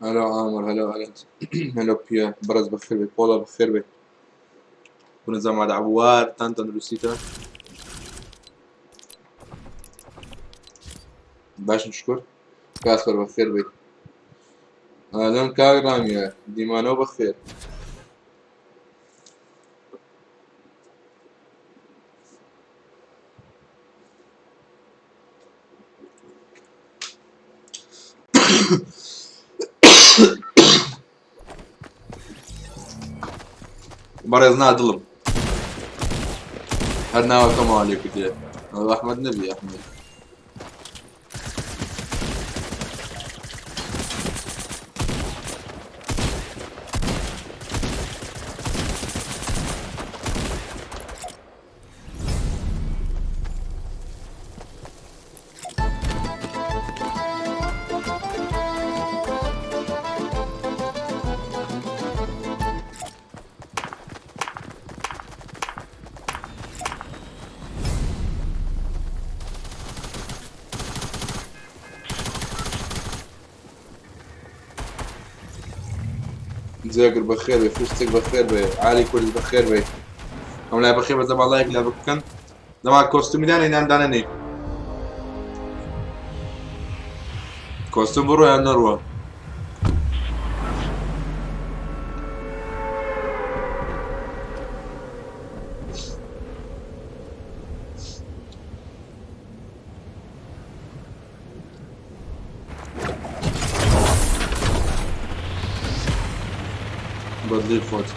هەلۆ ئامر هەلۆ ئەلەند هەلۆ پیە بەڕێز بەخێر بێ پۆڵا بەخێر بێ بونە زەمات عەبوارتان تەندروستیتان باشن شکر کاسپەر بەخێر بێ ئالەم کاک ڕامیە دیمانەوە بەخێر بەڕێز نادڵم هەر ناوەکەمەوە لێ کردێ ئەحمەد نەبی ئەحمەد جێگر بەخێر بێ فستک بەخێر بێ عالی کورد بەخێر بێ ئەم لای بەخێر بە زەما لایک لا بکەن زەما کۆستومی دانێ نان دانەنێ کۆستوم بڕۆ یان نەڕوە بەدڵی خۆت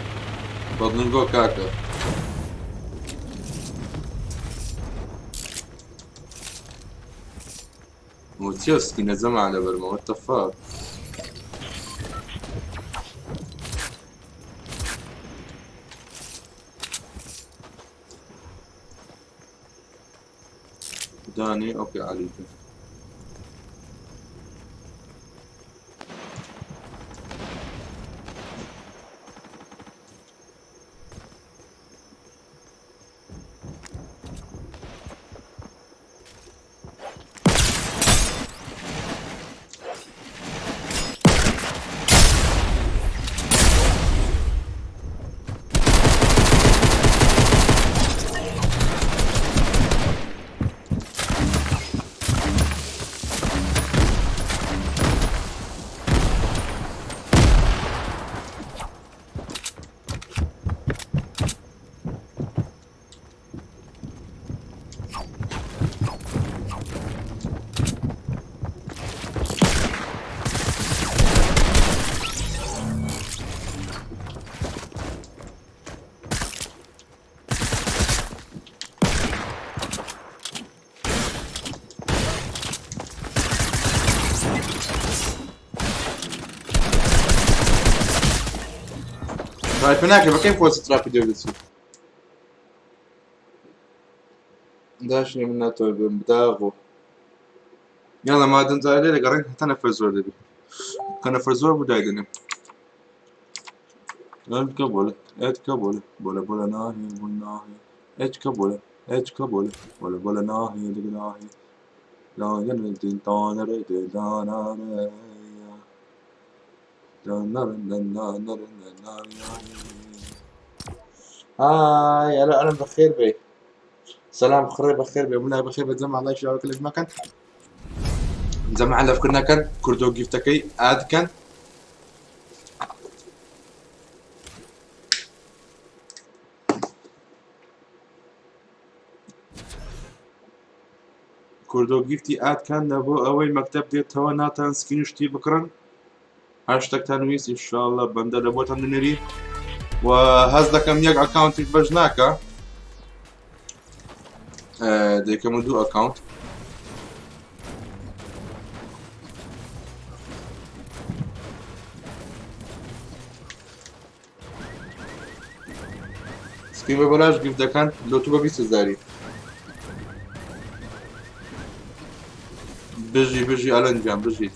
بەدڵی گۆ کاکە وتیە سکینە جەمع لەبەرمە what the fuck دانی ئۆکەی عەلی تراپی ناکە بەکەی خۆ تراپی دەبێت داشنی من ناتوانم بم بداغۆ یاڵە مادەم جارێ لێرە گەڕێن هەتا نەفەر زۆر دەبی کە نەفەر زۆر بوو دایدەنێم ئەتکە بۆلە ئەتکە بۆلە بۆلە بۆلە ناهێ بۆ ناهێ ئەتکە بۆلە ئەتکە بۆلە بۆلە بۆلە ناهێ دگە ناهێ هاي هلا اهلا بخير بي سلام خڕێ بەخێر بێ منای بەخێر بە جەمع لایک شاوەکە لەش مەکەن جەمع لە فکر نەکەن کوردۆ گیفتەکەی ئاد کەن کوردۆ گیفتی ئاد کەن لە بۆ ئەوەی مەکتەب دێتەوە ناتان سکین شتی بکڕن هەر شتێکتان ویست ئینشاءاللە بەندە لە بۆتان دەنێری و هەز دەکەم یەک ئەکاونتیش بەش ناکە دەکەمە دوو ئەکاونت سپی بە بەلاش گرفت دەکەن لۆ تو بە 20 هزاری بژی بژی ئەلەن گیان بژیت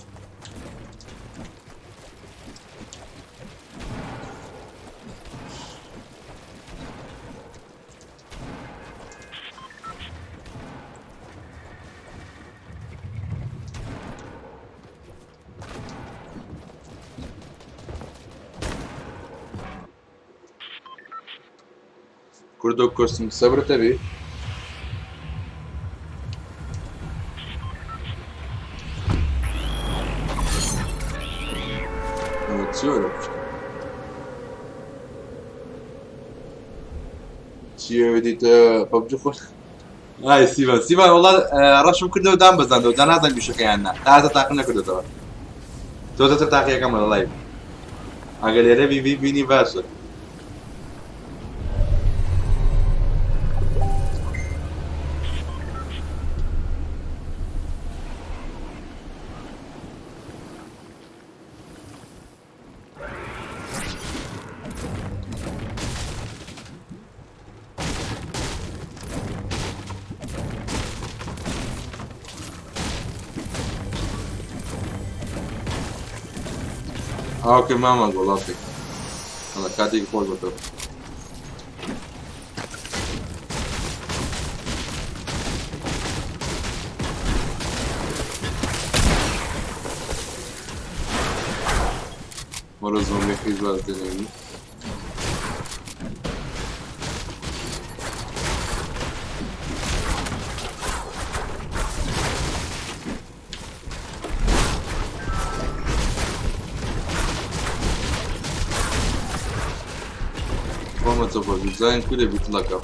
کوردۆ کۆستم سەبرتە بێ. ئەوە چیۆرە پشت چیە دیتە پەبجی خۆش. ئای سیڤان سیڤان وەڵا ڕەشم کردەوە دام بەزاندەوە جا نازانم ئیشەکەیان نا تا ئێستا تاقیم نەکردۆتەوە تۆ دەتر تاقیەکەمە لە لایڤ ئەگەر لێرە بی بیبینی باشە. ئۆکەی مامە گوڵاتی ئەڵە کاتێکی خۆش بە تۆ. وەرە زۆمبی حیز باز دێنێنی. خۆمە تۆ خۆش بزانین کو دەبی تڵەکە.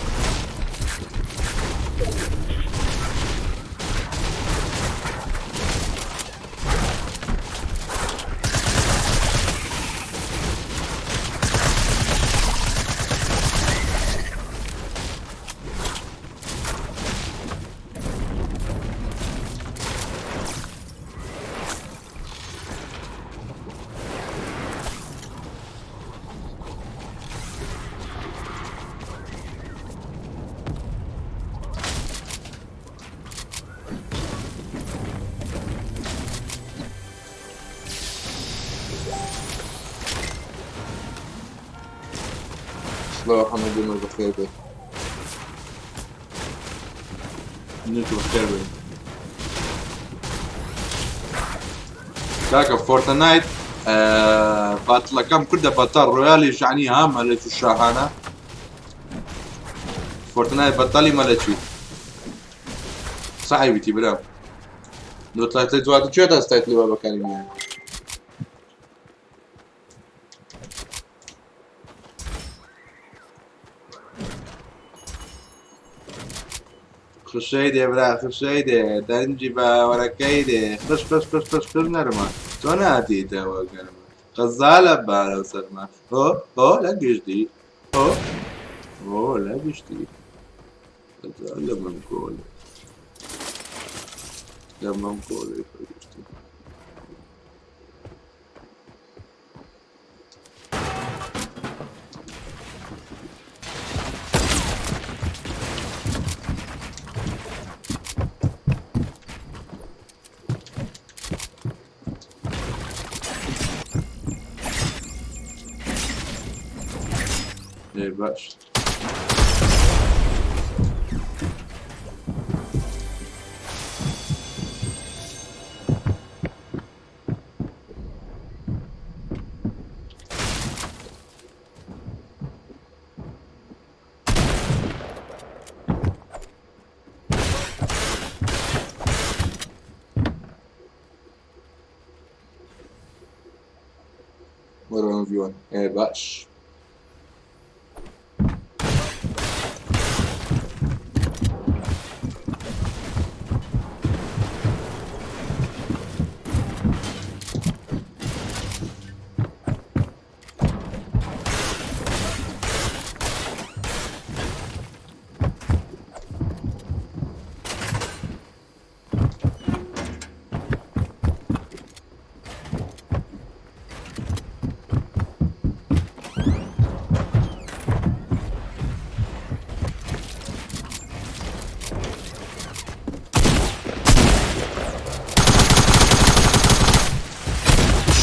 سڵاو حەمە گیان بەخێر بێ. منیش بەخێر بێ. کاکە فۆرتنایت باتڵەکەم کردە بەتەڕ ڕۆیالی ژانی ها مەلەک و شاهانە فۆرتنایت بەتەڵی مەلەکی سەحیبیتی برام لۆ تایتڵی دواتر کوێ دەست تایتڵی وا بەکاری نایە. خشەی دێ برا خشەی دێ دەنگی باوەرەکەی دێ خش خش خش خش خش نەرمە تۆ ناتیتەوە گەرمە غەزالە بارە و سەرما هۆ هۆ لە گشتی هۆ هۆ لە گشتی غەزالە من کۆلێ لە من کۆلێ گشتی. باش وەرە ڤیۆن ئێ باش.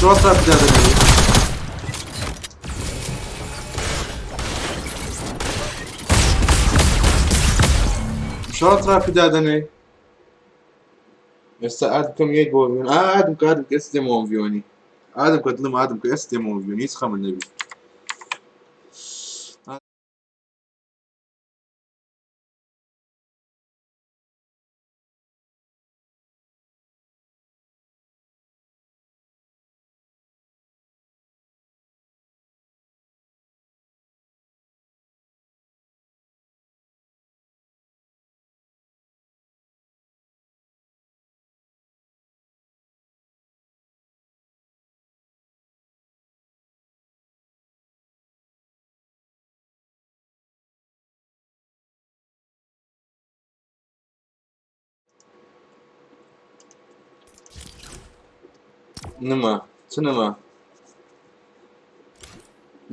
شۆ تەپ دەدەنەوە. شۆ تراپی دادەنێ ئێستا ئاد بکەم یەک بۆ ڤیۆن ئادم کە ئادم کە ئێستا دێمەوە ڤیۆنی ئادم کە دڵم ئادم کە ئێستا دێمەوە ڤیۆنی هیچ خەمت نەبی. نما چ نما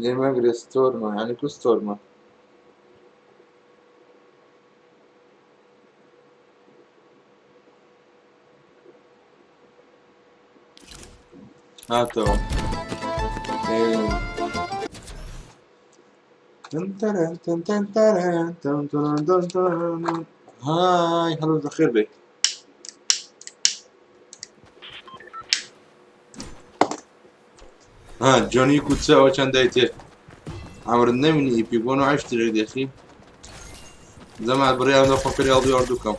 لێ مەگرێ ستۆرمە یعنی کو ستۆرمە هاتەوە های هەڵۆ بەخێر بێ ها جۆنی کوچە ئەوە چەندای تێ عمرت نەمینی ئیپی بۆ نوعش ترێک دێخی زەمان بڕیان لە خۆ پێ هەڵدوی ئەردووکەم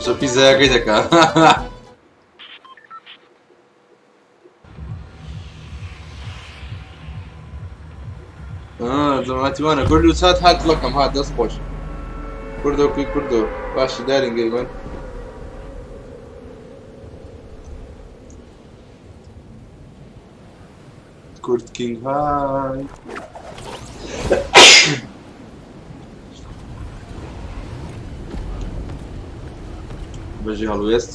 زۆر پیزایەکەی دەکا جەماعەتی وانە کورد و چات هات لەکەم هات دەست خۆش کوردۆ کوی کوردۆ باشی دارین گەیمەن کورد کینگ های بەژی هەڵوێست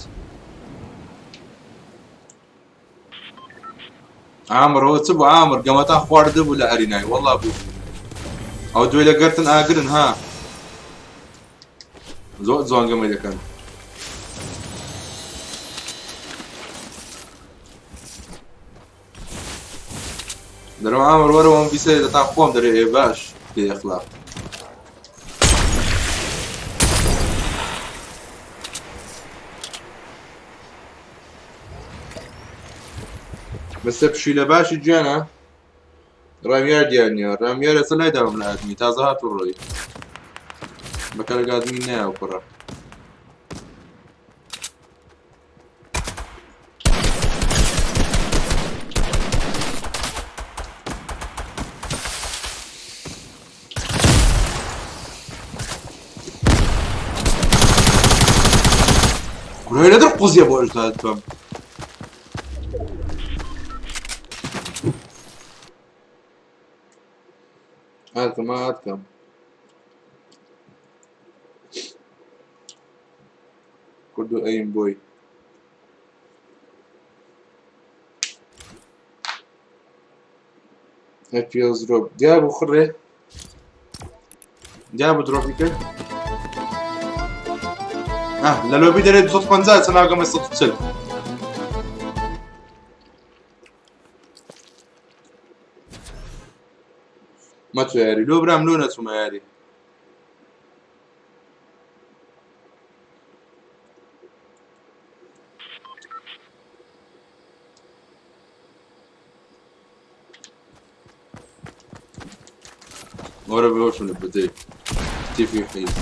عامر ئەوە چ بوو عامر گەمەتان خواردبوو لە ئەرینای وەڵا بوو ئەو دوێ لە گرتن ئاگرن ها زۆر جوان گەمەی دەکەن دەرم عامر وەرەوەم بیسێ دەتان خۆم دەرێ ئێ باش بێ ئەخلاق بەسە پشیلە باشی گیانە ڕامیار دیار نییە ڕامیار ئێستا لای داوم لە ئادمی تازە هات و ڕۆی بەکەرە گادمی نایە و کوڕە کورە لە در قوزیە بۆ ئەژداد بم هاتکەم هاتکەم کوردو ئەیم بۆی FPS drop دیار بوو خڕێ دیار بوو درۆپی کرد آه لە لۆبی دەرێ 250 چەناگەمە 140 مەچۆ یاری لۆ برام لۆ نەچوومە یاری ورا بيوصل البداية تي في حيز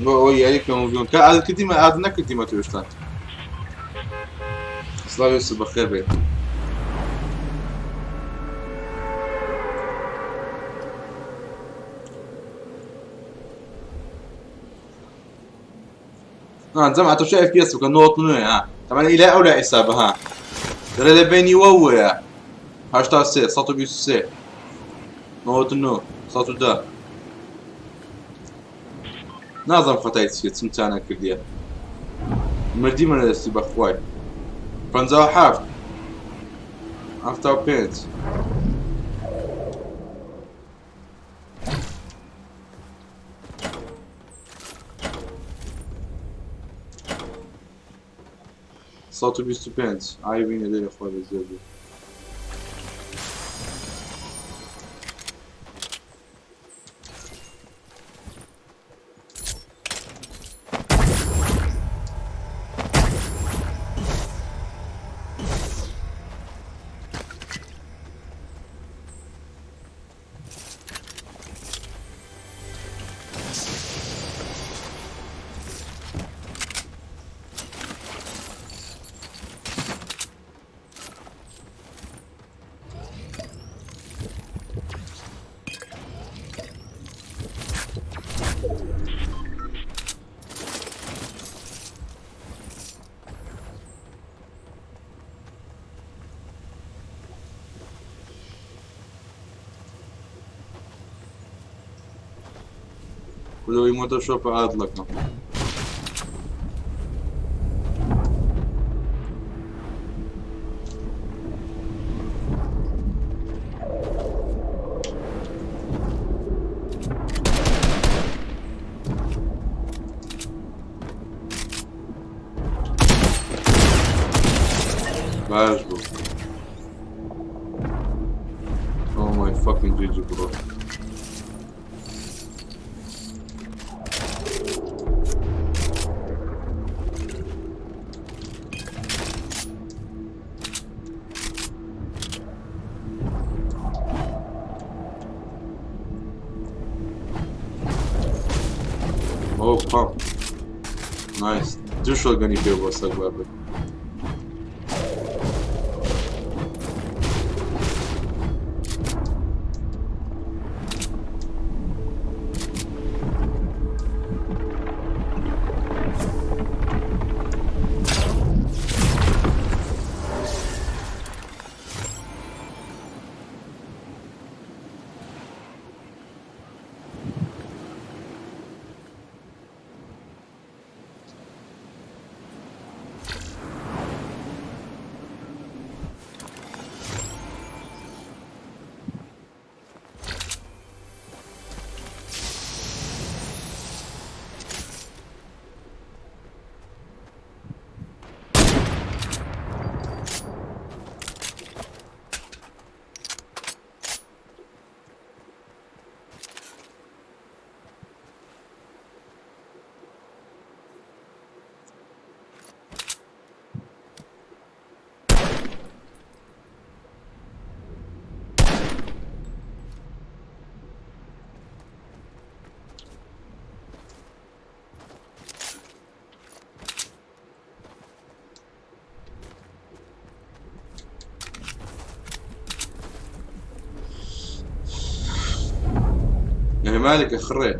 بۆ ئەوەی یاری بکەم و بگەم کە عادەت کردیمە عادەت نەکردیمە تو هێشتا سڵاو یوسف بەخێر بێت ها جماعة تو شايف بيس بکە نۆت نوێ ها طبعا إلى أولى حسابه ها دەرێ لە بینی وەوەیە 83 123 99 110 نازم خەتای چیە چم چانە کردیە مردی منە دەستی بەخوای 57 75 125 ئای بینە دەرێ خوا بێ زۆر بێ. لەوەی مۆتۆشۆپە ئادڵەکەم. باش بوو. Oh my fucking GG bro. Oh pump. Nice. دوو shotgun ی پێ بۆ سەگ بابێت. يعني مالك خري.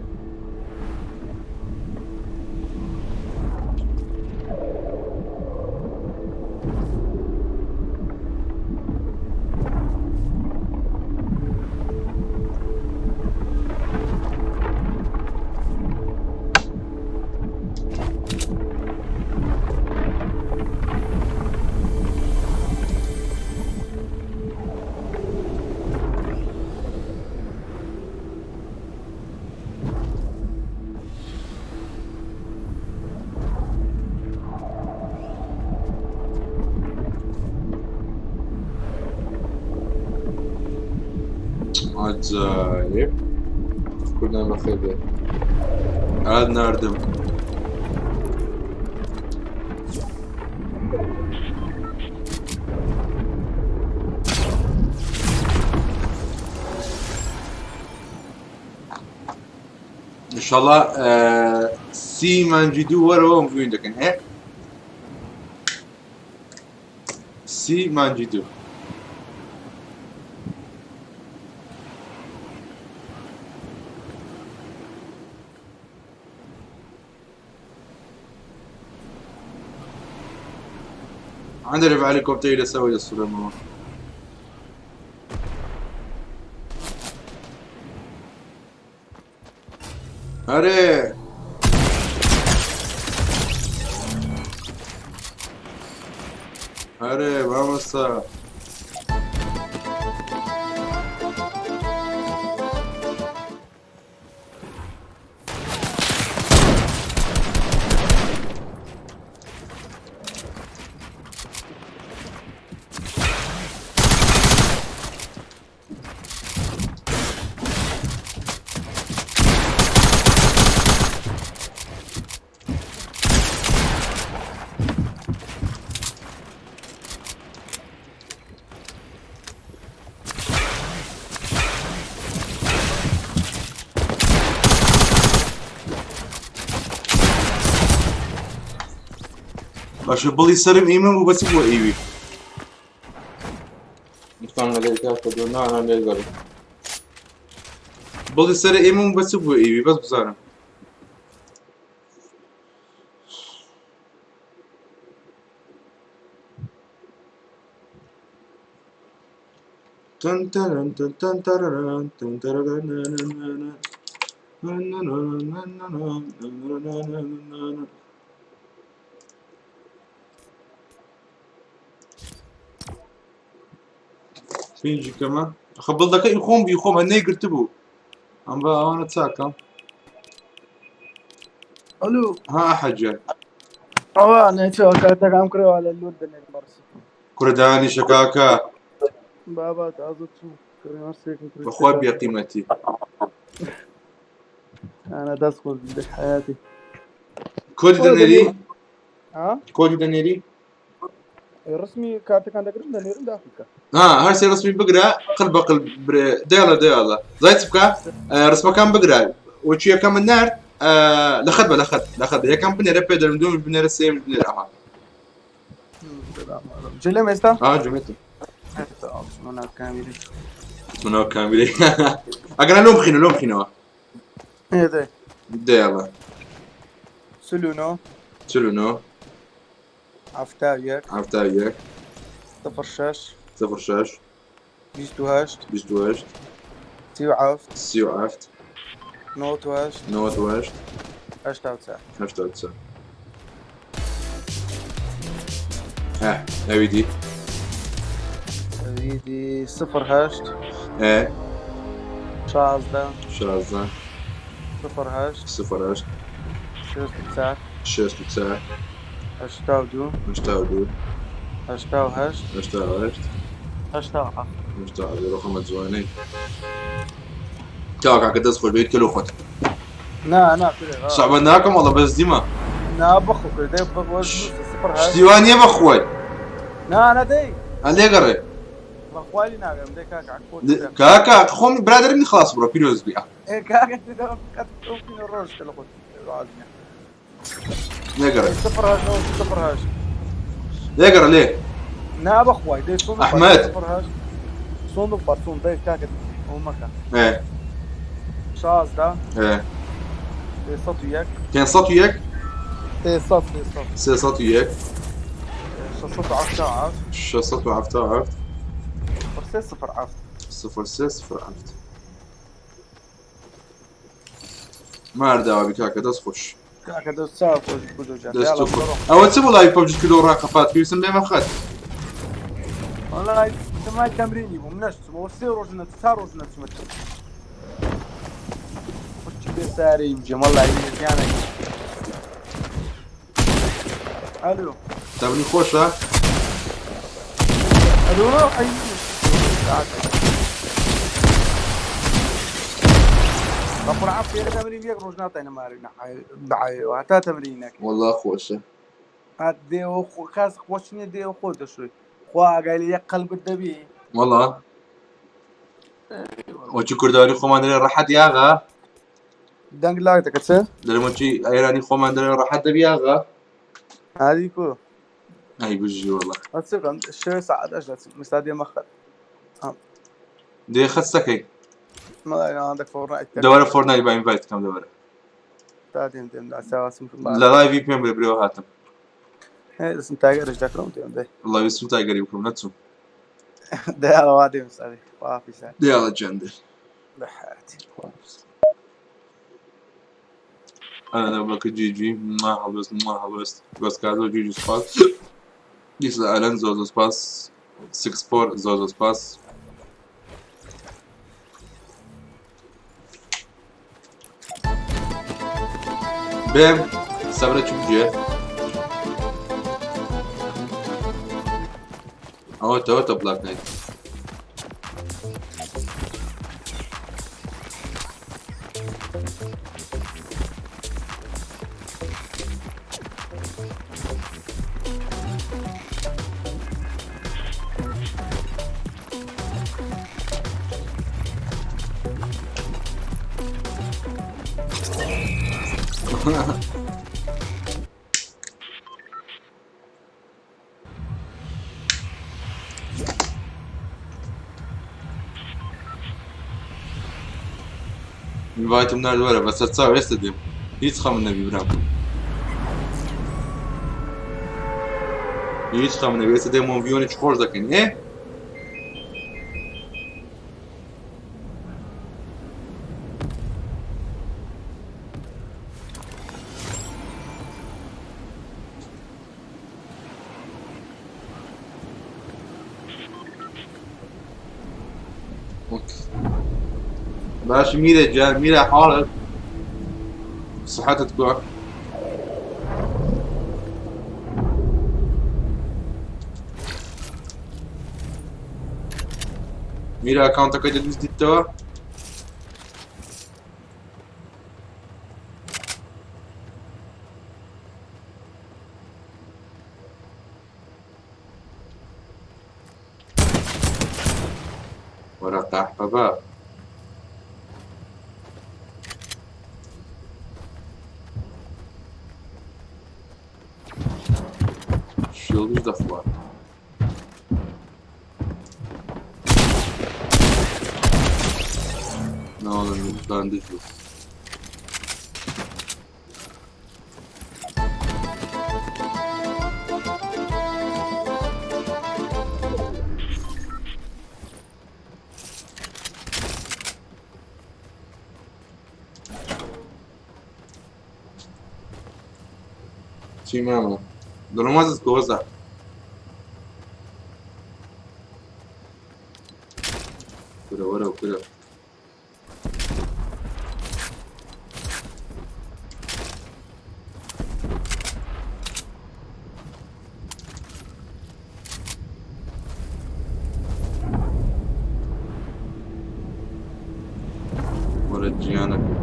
عجایب کوردان بەخێر بێت. ئاد ناردم. ئینشاڵڵا سی مانگی دوو وەرەوە ڤوین دەکەن هێ سی مانگی دوو. عندنا في هليكوبتر لسوي السلام. ئەرێ ئەرێ مامۆستا. باشە بڵی سەرم ئیمە بوو بەچ بووە ئیوی نتوانم لەگەڵ کاکە دۆ نا نا لێگەڕێ بڵی سەر ئێمە بوو بەچ بووە ئیوی بەس بزانم. تن ترن تن تن تررن تن تررن. پێنجی کەمە خە بڵدەکە ئی خۆم بی خۆم هەر نەیگرتبوو ئەم بە ئەوانە چاکەم. ئەلو. ها حەجە. ئەوە نەچەوە کارتەکان کرەوە لە لۆت دەنێرم بەڕسی. کورە دانیشە کاکە. بابا تازە چوو کڕیمە سێکم کڕی. بەخوا بێقیمەتی. ئەنا دەست خۆش بێ حیاتی. کۆدی دەنێری؟ ها؟ کۆدی دەنێری؟ ڕسمی کارتەکان دەگرم دەنێرم داخل کە. ها هەر سێ ڕسمی بگرە قل بە قل برێ دێڵە دێڵە زای چ بکە ڕسمەکان بگرە وەچی یەکەم من نارد لە خەت بە لە خەت لە خەت یەکەم بنێرە پێ دەرم دوم بنێرە سێم بنێرە ئەها جلم ئێستا ها جمێتم مناو کامیری مناو کامیری ئەگەر لۆم بخینە لۆم بخینەوە دێ دێڵە 49 49 71 71 06 06 28 28 37 37 98 98 84 84. ها ئەوی دی. ئەوی دی 08 ئێ 16 16 08 08 64 64 82 82 88 88 87. 87. ڕۆخەمە جوانەی کاکە کاکە دەست خۆش بێت کەلو خۆت. نا نا کورێ سەعبە ناکەم وەڵا بەس دیمە. نا بەخۆ کورێ دەی بەخۆ سفر هەشت. شتی وا نییە بەخوای. نا نا دەی. لێگەڕێ. بەخوای لێ ناگەڕێم دەی کاکە خۆت. کاکە خۆم برادەرم خلاص بڕۆ پیرۆز بی. ئێ کاکە قەت ڕۆژ کە لە خۆت ڕازیە. لێگەڕێ. سفر هەشت سفر هەشت. لێگەڕێ لێ. نا بەخوای دەی سۆن ئەحمەد. سفر هەشت. سۆن بخوا سۆن دەی کاکە ئەو مەکە. ئێ 16 ئێ 301 501 300 300 301 677 677 0 0 0 3 0 مارداوە بی کاکە دەست خۆش. کاکە دەست چاو خۆش بودۆ جان. دەست خۆش. ئەوە چ بوو live PUBG کردو ڕاقەفات پێویستم لێمە خەت. وەڵای تەمای تەمرینی بووم نەشتمەوە سێ ڕۆژ نە چوار ڕۆژ نەچوومە. خۆشی بێ سارەی بجێم وەڵای زیانە. ئەلو. تەمرین خۆشە؟ ئەلو ئەی بەقورعان فێرە تەمرین یەک ڕۆژ ناتاینە ماری دعایەوە هەتا تەمرین نەکەی. وەڵا خۆشە. هات دێوە خۆ کاس خۆش نییە دێوە خۆ دەشۆی. خوا ئاگای لە یەک قەلبت دەبی. وەڵا وەچی کوردەواری خۆمان دەرێ ڕەحەت یاغا. دەنگ لاک دەکە چ؟ دەرێم وەچی ئێرانی خۆمان دەرێ ڕەحەت دەبی یاغا. هادی کو. ئەی بژی وەڵا. ئەچ بکەم شەوێ سەعات ئەش دەچم مستا دێمە خەت. دێ خەت سەکەی. مەڵای فۆرنایت دەوەرە فۆرنایت با invite کەم دەوەرە. تا دێم دێم ئاساواسم لە live ی پێم بێ برێوە هاتم. دەسم تاگەرش دەکڕم دێم دەی. وەڵا ویستم تاگەری بکەم نەچووم. دەیاڵە وا دێم ساڵی خواحافیز. دەیاڵە گیان دێ. لە حیاتی. أنا بك جي جي ما هەڵوێست ما هەڵوێست بەس کازۆ جی جی سپاس دیسا ئەلەن زۆر زۆر سپاس 64 زۆر زۆر سپاس. بێم سەبرە چ بجێ ئەوە تەوەتە بلاک نایت. invite م نارد وەرە بەسەر چاو ئێستا دێم هیچ خەمم نەبی برام هیچ خەم نەبی ئێستا دێم مۆنڤیۆنێکی خۆش دەکەین ئێ باش میرە گیان میرە حاڵت سحەتت کووە؟ میرە ئەکاونتەکەی دەدوست دیتەوە؟ وەرە قەحپە بە. شیڵدیش دەخوات. ناوەڵە باندج بوو. چی مامە دڵمازت کۆزە. کورە وەرە کورە. وەرە گیانەکەم.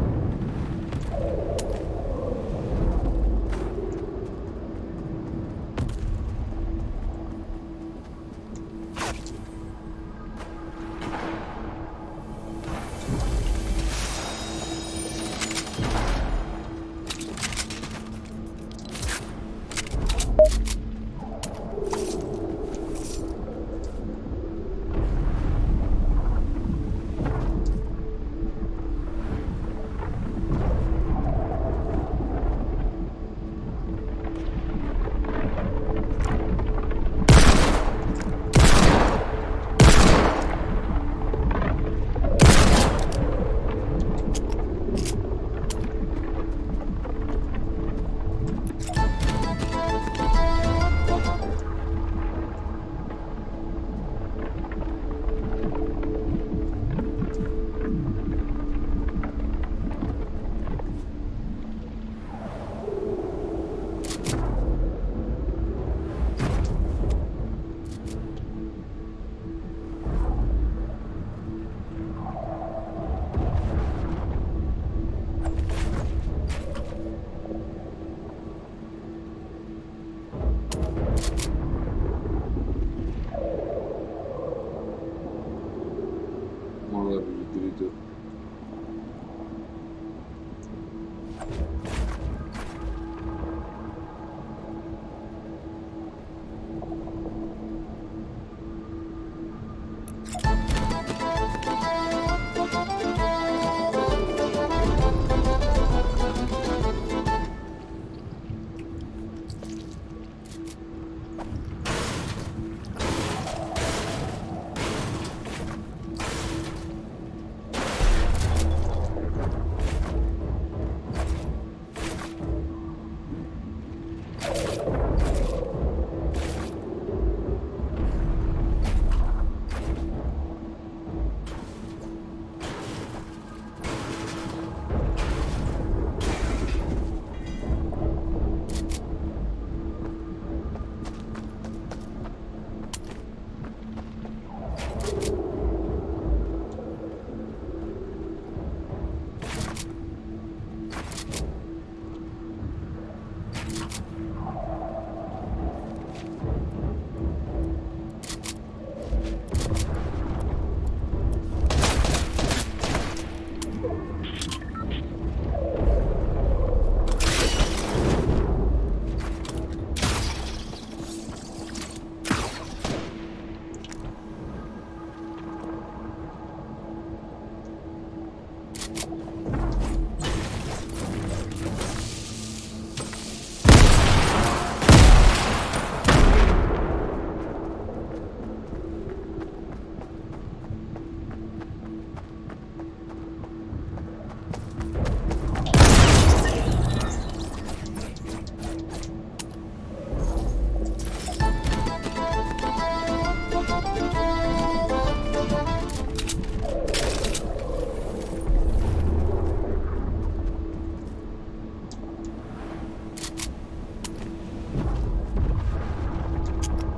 ماڵە بژی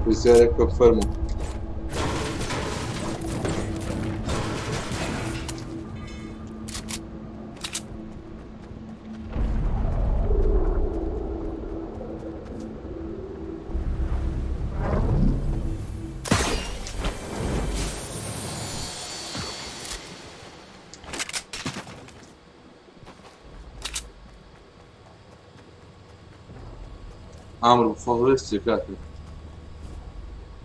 پرسیارێک بکە فەرموو. ئامر بخۆ هەڵوێستی کاکە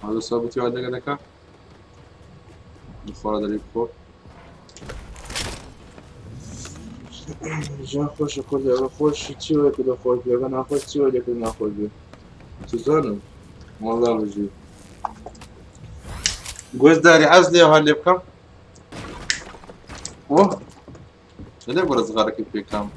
هەڵە سابتی وا دەگە دەکا بخۆ دەری بخۆ ژیان خۆشە کوردی ئەوە خۆشی چی وەک دە خۆش بێ ئەگە ناخۆش چی وەک دەکرد ناخۆش بێ چزانم وەڵا بژی گۆزداری عەز لێ هەر لێ بکەم ئۆه لێ بۆ ڕزگارەکەی پێکام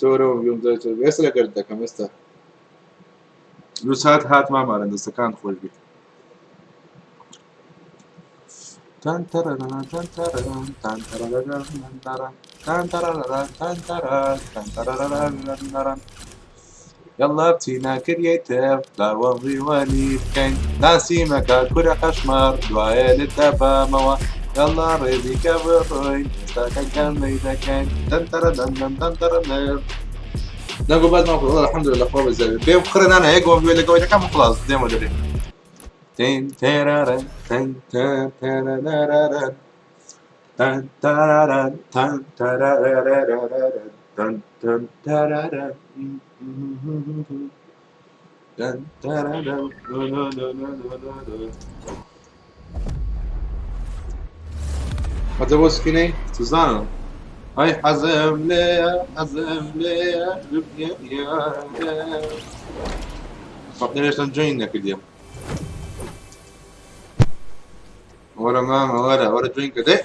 تۆرەوە گوێم ئێستا لەگەر دەکەم ئێستا دوو سات هات مامارن دەستەکان خۆش بیت تان تەرەرەن تان تەرەرەن تان تەرەرەن تەرەن تان تەرەرەن تان تەرەن تان تەرەرەن يلا بچینە creative لاوە ڕیوانی بکەین ناسیمەکە کورە قەشمەر دوایە لێت دەبەمەوە يلا ڕێزی کە بڕۆین ئێستاکە گەمەی دەکەین دەن تەرە دەن دەن دەن تەرە دەن نەگو بەس ماکو والله الحمد لله خوا بەزەوی بێ بخڕە نانە یەک وەم لەگەڵ دەکەم خلاص دێمە دەرێ تن تێرەرەن تن تێرەرەرەرەن تن تەرەرەن تن تەرەرەرەرەرەن تن تن تەرەرەن تن تەرەرەن هەتە بۆ سکینەی سوزانم ئەی حەزم لێیە حەزم لێیە فەقیرێشتم جوین نەکردیە وەرە مامە وەرە وەرە جوین کە دێ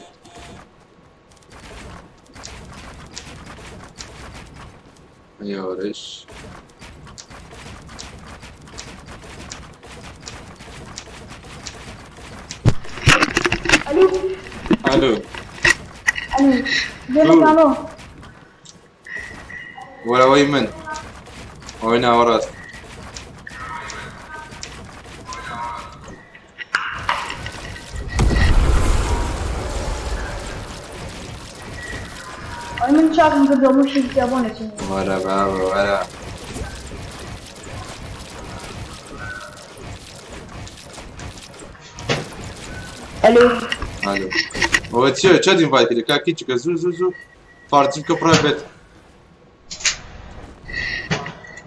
ئەیۆرش ئەلو ئەلو ئەلو دێمە وەرەوەی من ئەوەی ناوەڕاست ئەوەی من چاکم کردەوە مشی تیا بۆ نەچین وەرە بابە وەرە ئەلو ئەلو ئەوە چییە چەند invite کردی کاکی چکە زوو زوو زوو پارتی بکە private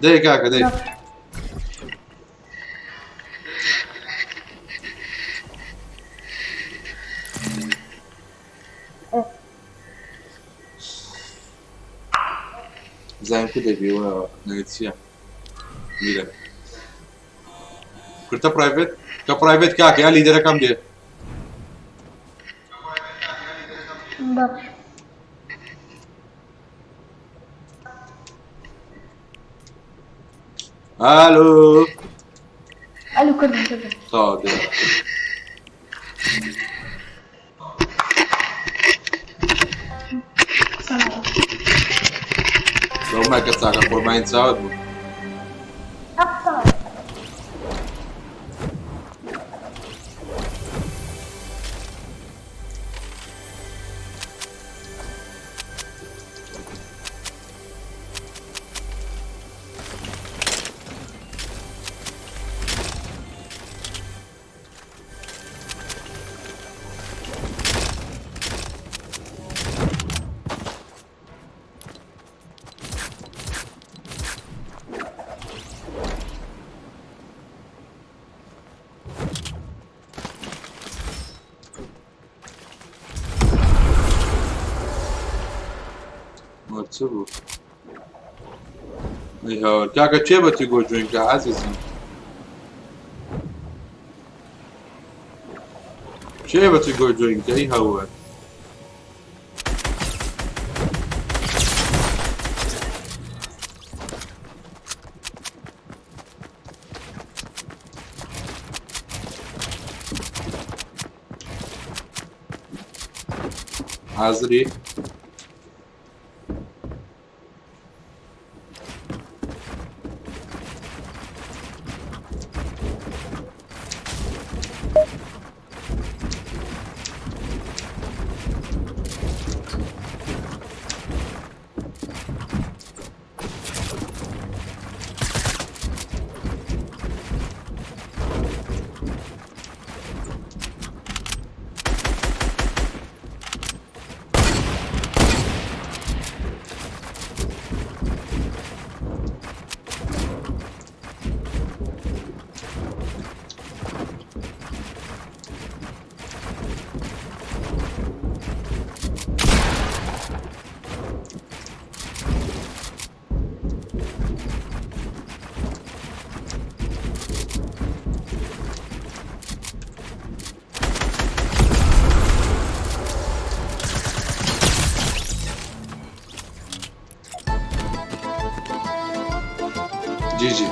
دەی کاکە دەی زانیم کو دەبی وە ناوی چییە لیدەر کورتە private کە private کاکە یا لیدەرەکەم دێ باش ئالۆ ئەلو کردم کردم تەواو دێ سلام لەو ماکە چاکە قوربانی چاوت بوو ئەقسام چ بوو؟ ئەی هاوار کاکە کێ بە تیگۆ جوێن کە عەزیزم کێ بە تیگۆ جوێن کە ئەی هاوار حازری جی جی.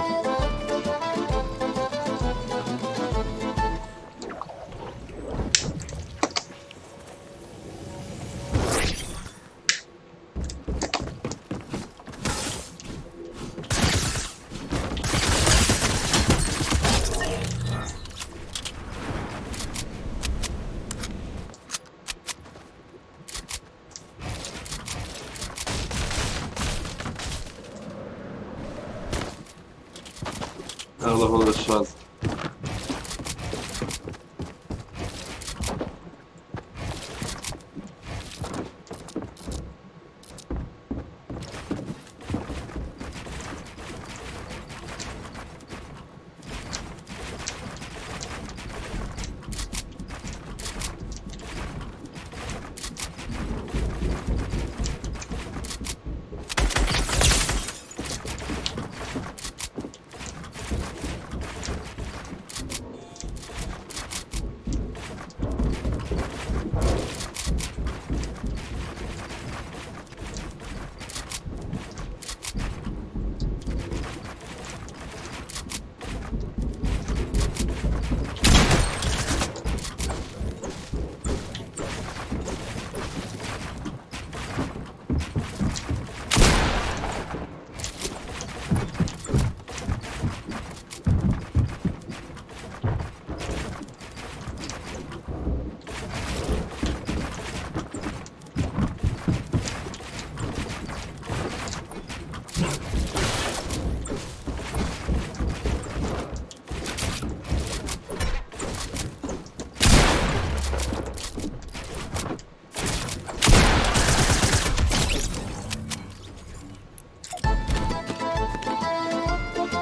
يلا والله الشاز.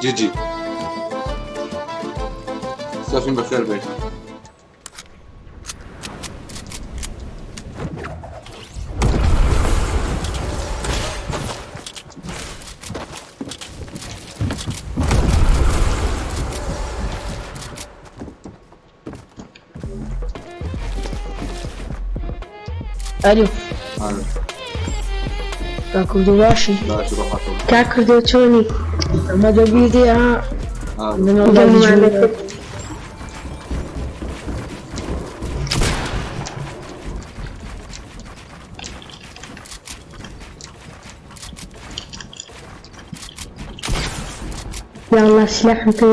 جی جی. سافین بەخێر بێ. ئەلو. ئالۆ. کاک کوردۆ باشی؟ باشی بەخوا. کاک کوردۆ چۆنی؟ ئەمە دەبیری ها. ئالۆ. من والله دڵمان بجوێ. دەکرد. يلا سلاح پێ.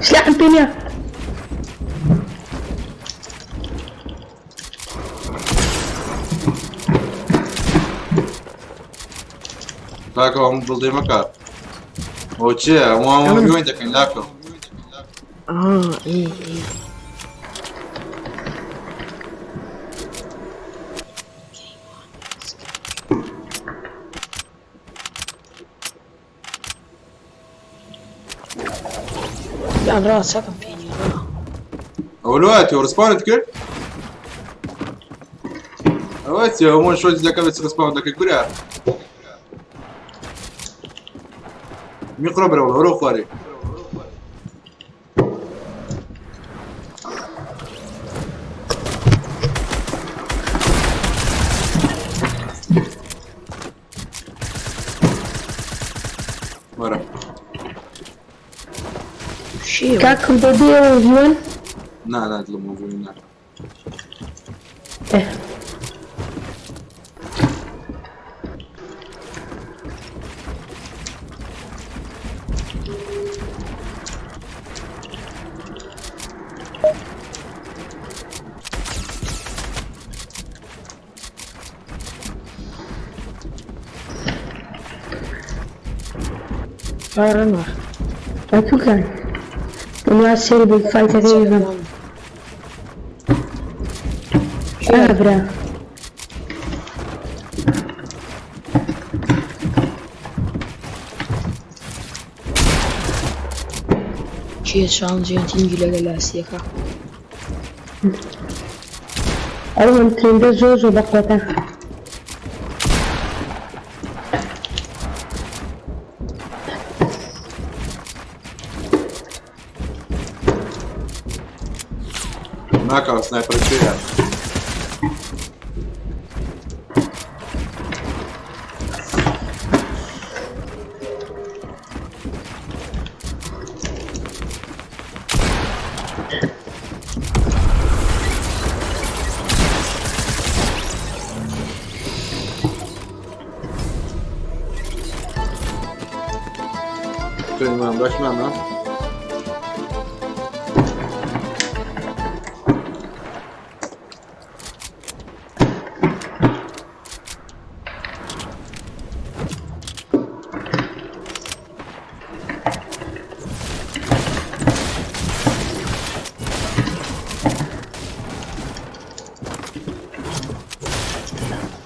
سلاحم پێ نییە. کاکە هەموو دڵدەی مەکە. ئەوە چییە؟ هەموو جوێن دەکەین لاکە. ئا ئێ ئێ. یان ڕاست چەکم پێ نییە. ئەوە لۆ ڕسپاونت کرد؟ ئەوە چیە ئەوە شۆج دەکە بەچ ڕسپاون دەکەی کورە میقرە برەوە وەرە خوارێ. وەرە. چیە؟ کاک کوردۆ دێ ڤیۆن؟ نا نا دڵم مەبووی نا. ئێ ڕەنوە. ئەتوکان دنیا سەیری بیگ فایتەکەی بکەم. ئا برا. چیە چاڵنجێنتینگی لەگە لاستیەکە؟ ئەو ئەم ترێندە زۆر زۆر بەقوەتە. ناکا سنایپەر کێیە؟ مام باش مامە.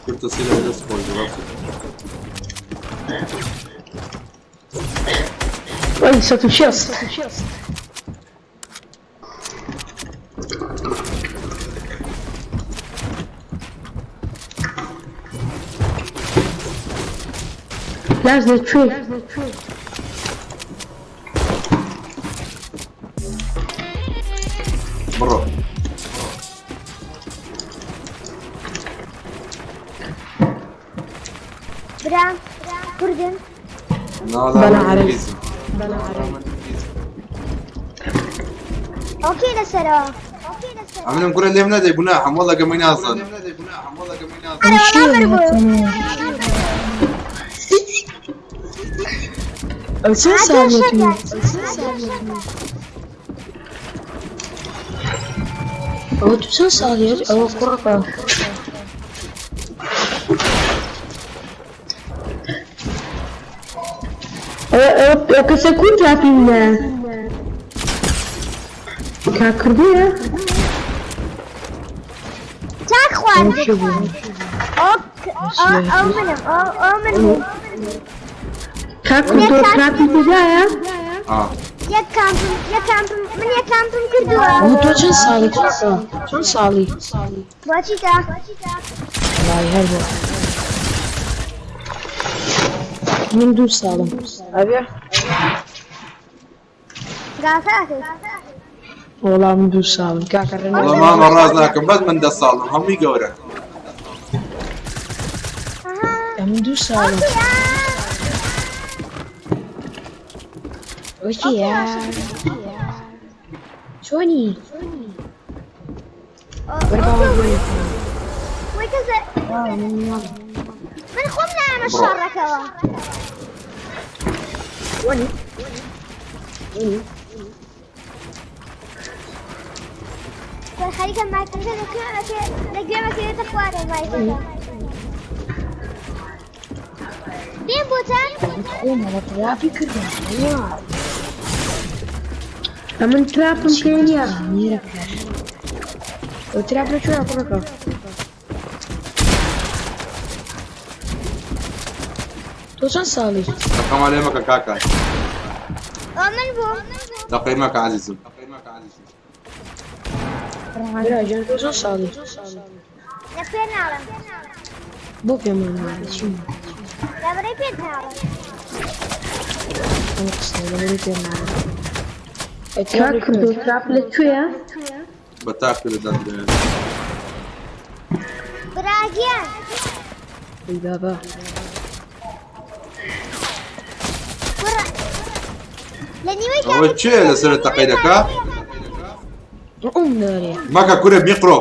کورتە سیلە دەست خۆش بەڵێ. ئەی 160. لاز لەکوێ؟ بڕۆ. برام کوردن. ناڵا بەڵا عەرەبی. ئینگلیزی. ئۆکەی لەسەرەوە. ئەمنم کورە لێم نەدەی گوناحم وەڵا گەمەی نازانم. ئەرە وەڵا بەربوو. ئەو چەند ساڵیەتی؟ ئەوە تو چەند ساڵیەت؟ ئەوە کوڕەکە. ئەو کەسە کورد ڕاپی منە؟ کاک کوردیە؟ چاک ئەو خواردن. چی بوو؟ ئەو ئەو منم ئەو ئەو من بوو. کاک کوردۆ تراپی تێدایە؟ ئا یەک کامپم یەک کامپم من یەک کامپم کردووە. ئەوە تۆ چەند ساڵی کوڕەکە؟ چەند ساڵی؟ بۆچیتە؟ وەڵای هەر بوو. من دوو ساڵم. ئەبێ؟ گاڵتە ئەکەیت. وەڵا من دوو ساڵم کاکە وەڵا ڕێنە. مامە ڕاست ناکەم بەس من 10 ساڵم هەمووی گەورە. ئەها. من دوو ساڵم. ئۆکەی ئۆکەیە. چۆنی؟ وەرە باوە بۆ وەی کەسە من خۆم نایەمە بڕۆ. شەڕەکەوە. چۆنی؟ چۆنی؟ خەریکە مایکەکە لەگوێمەکەوێتە خوارێ مایکەکە. بێن بۆتان؟ خۆمەوە ترافی کردم. ئەمن تراپم پێ نییە. نیرە ئەو تراپ لەکوێ کوڕەکە؟ تۆ چەند ساڵی؟ تەقەمان لێ مەکە کاکە. ئەو من بووم. تەقەی مەکە عەزیزم. برا گیان تۆ چەند ساڵی؟ لە پێ ناڵم. بۆ پێمان ناڵێ چی؟ لەبەرەی پێت ناڵم. ئەم قسە لەبەری پێم ناڵێ. ئەی کاک تراب لە کوردۆ کوێ؟ تراپ لە کوێیە؟ بە تاقی لە دەندرێن. برا گیان. ئەی بابا. کوڕە. لە نیوەی ئەوە کاتی چێ لەسەر تەقەی دەکا؟ ئوم دارێ. مەکە کورە میقرۆ.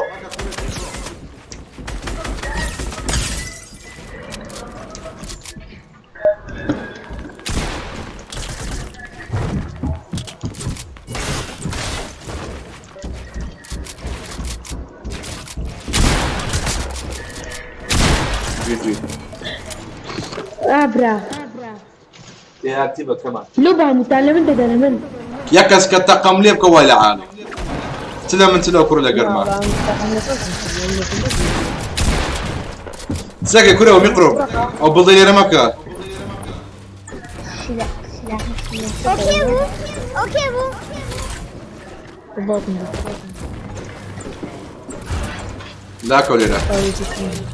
جی جی. ئا برا. تێ بە کەمان. لۆ بانیتان لە من دەدەنە من. یەک کەس کە تەقەم لێ بکە وای لە عاڵی. چ لە من چ لەو کوڕ لە گەرما. سەکە کورەوە میقرۆ. ئەو بڵدە لێرە مەکە. ئۆکێ بوو؟ ئۆکێ بوو؟ باوکم بوو. لاکەو لێرە. ئەوێکی کردم.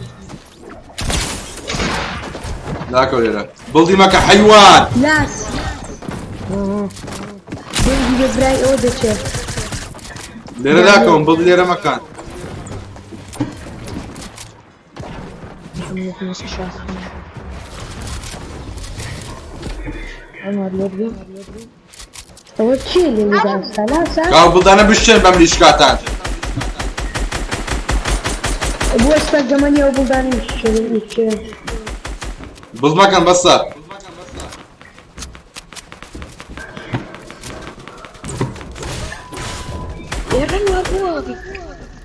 لاکەو لێرە. بڵدی مەکە حەیوان. لاس. دەنگی بە برای ئەوە دەچێ. لێرە لاکەون بڵدی لێرە مەکان. ئەوە چییە لێ داستا لاسا؟ کاو بڵدانە بشتێن بەم لیشکاتان. بۆ ئێستا گەمەنی ئەو بڵدانەی شچێن. بڵد مەکەن بەسە.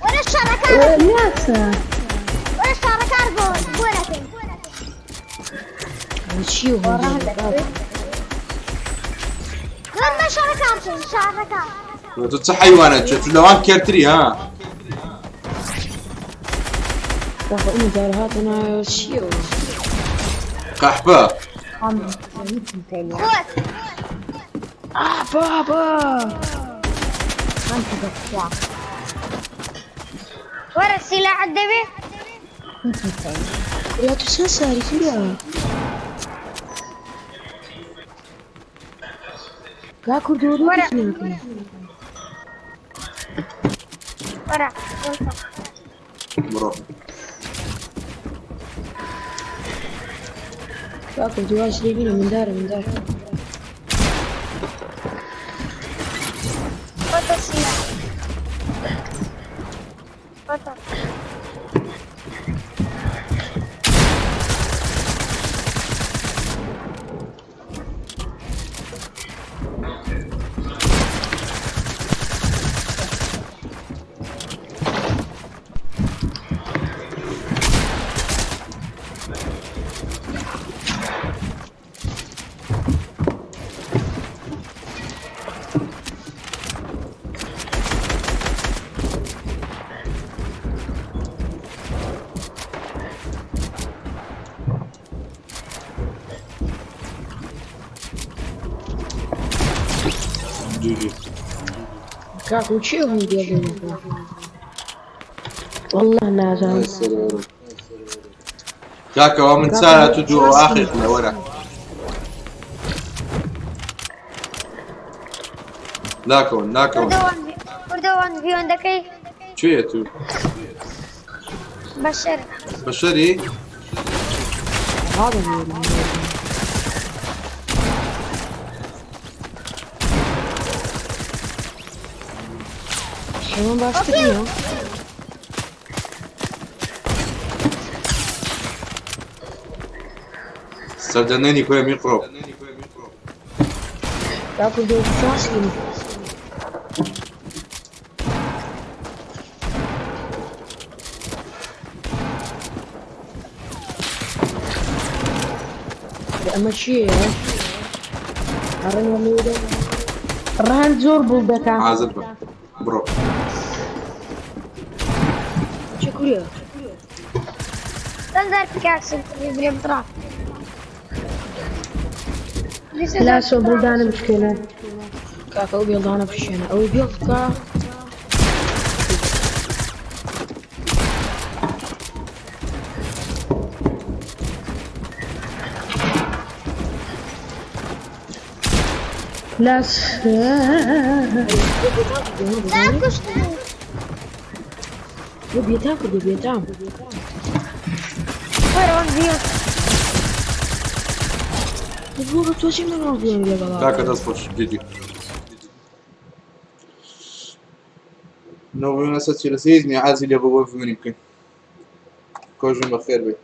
وەرە شەڕەکار. لاسا. وەرە شەڕەکار بۆ بۆ دەکەین. وەرە شەڕەکار بکەین شەڕەکار. تۆ چ حەیوانە چێ؟ تو لەوان کێرتری ها؟ قەحپە. خۆت. بابا. وەرە سیلاحت دەبێ؟ يا تۆ چەند ساڵی کورە؟ کا کوردۆ وەرە. ناکەن. وەرە. بڕۆ. کا کوردۆ واش لێ بینە مندارە مندار. خۆتە سیلاح. خۆتە. جی جی. کاکو چێ هەموو دێڵێنەکە؟ والله نازانم. کاکەوە من سارە تو دوو ئاخێک لە وەرە. لاکەون لاکەون. کوردەوان ڤیۆندەکەی چێیە تو؟ بەشەر. بەشەری؟ هذا هو. حيوان باشتر نییە؟ سەردەنێنی کورە میقرۆ. کا کوردۆ چەند ساڵی؟ ئەمە چییە؟ ئەڕن وەڵێ. ڕەهەند زۆر بڵ دەکا. حازر بە. بڕۆ. چه کورە؟ چەند جار پیکاکسم کردی برێم تڕا. لاسۆ بڵدانە بشکێنە. کاکە ئەو بێڵدانە بشێنە ئەوەی بێڵ بکە. لەسەر تا کوشتنی. بۆ بێتام کردو بێتام. وەرە وەم ڤیۆ. بۆ تۆ چی من ڕۆژ لەگەڵا؟ کاکە دەست خۆش جدی. نۆ سەد چل و سێ نییە عازی لێ بۆ بۆ بکەین. کۆژم بەخێر بێت.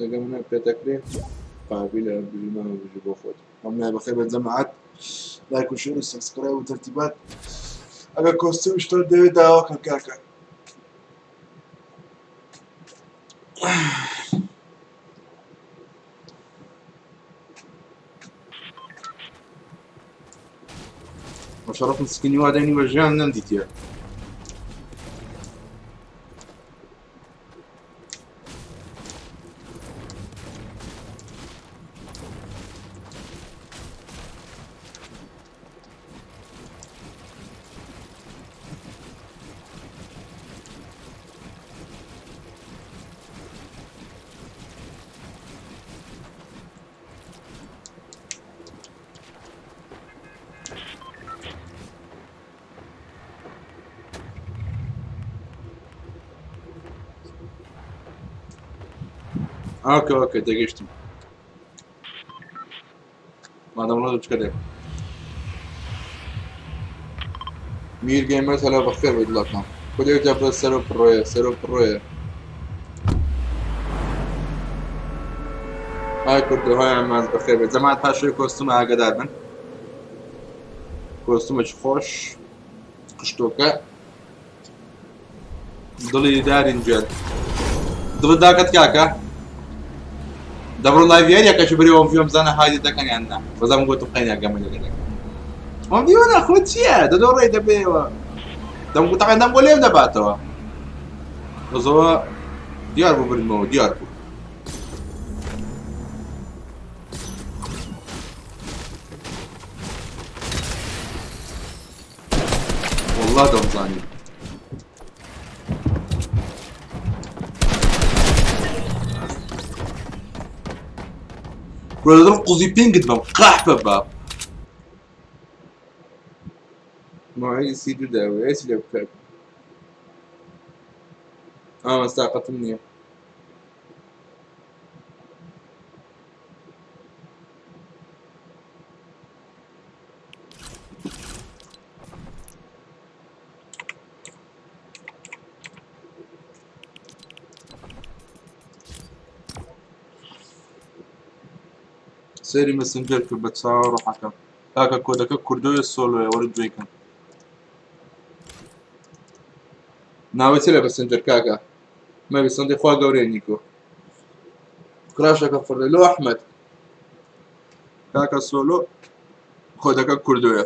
لەگەڵ منە پێدەکرێ قابلە بژیمان بژی بۆ خۆت. هەموو بەخێر بێت جەماعەت. لایک و share و subscribe و تەرتیبات. ئەگەر costume شتۆر دەوێت داواکەن کاکە. بە شەڕەفم skin ی وا دەنی بە ژیان نەمدیتیە. okay okay تێگەیشتم. مادەم ڕۆژ چکە دێ. میر گەیمەر هەلا بەخێر بێت دڵەکەم. خودێک جا بڵێ سەرۆ پڕۆیە سەرۆ پڕۆیە. های کوردۆ های ئەماز بەخێر بێت. جەماعەت پاشەوەی costume ە ئاگادار بن. costume ێکی خۆش قشتۆکە دڵی دارین گوێن. دڵت داکەت کاکە؟ دەبڕۆ live یاریەکەش بری ئەم ڤیۆم زانە هایدی دەکەن یان نا. بەزام گوتم قەیناکەم لەگەڵ دەکەن. ئەم دیوانە خۆ چییە؟ دەدۆ ڕێی دەبێەوە. دەم گوتەکان دەم بۆ لێم دەباتەوە. بەزەوە دیار بوو بردمەوە دیار بوو. والله دەمزانی. کورە دڵ قوزی پینگت بم قەحپە بە. مواعيد سی دوو داوە ئێسی لێ بکات. ئامە ساقەتم نییە. سەیری مەسنجەر کرد بە چاوە ڕۆحەکەم. کاکە کۆدەکە کوردۆیە سۆلۆیە وەرە جوێکەم. ناوی چی لە مەسنجەر کاکە؟ مەبی سندی خوا گەورەیە نیکۆ. کراشەکە فڕێ لۆ ئەحمەد. کاکە سۆلۆ کۆدەکە کوردۆیە.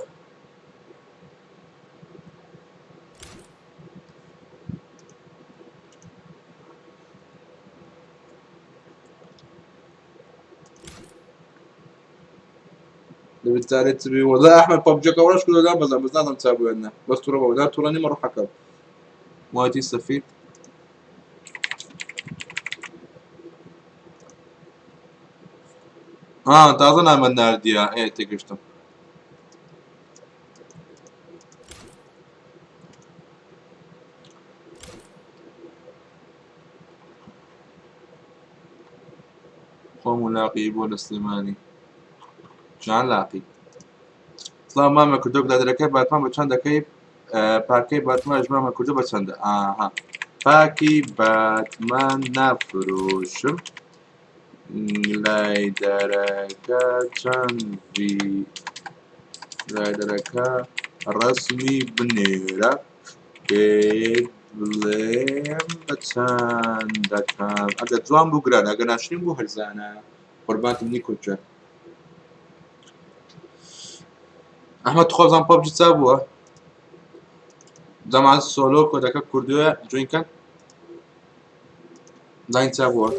دەبێت تبی والله ئەحمەد پەبجەکە وەرش کردو دام بەزان بەس نازانم چا بووە نا بەس توڕە بوو نا توڕە نیمە ڕۆحەکەم. مواتی سەفید. آه تازە نامە ناردیە ئێ تێگەشتم. خۆم و لاقی بۆ لە سلێمانی. جان لاقی. سڵاو مامە کوردۆ برادەرەکەی باتمان بە چەند دەکەی پاکەی باتمان ژمامە کوردۆ بە چەندە؟ ئاها پاکی باتمان نافرۆشم. لای دەرەکە چەند لای دەرەکە ڕەسمی بنێرە پێت بڵێم بە چەند دەکەم. ئەگەر جوان بوو گران ئەگەر ناشرین بوو هەرزانە. قوربانتم نیکۆ جان. ئەحمەد تخوا بزانم پەبجی چا بووە؟ جەماعەت سۆلۆ کۆدەکە کوردووە جوین کەن. زانین چا بووە؟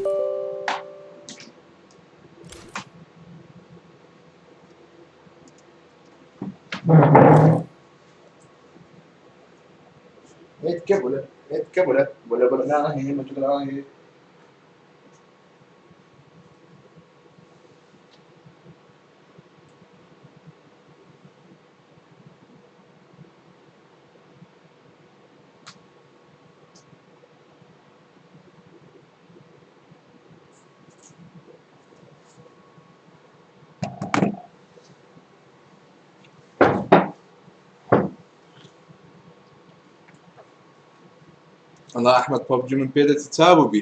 وەڵا ئەحمەد پەبجی من پێ دەچی چابوو بی.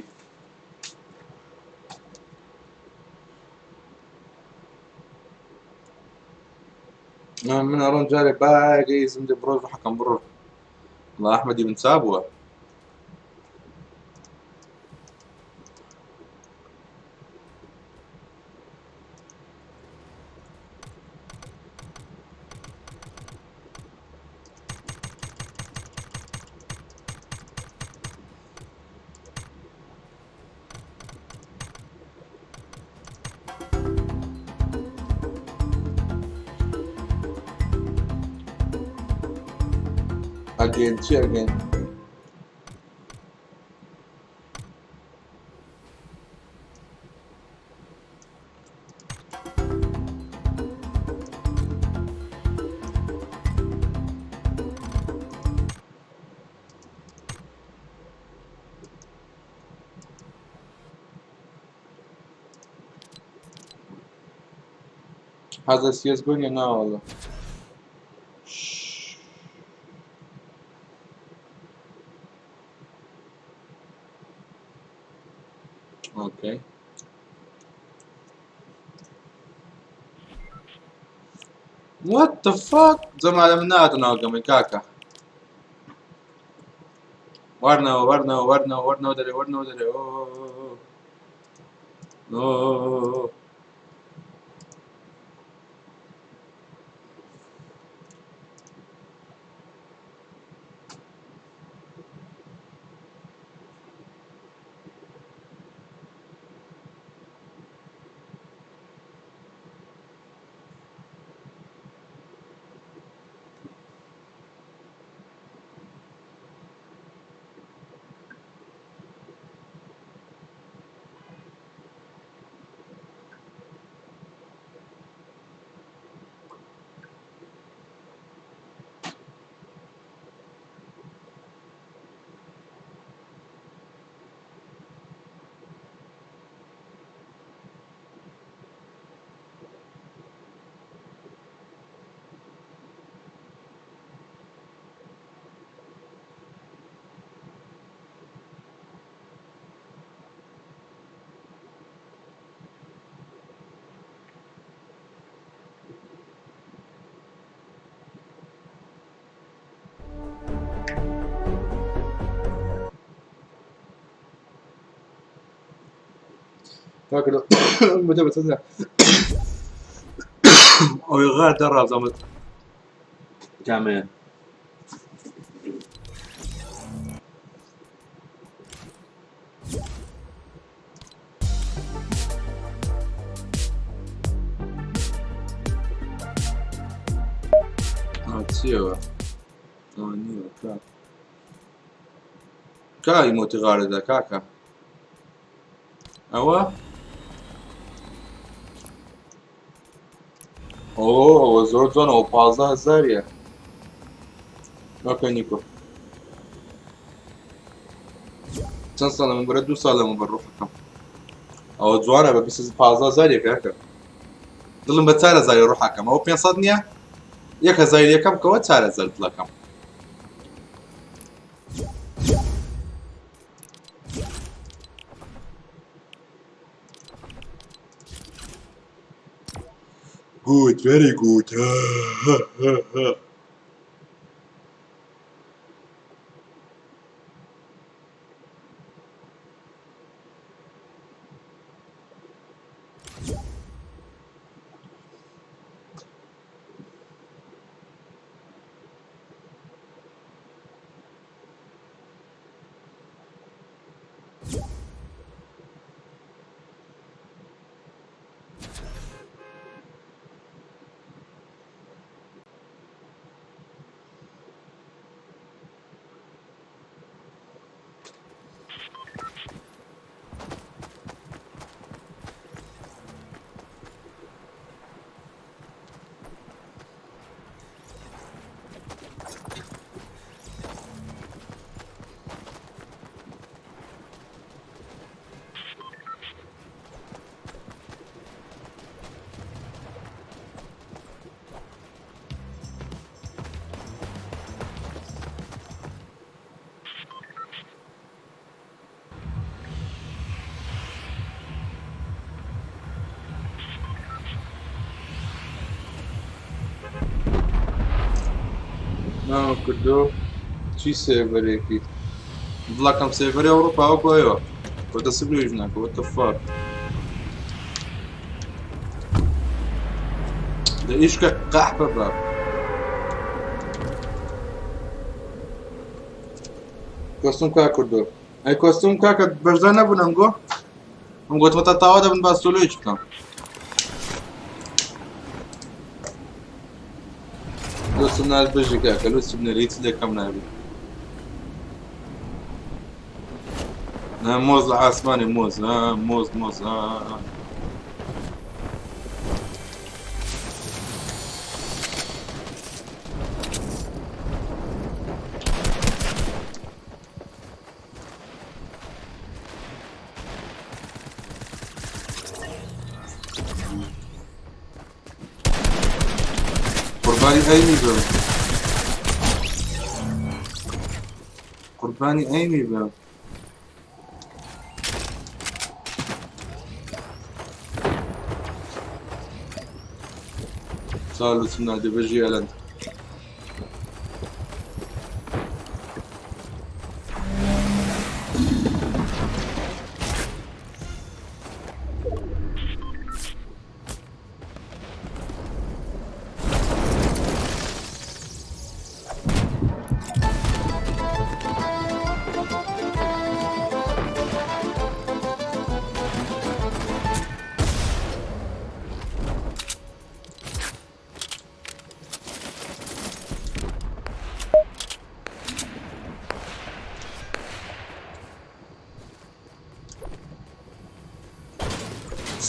من ئەڕۆم جارێ باگە ئیزم دێ بڕۆ حەکەم بڕۆ. وەڵا ئەحمەدی من چابووە. Again, چی again? حەزە سیەس بۆ نیە ناوەڵە. Okay. What the fuck? زەمالە من نهاتە ناو گەمەی کاکە. وەرنەوە وەرنەوە وەرنەوە وەرنەوە دەرێ وەرنەوە دەرێ. ئۆ. کاکە مدە بەسەر ئەوەی غار دەڕازەمت کامەیە. چیەوە؟ نییە کا کا ئیمۆتی غارەدا کاکە ئەوە ئۆ ئەوە زۆر جوانە ئەوە 15 هەزاریە. ئۆکەی نیکۆ چەند ساڵ لەمەوبەرە؟ 2 ساڵ لەمەوبەر ڕۆحەکەم. ئەوە جوانە بە 15 هەزاریە کاکە. دڵم بە 4 هەزاری ڕۆحەکەم. ئەوە 500 نییە؟ 1 هەزاری یەکەم کەوە 4 هەزار دڵەکەم. Good, very good. ناوە کردۆ چی سێڤەرێکی دڵەکەم سێڤەری ئەوروپا وەکو ئێوە بۆ دەست بێژ ناکە what the fuck دە ئیشکە قەحپە بە کۆستوم کا کردۆ ئەی کۆستوم کاکە بەشدار نەبوون ئەمگۆ ئەم گۆتمە تا تاوا دەبن با سۆلۆیش بکەم لۆسم ناز بژی کاکە لۆسم نەری هیچ لێکەم نابی نا مۆز لە ئاسمانی مۆز ها مۆز مۆز ها قوربانی ئەیمی بم قوربانی ئەیمی بم سالوسم نادی بژی ئەلەند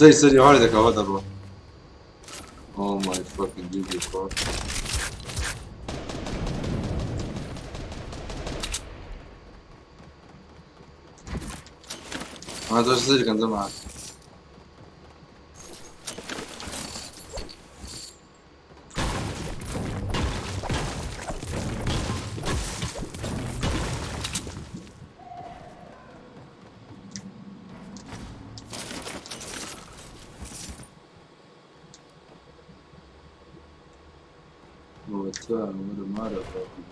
سەری سەری هەڵی دەکا وا دەڕوا Oh my fucking Jesus fuck. ما تۆش سەری کەم جەماعەت وەتا وەرە مارە باوکی.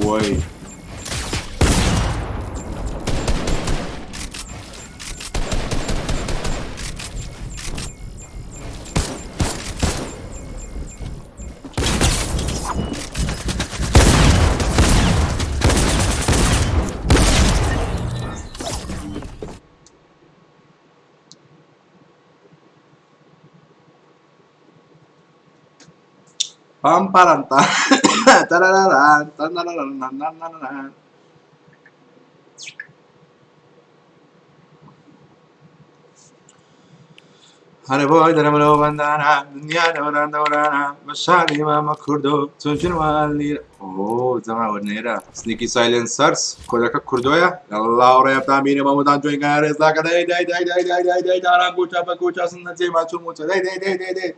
وای پام پاران تا تاراراران تاناراران هەرە بۆی دەرەمەوە بەندانە دنیا دەوران دەورانە بە شاری مامە کوردۆ چۆن ژنوان لیر ئۆ جەماوەر نێرە سنیکی سایلنسەرس کۆدەکە کوردۆیە لاوڕێ بتان بینە مامۆتان جوێن گارێز لاکە دەی دەی دەی دەی دەی دەی دەی داران گوچە بە گوچە سنە جێ ماچوو موچە دەی دەی دەی دەی دەی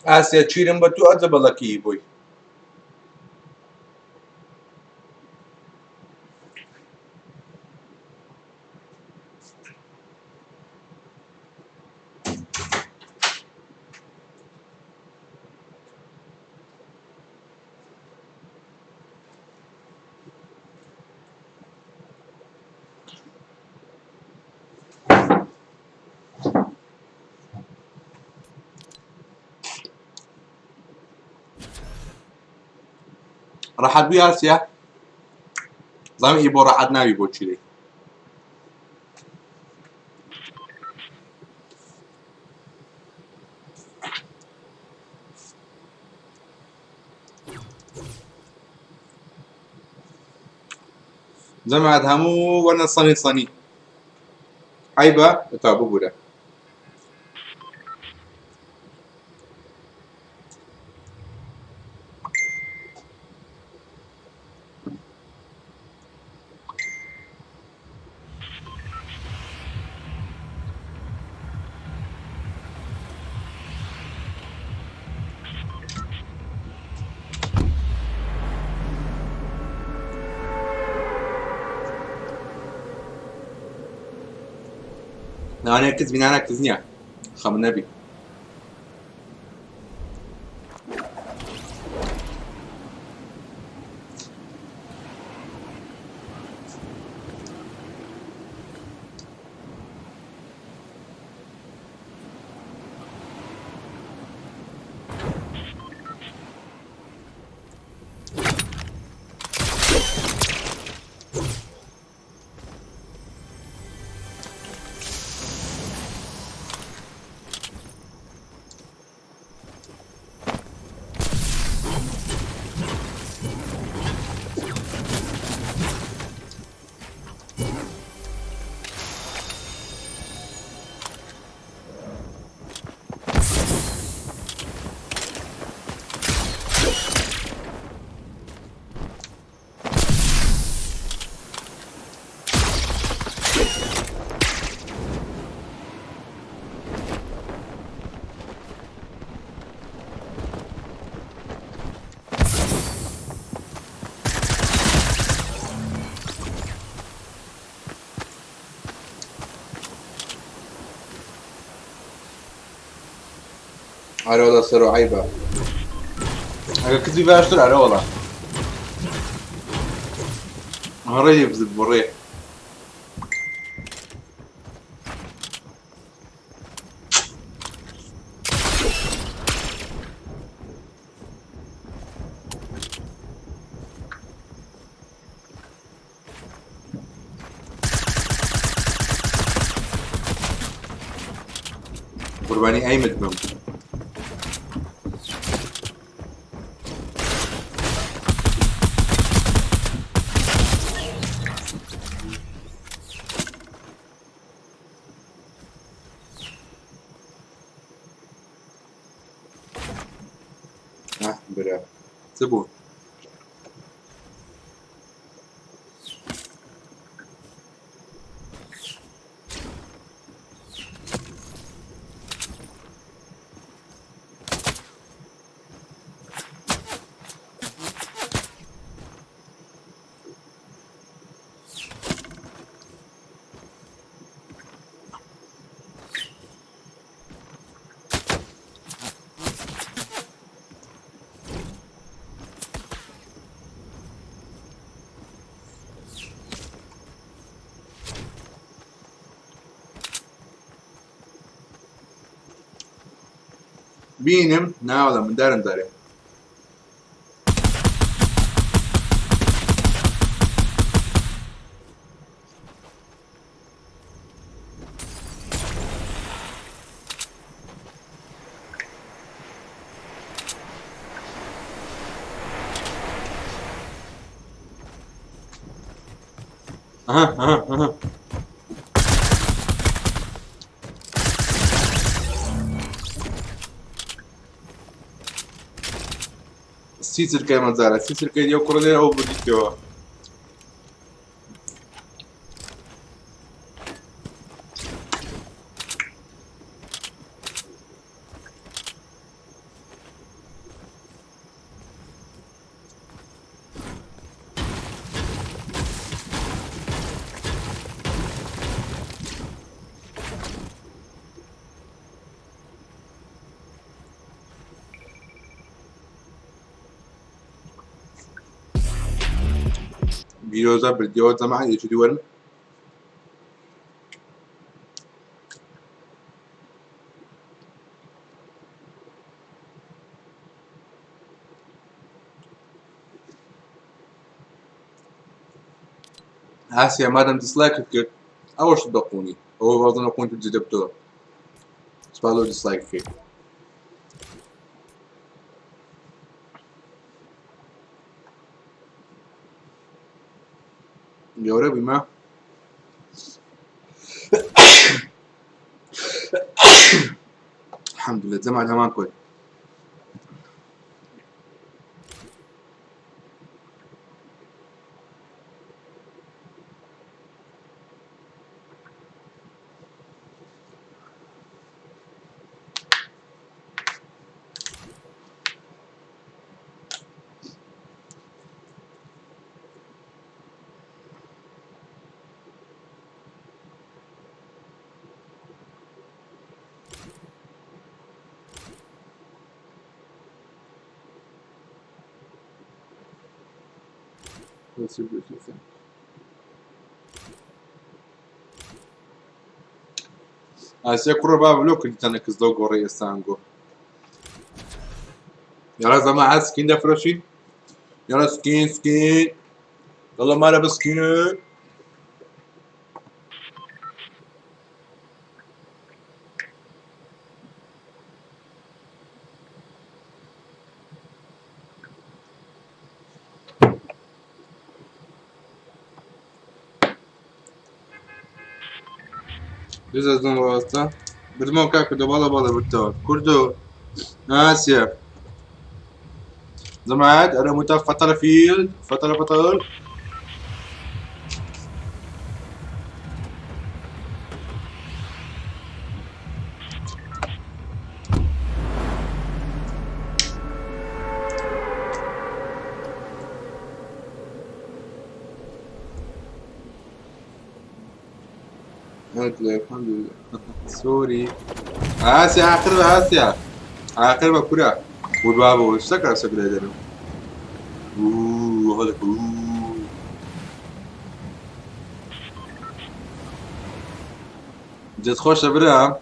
ئاسیا چیرم بە تو ئەجە بەڵەکیی بووی. ڕەحەت بووی ئاسیا؟ زانم ئی بۆ ڕەحەت ناوی بۆ چیرەی. جەماعەت هەموو وەرنە سەنی سەنی عەیبە تا ببورە. لەوانەیە کچ بینانە کچ نییە خەم نەبی. ئەرەوەڵا سەرۆ عەیبە ئەگە کچی باشتر ئەرەوەڵا ڕێ بزت بۆ ڕێ. قوربانی ئەیمت بم. برا چ بوو؟ بینم ناوەڵا مندارم دارێ. ئەها ئەها ئەها سی چرکەی مەجارە سی چرکەی دیەو کوڕە لێرە ئەو بردیتەوە. بیرۆزە بردیەوە جەماعەت یەکی دوو وەرن. ئاسیا مادەم دیسلایکت کرد ئەوەش دەقونی ئەوە وازنە قونت جدە بتەوە سپاس لۆ دیسلایکەکەی. گەورە بوویمە الحمدلله جەماعەت هەمان کۆی. ئاسیا کوڕە با بلۆ کردتانە کز لەو گۆڕی ئێستا ئەنگۆ. یاڵا جەماعەت سکین دەفرۆشین یاڵا سکین سکین یاڵا مالە بە سکین. دزەزم ڕاستە بردمەوە کاکە دە بەڵێ بەڵێ بردەوە کوردۆ ئاسیا جەماعەت ئەرە متە فەتەرە فیل فەتەرە فەتەر. الحمد لله سوري آسيا آخر آسيا آخر بكرة والبابا والسكر سكر يدنا اوه هذا اوه جت خوش برا.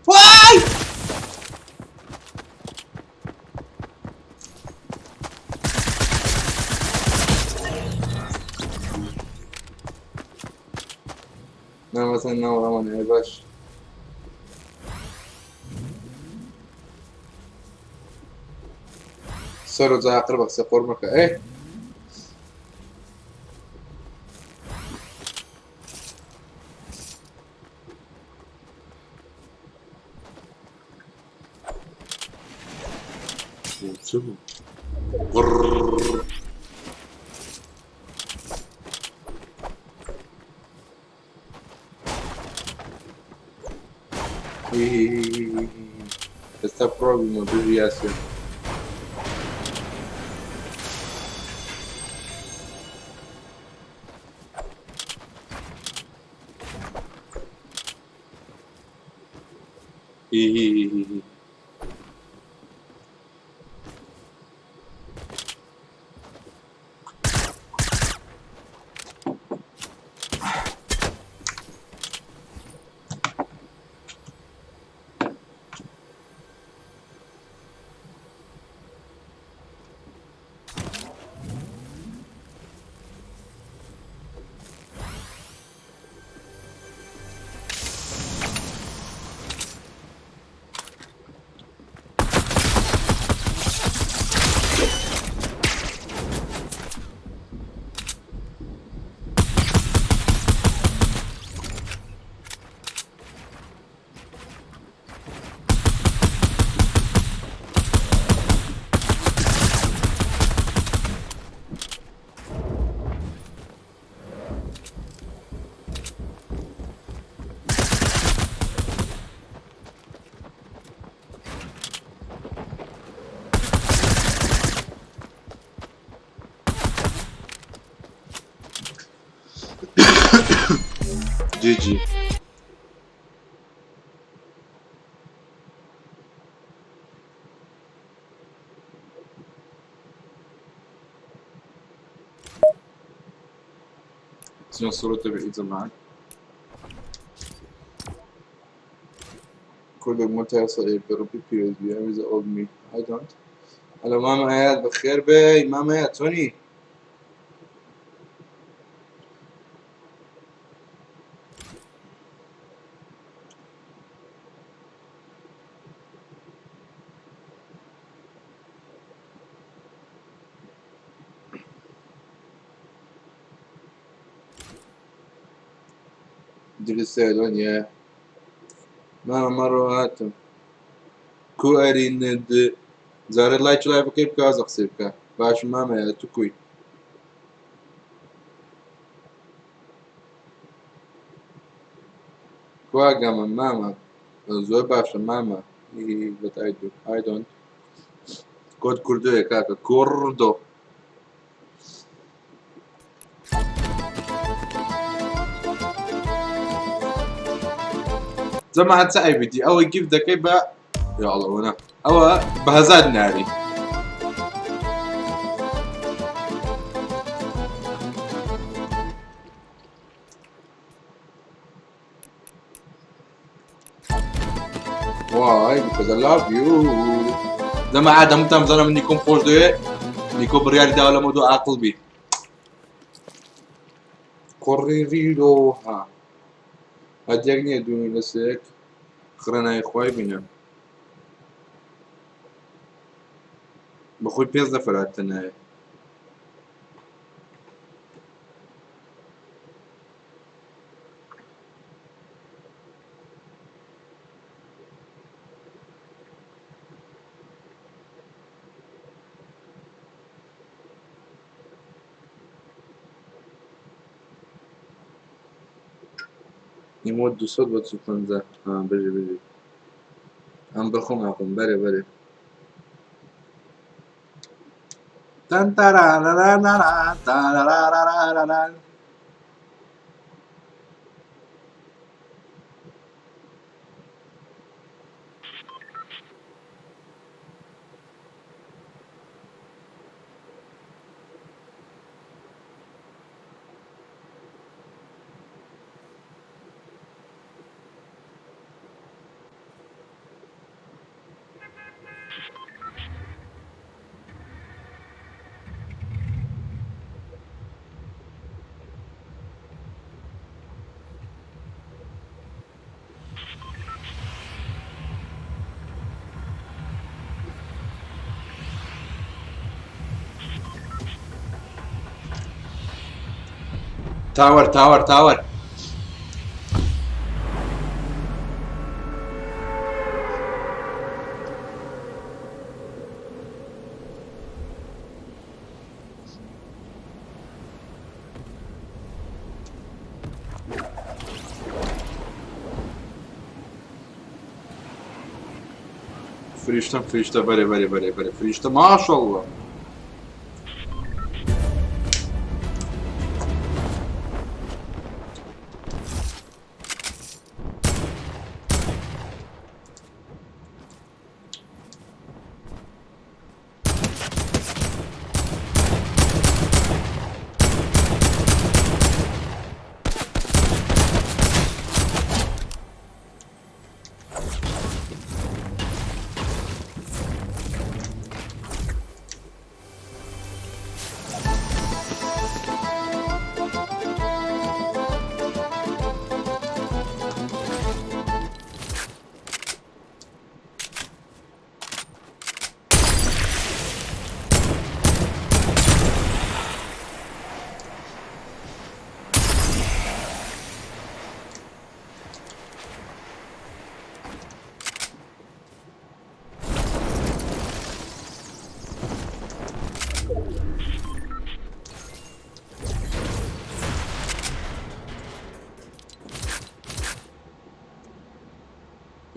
واي لا مثلا نور امان يا باش سر زي اقربك سيقربك ايه غرر. ئێستا پرۆبیمە بژی یاسر. GG. شنو الصورة تبعي زمان كل متى صعيب بربي بيرز بي I'm the old me I don't. هلا ماما اياد بخير بي ماما اياد توني درسي دنيا ماما مرة هاتم کو ئەرین زارە لای چلای بکەی بکە ئازە قسەی بکە باش مامە تو کوی کوا گەمە مامە زۆر باشە مامە but I do I don't. کۆد کوردۆیە کاکە کوردۆ جەماعەت چ ئەیبیتی ئەوە گیفت دەکەی بە یا الله وەنە ئەوە بە هەزار ناری Why? Because I love you. جەماعەت هەمووتان بزانە من نیکۆم خۆش دەوێ نیکۆ بڕیاری داوە لەمە دو عاقڵ بی کوڕی ریرۆها هەدیەک نییە دوو لەسێک خڕێنای خوای بینە بەخۆی پێنج نەفەر هاتنایە يموت 200 بە 50 ها بژی بژی ئەم بەخۆم ئاقم بەرێ بەرێ تەن تەرارەرەرەرە، تارەرەرەرەرە. تاوەر تاوەر تاوەر فریشتم فریشتە بەرێ بەرێ بەرێ بەرێ فریشتە ماشەڵڵا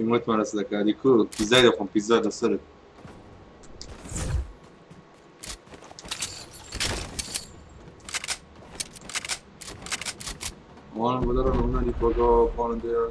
ئیمۆتمان لەسەر دەکاری کو پیزای دەخۆم پیزا لەسەرت One with a go upon there.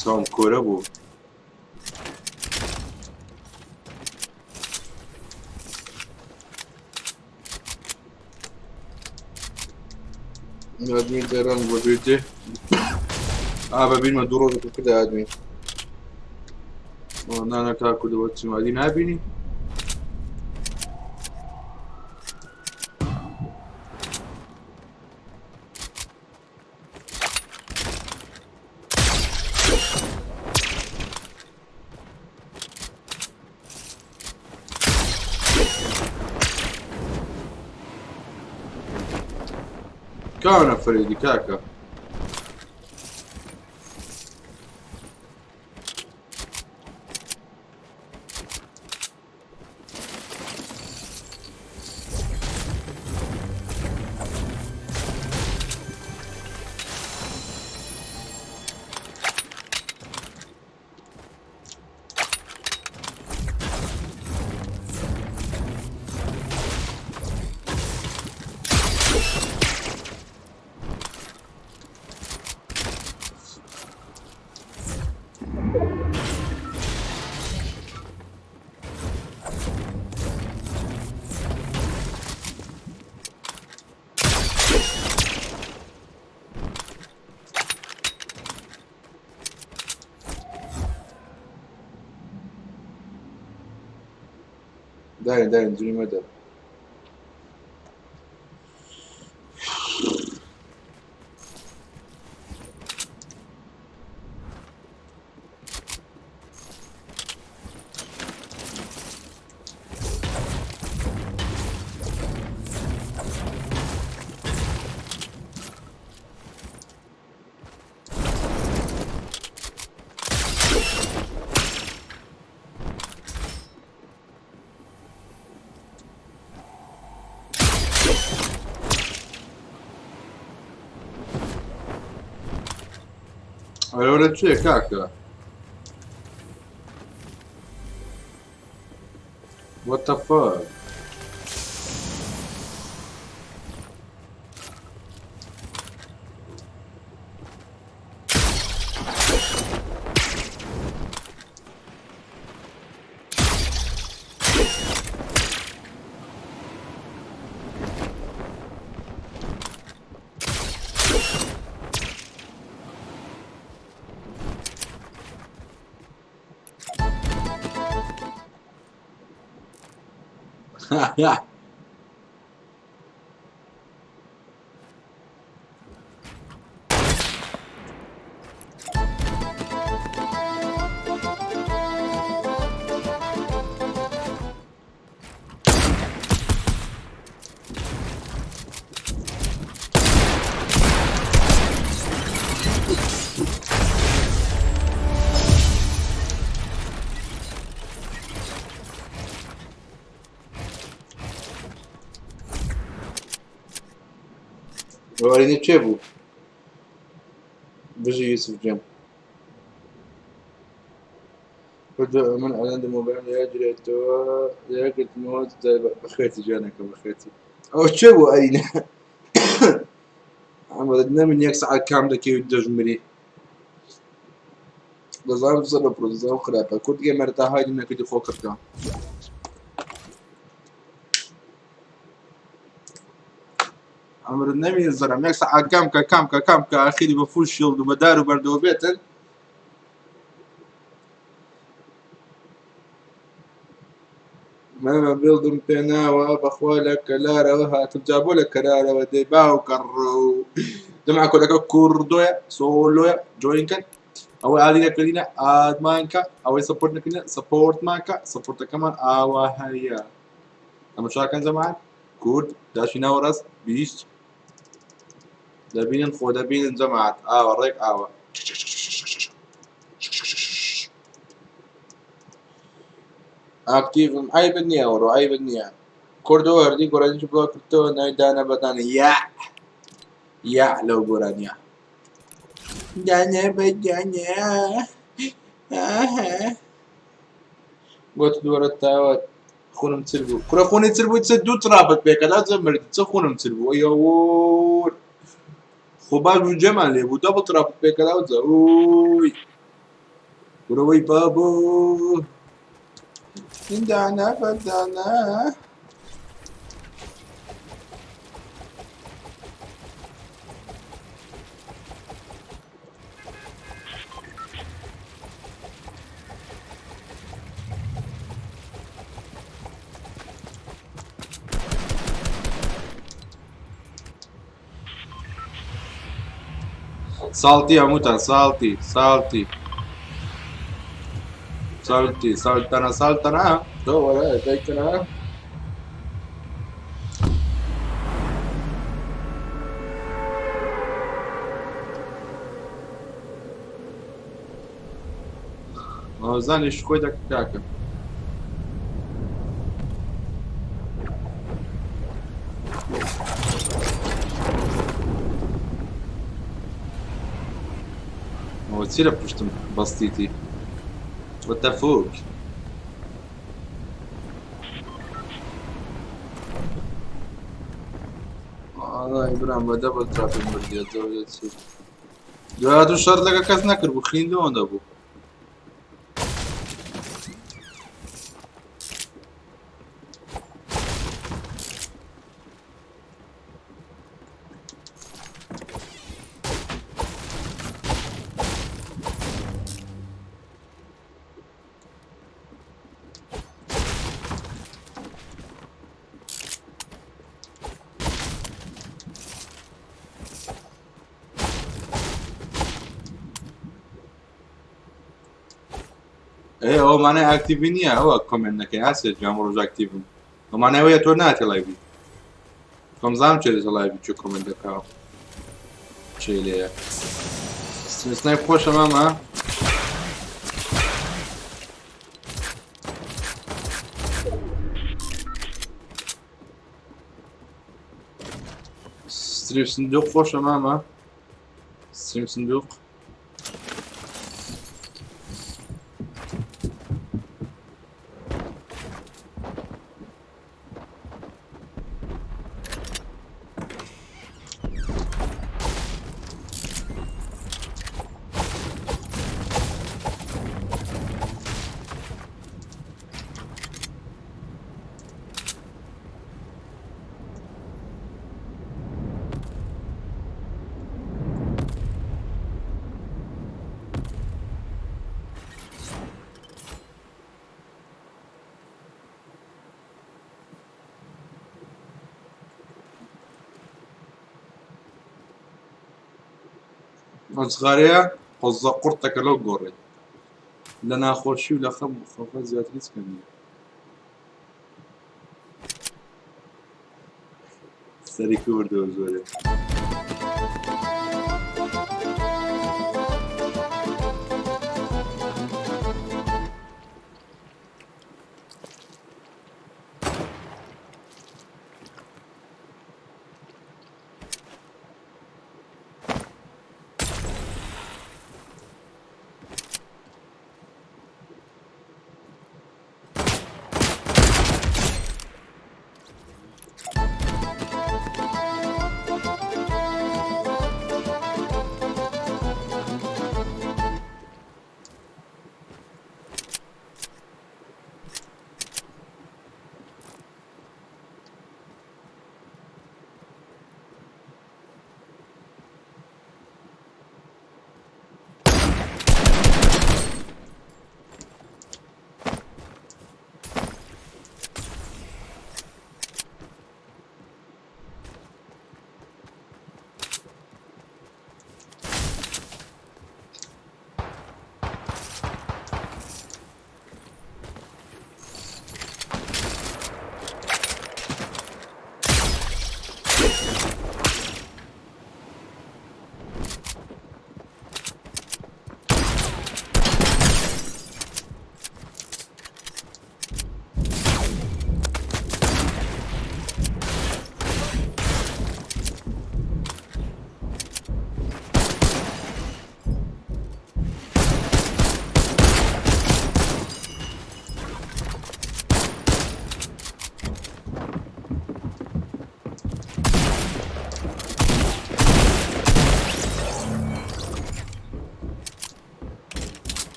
چاوم کۆرە بوو. ئادمین دەرم بۆ بێتێ ئا بەبینمە دوو ڕۆژەکە کرد ئادمین نانە کاکو دەوە چیم ئادی نابینی؟ کاونە فەریدی کاکە. داین داین جوری مەدە. ئەرە لە چێ کاکە؟ What the fuck? ئەرینە کێ بوو؟ بژی یوسف گیان. کوردۆ من ئەلەند مۆبایل لەیەک گرێتەوە لەیەک گرتمەوە بەخێرتی گیانەکە بەخێرتی. ئەوە کێ بوو ئەرینە؟ ئەمە نەمن یەک سەعات کام دەکەی و دەژمری. دەزانم زۆر لە پرۆزەم خراپە. کورد گەمەر تا هایدم نەکردی خۆ کردکە. ئەمر نەمی زەرم یەک سەعات کام کە کام کە کام کە ئاخیری بە فول شیڵد و بە دار و بەردەوە بێتن. مامە بێڵدم پێناوە بەخوا لە کەلارەوە هاتم جا بۆ لە کەرارەوە دەی باوکە ڕۆ. جەماعە کۆدەکە کوردۆیە سۆلۆیە جۆین کەن. ئەوەی ئادی نەکردینە ئادمان کە، ئەوەی سەپۆرت نەکردینە سەپۆرتمان کە، سەپۆرتەکەمان ئاوا هەیە. تەماشاکەن جەماعەت کورد داشی ناوەڕاست 20 دەبینن خۆ دەبینن جەماعەت ئاوە ڕێک ئاوە. ئاکتیڤم عیبت نییە وەڕۆ عیبت نییە. کوردۆ هەردی گۆرانیی بڵاو کردەوە ناوی دانە بە دانە یا یا لەو گۆرانیە دانە بە دانە. گوت دووەرە تاوە خونم چل بوو. کوڕە خونی چل بوو چ دوو تراپت پێکەدا چ مردی چ خونم چل بوو ئەیەوە خۆ باش بوو جێمان لێ بوو دەبڵ تراپت پێکەدا و ئۆی کوڕەوەی بابۆ دانە بە دانە. ساڵتی هەمووتان ساڵتی ساڵتی ساڵتی ساڵتەنە ساڵتەنە تۆ وەرە دایکەنە. ماوەزانیش خۆی دەکە کاکە. ئەوە چی لە پشتم بەستیتی؟ What the fuck؟ وەڵای برام بە دەبڵ تراپم بردیە زەوجە چی؟ دوای دوو شەڕ لەگە کەس نەکرد بوو خین لەوەندە بوو. ئێ ئەوە مانای ئاکتیڤی نییە، ئەوە کۆمێنت نەکەی ئاسێ گیان ڕۆژ ئاکتیڤم. ئەو مانای ئەوەیە تۆ ناتێ لایڤی. کۆم زانم چێ دێتە لایڤی چێ کۆمێنت دەکاوە. چێ لێیە. ستریم سنایپ خۆشە مامە. ستریم سندوق خۆشە مامە. ستریم سندوق. ئەو جغارەیە قۆزە قورتەکە لەو گۆڕێ لە ناخۆشی و لە خەم و خەفە زیاتر هیچ کەم نییە. سەری کردەوە زۆرێ.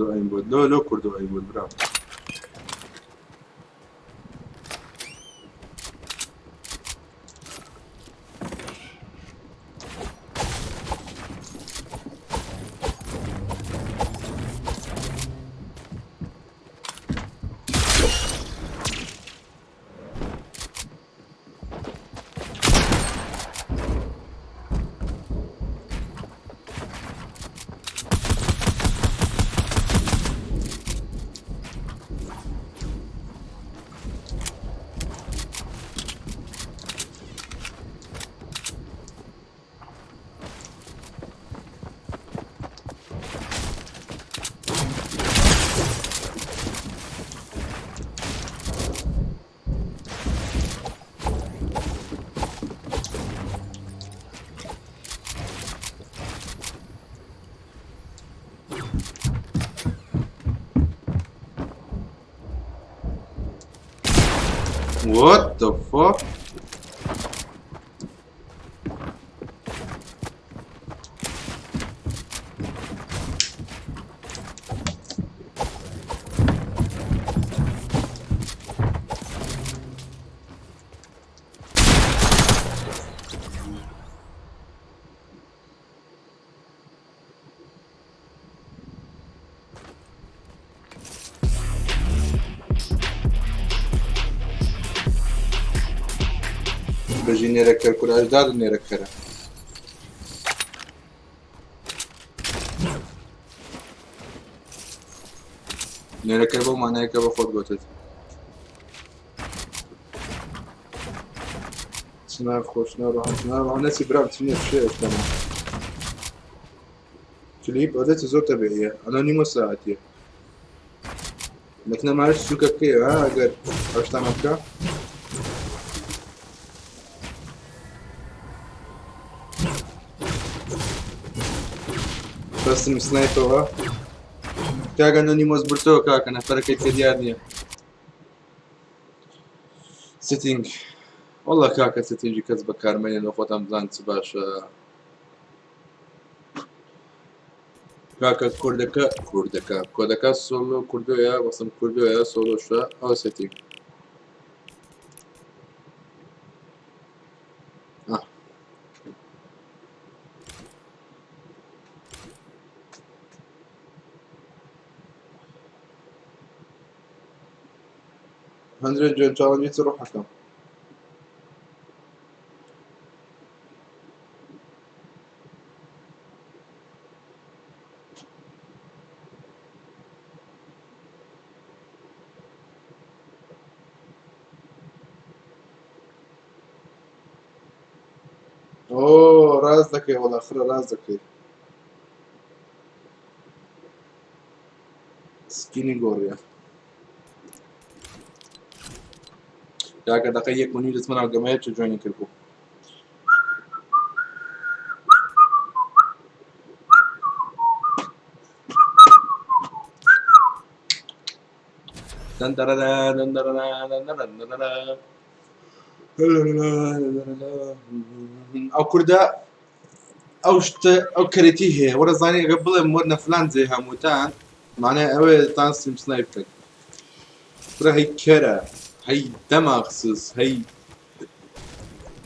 کوردۆ ئەیم بۆت لۆ لۆ کوردۆ ئەیم بۆت برا What the fuck? بژی نێرەکەر کورە ئەژداد نێرەکەرە. نێرەکەر بەو مانایە کە بە خۆت گوتت. چنار خۆش ناڕەحەت ناڕەحەت نەچی برام چ نییە شێ ئێستاما. کلیپ ئەدەچ زۆر تەبیعیە ئەنۆنیمۆس ساعەتیە. لەکنە ماوەش سوکە بکەی ها ئەگەر ئەو شتانە بکە. بەستم سنایپەوە کاکە ئەنۆنیمۆس بردەوە کاکە نەفەرەکەی کە دیار نییە. setting والله کاکە setting ی کەس بەکارمێنێ لە خۆتان بزان چ باشە. کاکە کوردەکە کوردەکە کۆدەکە solo کوردۆیە بەسم کوردۆیە سۆلۆشە ئەو setting آه. هەندرێت جوێن چاڵنجی چ ڕۆحەکەم ئۆ ڕاست دەکەی وەڵا خرە ڕاست دەکەی سکینی گۆڕیە کاکە دەقەی یەک و نیو دەچمە ناو گەمەیە چ جوێنی کرد بوو. دندرنا دندرنا دندرنا ئەو کوردە ئەو شتە ئەو کەرێتی هەیە وەرە زانی ئەگە بڵێم وەرنە فلان جێ هەمووتان معنای ئەوەیە تان سیم سنایپ بکەن. فرە هەی کەرە هەی دەماغسز هەی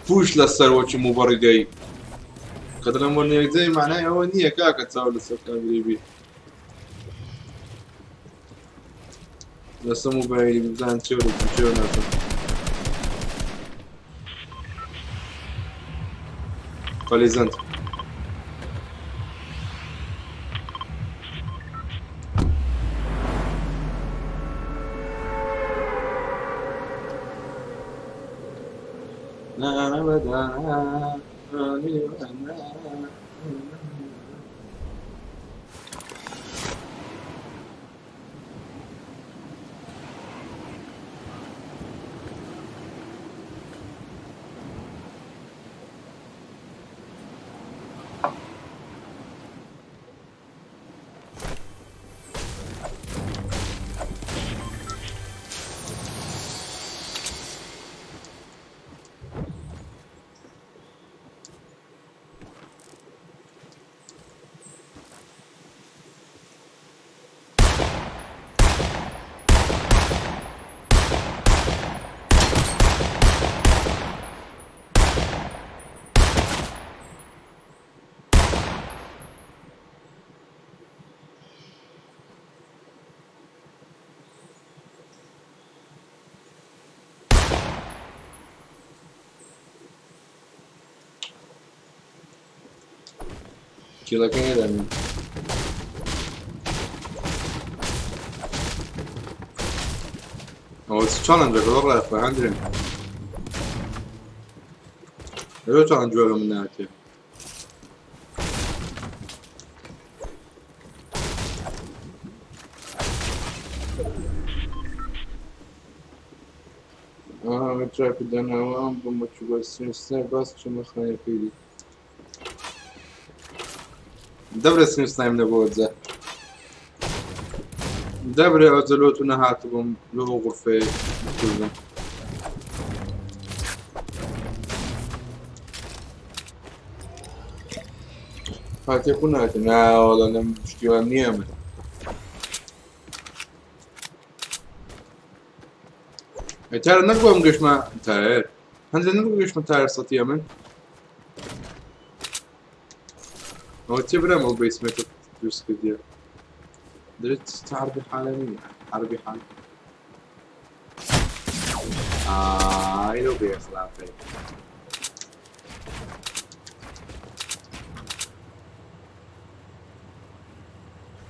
پوش لەسەر وەکی موبەڕیدەی کە دەڵێم وەرنە یەک جێ معنای ئەوە نییە کاکە چاو لەسەر کامیرەی بی لەسەر مۆبایلی بزان چێ و چێ ناکەم. قەلیزەند کیڵەکەی نەدەمێ. ئەوە چ چاڵنجەکە وەڵڵا خۆی هەندرێن لەوێ چاڵنج وەرە من ناتێ. ئەمە تراپی داناوە ئەم بۆ مەچوو سنە باس چۆمە خانەکەی دی. دەبرێ سنە سنایم لە بۆ جە دەبرێ ئەوجە لۆ تو نەهاتبووم لۆ ئەو غرفەیە بکردم. هاتێ کو ناتێ ناوەڵە لەم شتیوان نییە من. ئەی تارە نەبووم گەشتمە تایەر هەندێک نەبوو گەشتمە تایەر سەتیە من. ئەوە چێ برام ئەو بەیسمێتە دروست کردیە درێت حربی حالە نییە حربی حال ئای لەو بێ ئەخلاقەی.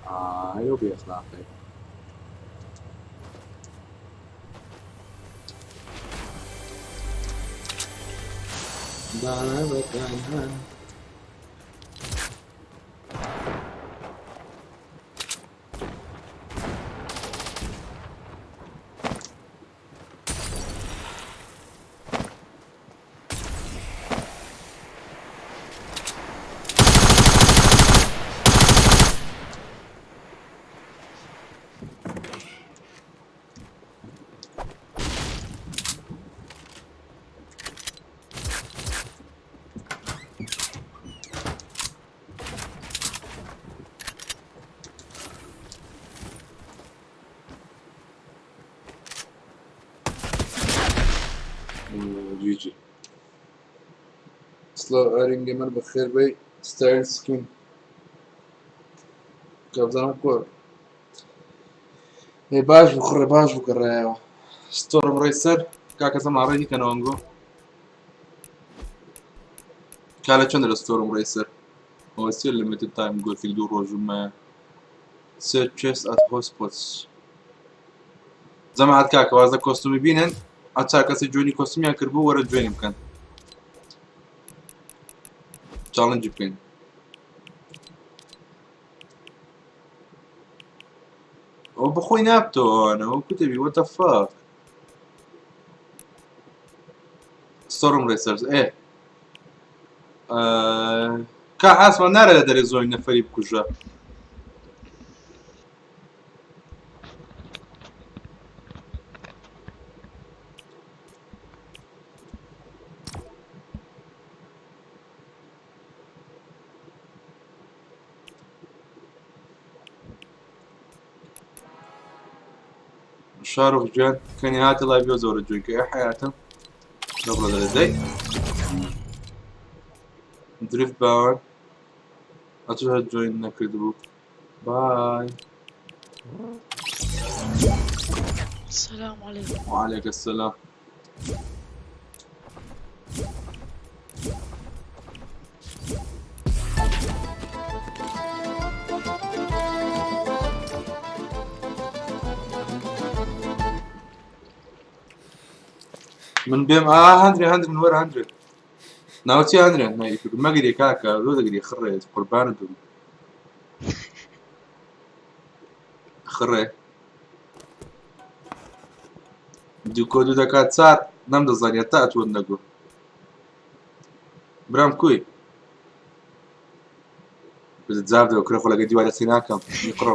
ئای لەو بێ ئەخلاقەی. دانا بە دانا. جی جی سڵاو ئارین گەمەر بەخێر بێی ستایل سکین کابزانم کۆ ئێ باش بوو خڕێ باش بوو گەڕایەوە ستۆرم ڕێسەر کاکە زەما ڕێی کەنەوە ئەنگۆ کا لە چەندە لە ستۆرم ڕێسەر ئەوە سێ لمیتد تایم گۆتیک دوو ڕۆژمە سێ چێست ئەت هۆسپۆتس جەماعەت کاکە وازە کۆستومی بینن ئەچا کەسی جوێنی کۆستومیان کردبوو وەرە جوێنی بکەن چاڵنجی بکەین. ئەو بەخۆی نابتەوەوانە ئەو کوتەبی what the fuck ستۆرم ڕێسەرز ئێ کا ئاسمان نارە لە دەرێ زۆی نەفەری بکوژە. شاروخ گیان کەنی هاتە لای بێ زۆرە جوێنکە ئێ حیاتم دەبڕە دەرێ دەی درفت باوان ئەتو هەر جوێن نەکردبوو باي. السلام عليكم. وعليك السلام. من بێم ئا هەندرێ هەندرێ من وەرە هەندرێ ناوچی هەندرێ مەگری کاکە لۆ دەگری خڕێت قوربانت بم خڕێ دوو کۆ دوو دەکات چار نەمدەزانی تا ئەتوەت نەگو برام کوی جاب دەوە کرە خۆ لەگە دیوارە قسەی ناکەم میقڕۆ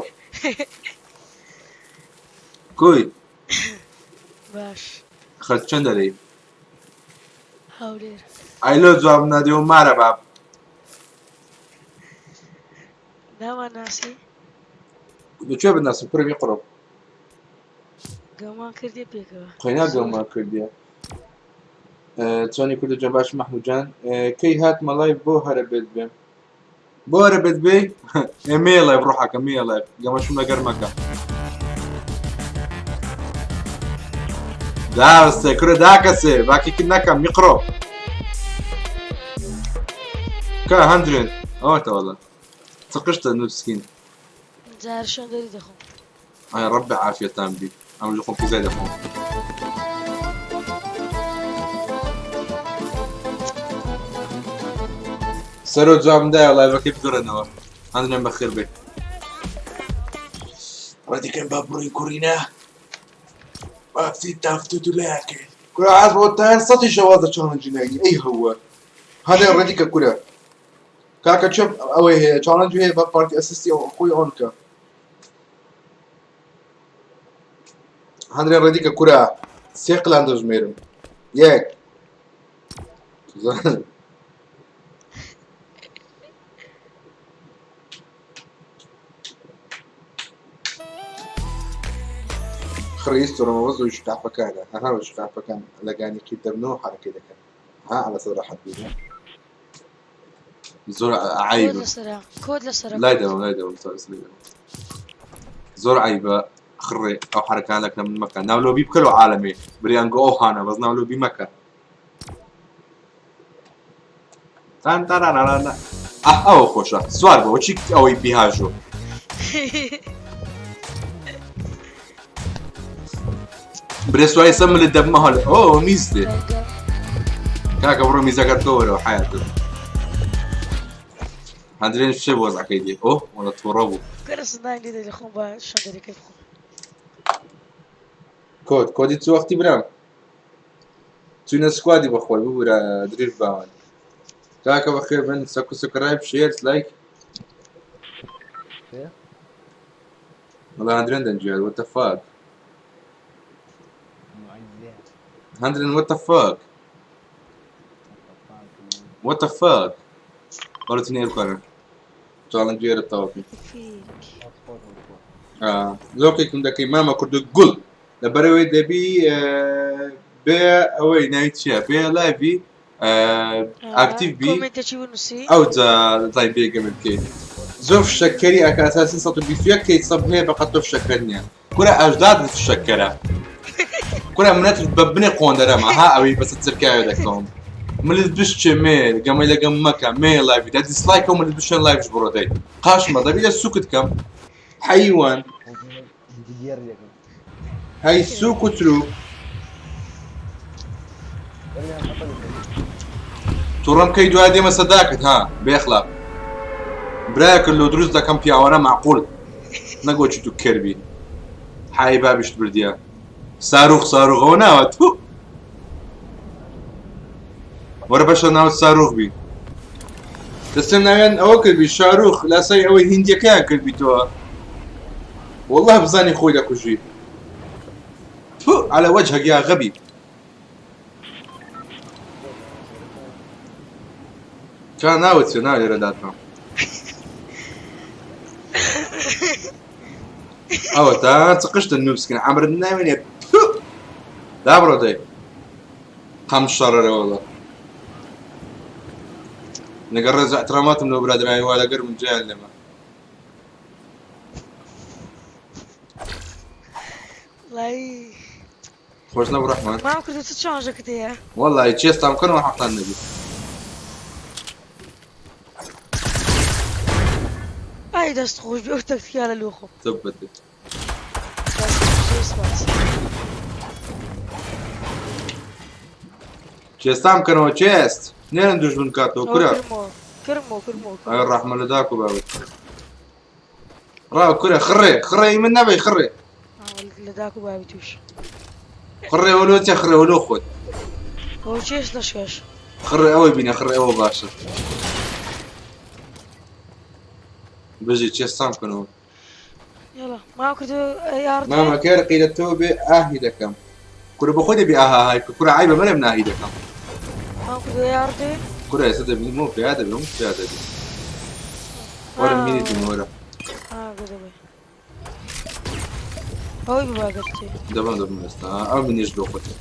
کوی باش. خەرج چەند دەرەی هەولێر. ئای لۆ جواب نادەی و مارە باب. نامان ناسی؟ لەکوێ بناسم کوڕی میقڕۆ گەمان کردیە پێکەوە. خۆی زۆر. ناگەممان کردیە. چۆنی کوردە جان باش مەحموود جان کەی هاتمە لای بۆ هەرە بێت بێم بۆ هەرە بێت بێ ئێ مێ لای ڕۆحەکە مێ لای گەمەشم لەگەر مەکە داوسێ کورە داکەسێ باکی کرد نەکەم میقڕۆ کە هەندرێن ئەوەتە وەڵا. چقشتە نووسکین. جار شوێن دەری دەخۆم. ئای ڕەبی عافیەتان بی، ئەم خۆم پیزای دەخۆم. سەرۆ جوابم دایە لایڤەکەی بگەڕێنەوە. هەندێن بەخێر بێ. ڕەدیکەن با بڕۆین کوڕینە. با بچین تافتو دوولایەکەین. کورە عاز بۆ تایەن سەتی شەوازە چاڵنجی ناگی ئەی هەوە. هەندێن ڕەدیکە کورە. کاکە چێ ئەوەی هەیە چاڵنجی هەیە بە پارتی ئەسیستی ئەو خۆی ئۆن کە. هەندێ ڕێدیکە کورە سێ قلان دەژمێرم. یەک. خڕی ستۆرەمە زۆر شقافەکانە هەها شقافەکان لەگانی قیت دەبنەوە حرەکەی دەکەن ها على سەر ڕەحەت بی زۆر کۆد عیبە لەسەرە، کۆد لەسەرە، لای کۆد. دەوم لای دەوم لای دەوم زۆر عیبە خڕێ ئەو حرەکان لەکە من مەکە ناو لۆبی بکەلەوە عالەمێ بریان گۆ ئەو هانە بەس ناو لۆبی مەکە تان تارارارا ئەه ئەوە خۆشە سوار بەوە چی ئەوەی بیهاژۆ برێ سواری سە ملت دەبمە هەل ئۆ میز دێ دەنگە. کاکە بڕۆ میزەکەت بکەوەرەوە حیاتت هەندرێن شێ وەزعەکەی دێ ئۆ وەڵا تووڕە بوو. کەرە سندان لێ دەری خۆم بە شوێن دەریەکەی بخۆم. کۆد کۆدی چ وەختی برام چوینە سکوادی بەخۆی ببورە درێژ باوان کاکە بەخێر بن سەک و سکرایب شێر لایک. وەڵا هەندرێن دەنجیات what the fuck هەندرێن what the fuck what the fuck وەرە تنێ بکەنە چاڵنجێرە تەواوی. فیک. لۆکێکم دەکەی مامە کوردو گوڵ لەبەرەوەی دەبی بێ ئەوەی ناوی چییە بێ لایڤی ئاکتیڤ بی کۆمێنتێکی بنووسی. ئەو جا لای بێگەمە بکەیت زۆر فشەکەری ئەکە ئەساسن 121 کەی سەب هەیە بەقەت تۆ فشەکەر نییە کورە ئەژداد فشەکەرە کورە منەت بە بنێ قۆندەرەمە ها ئەوەی بەسە چرکاوێ دەکەوم ملت بشچێ مێ گەمەی لەگەم مەکە مێ لایڤی دا دیسلایکە و ملت بشێن لایڤش بڕۆ دەی قاشمە دەبی لە سوکت کەم حەیوان هەی سوک و تروک تووڕەم کەی دوای دێمە سەداکت ها بێخلاق برایەکە لۆ دروست دەکەم پیاوانە معقول نەگۆچی تو کەربی حای بابیشت بردیە ساروخ ساروخەوە ناوە تو وەرە بەشە ناوت ساروخ بی دەستم ناویان ئەوە کردبی شاروخ لاسای ئەوەی هیندیەکەیان کردبیتەوە والله بزانی خۆی دەکوژی تو على وجهك يا غبي كان ناوت چیە ناوی لێرە داترام ئەوە تا چقشتە نووسکن عەمرت نامێنێ تو دابڕۆ دەی قەم شەڕەرە وەڵا لەگەڵ ڕێز احتراماتم لەو برادرانی وا لەگەر من جیان لێمە. وەڵی خۆش نەبوو ڕەحمان. مام کردو چ چاڵنجەکت هەیە؟ وەڵی چێستان بکەنەوە حەقتان نەبی. ئای دەست خۆش بێ ئەو تەکتیکانە لۆ خۆم. تبت. زۆر سپاس. چێستان بکەنەوە چێست نێرن دوژمن کاتەوە ئەوە کورە. کرمەوە کرمەوە کرمەوە ئەی کرمەوە. ڕەحمە لە داک و بابت. ڕاو کورە خڕێ خڕێ من نەبەی خڕێ. لە داک و بابی توش. خڕێ وەلۆ چێ خڕێ وەلۆ خۆت. ئەوە چێش لەشکەش. خڕێ ئەوەی بینە خڕێ ئەوە باشە. بژی چێستان بکەنەوە. یاڵا مام کردو یاردێ. مامە کێر قیرە تۆ بێ ئاهی دەکەم. کورە بە خۆی دەبی ئاها های بکە کورە عیبە مەرێم ناهی دەکەم. مام کردو یاردێ. کورە ئێستا دەبینم و پیا دەبم پیا دەبی. وەرە مینی دیم وەرە. گەدەبێ. ئەوەی بباگەتێ. دەبم دەبم ئێستا ئەو منیش لۆ خۆتە.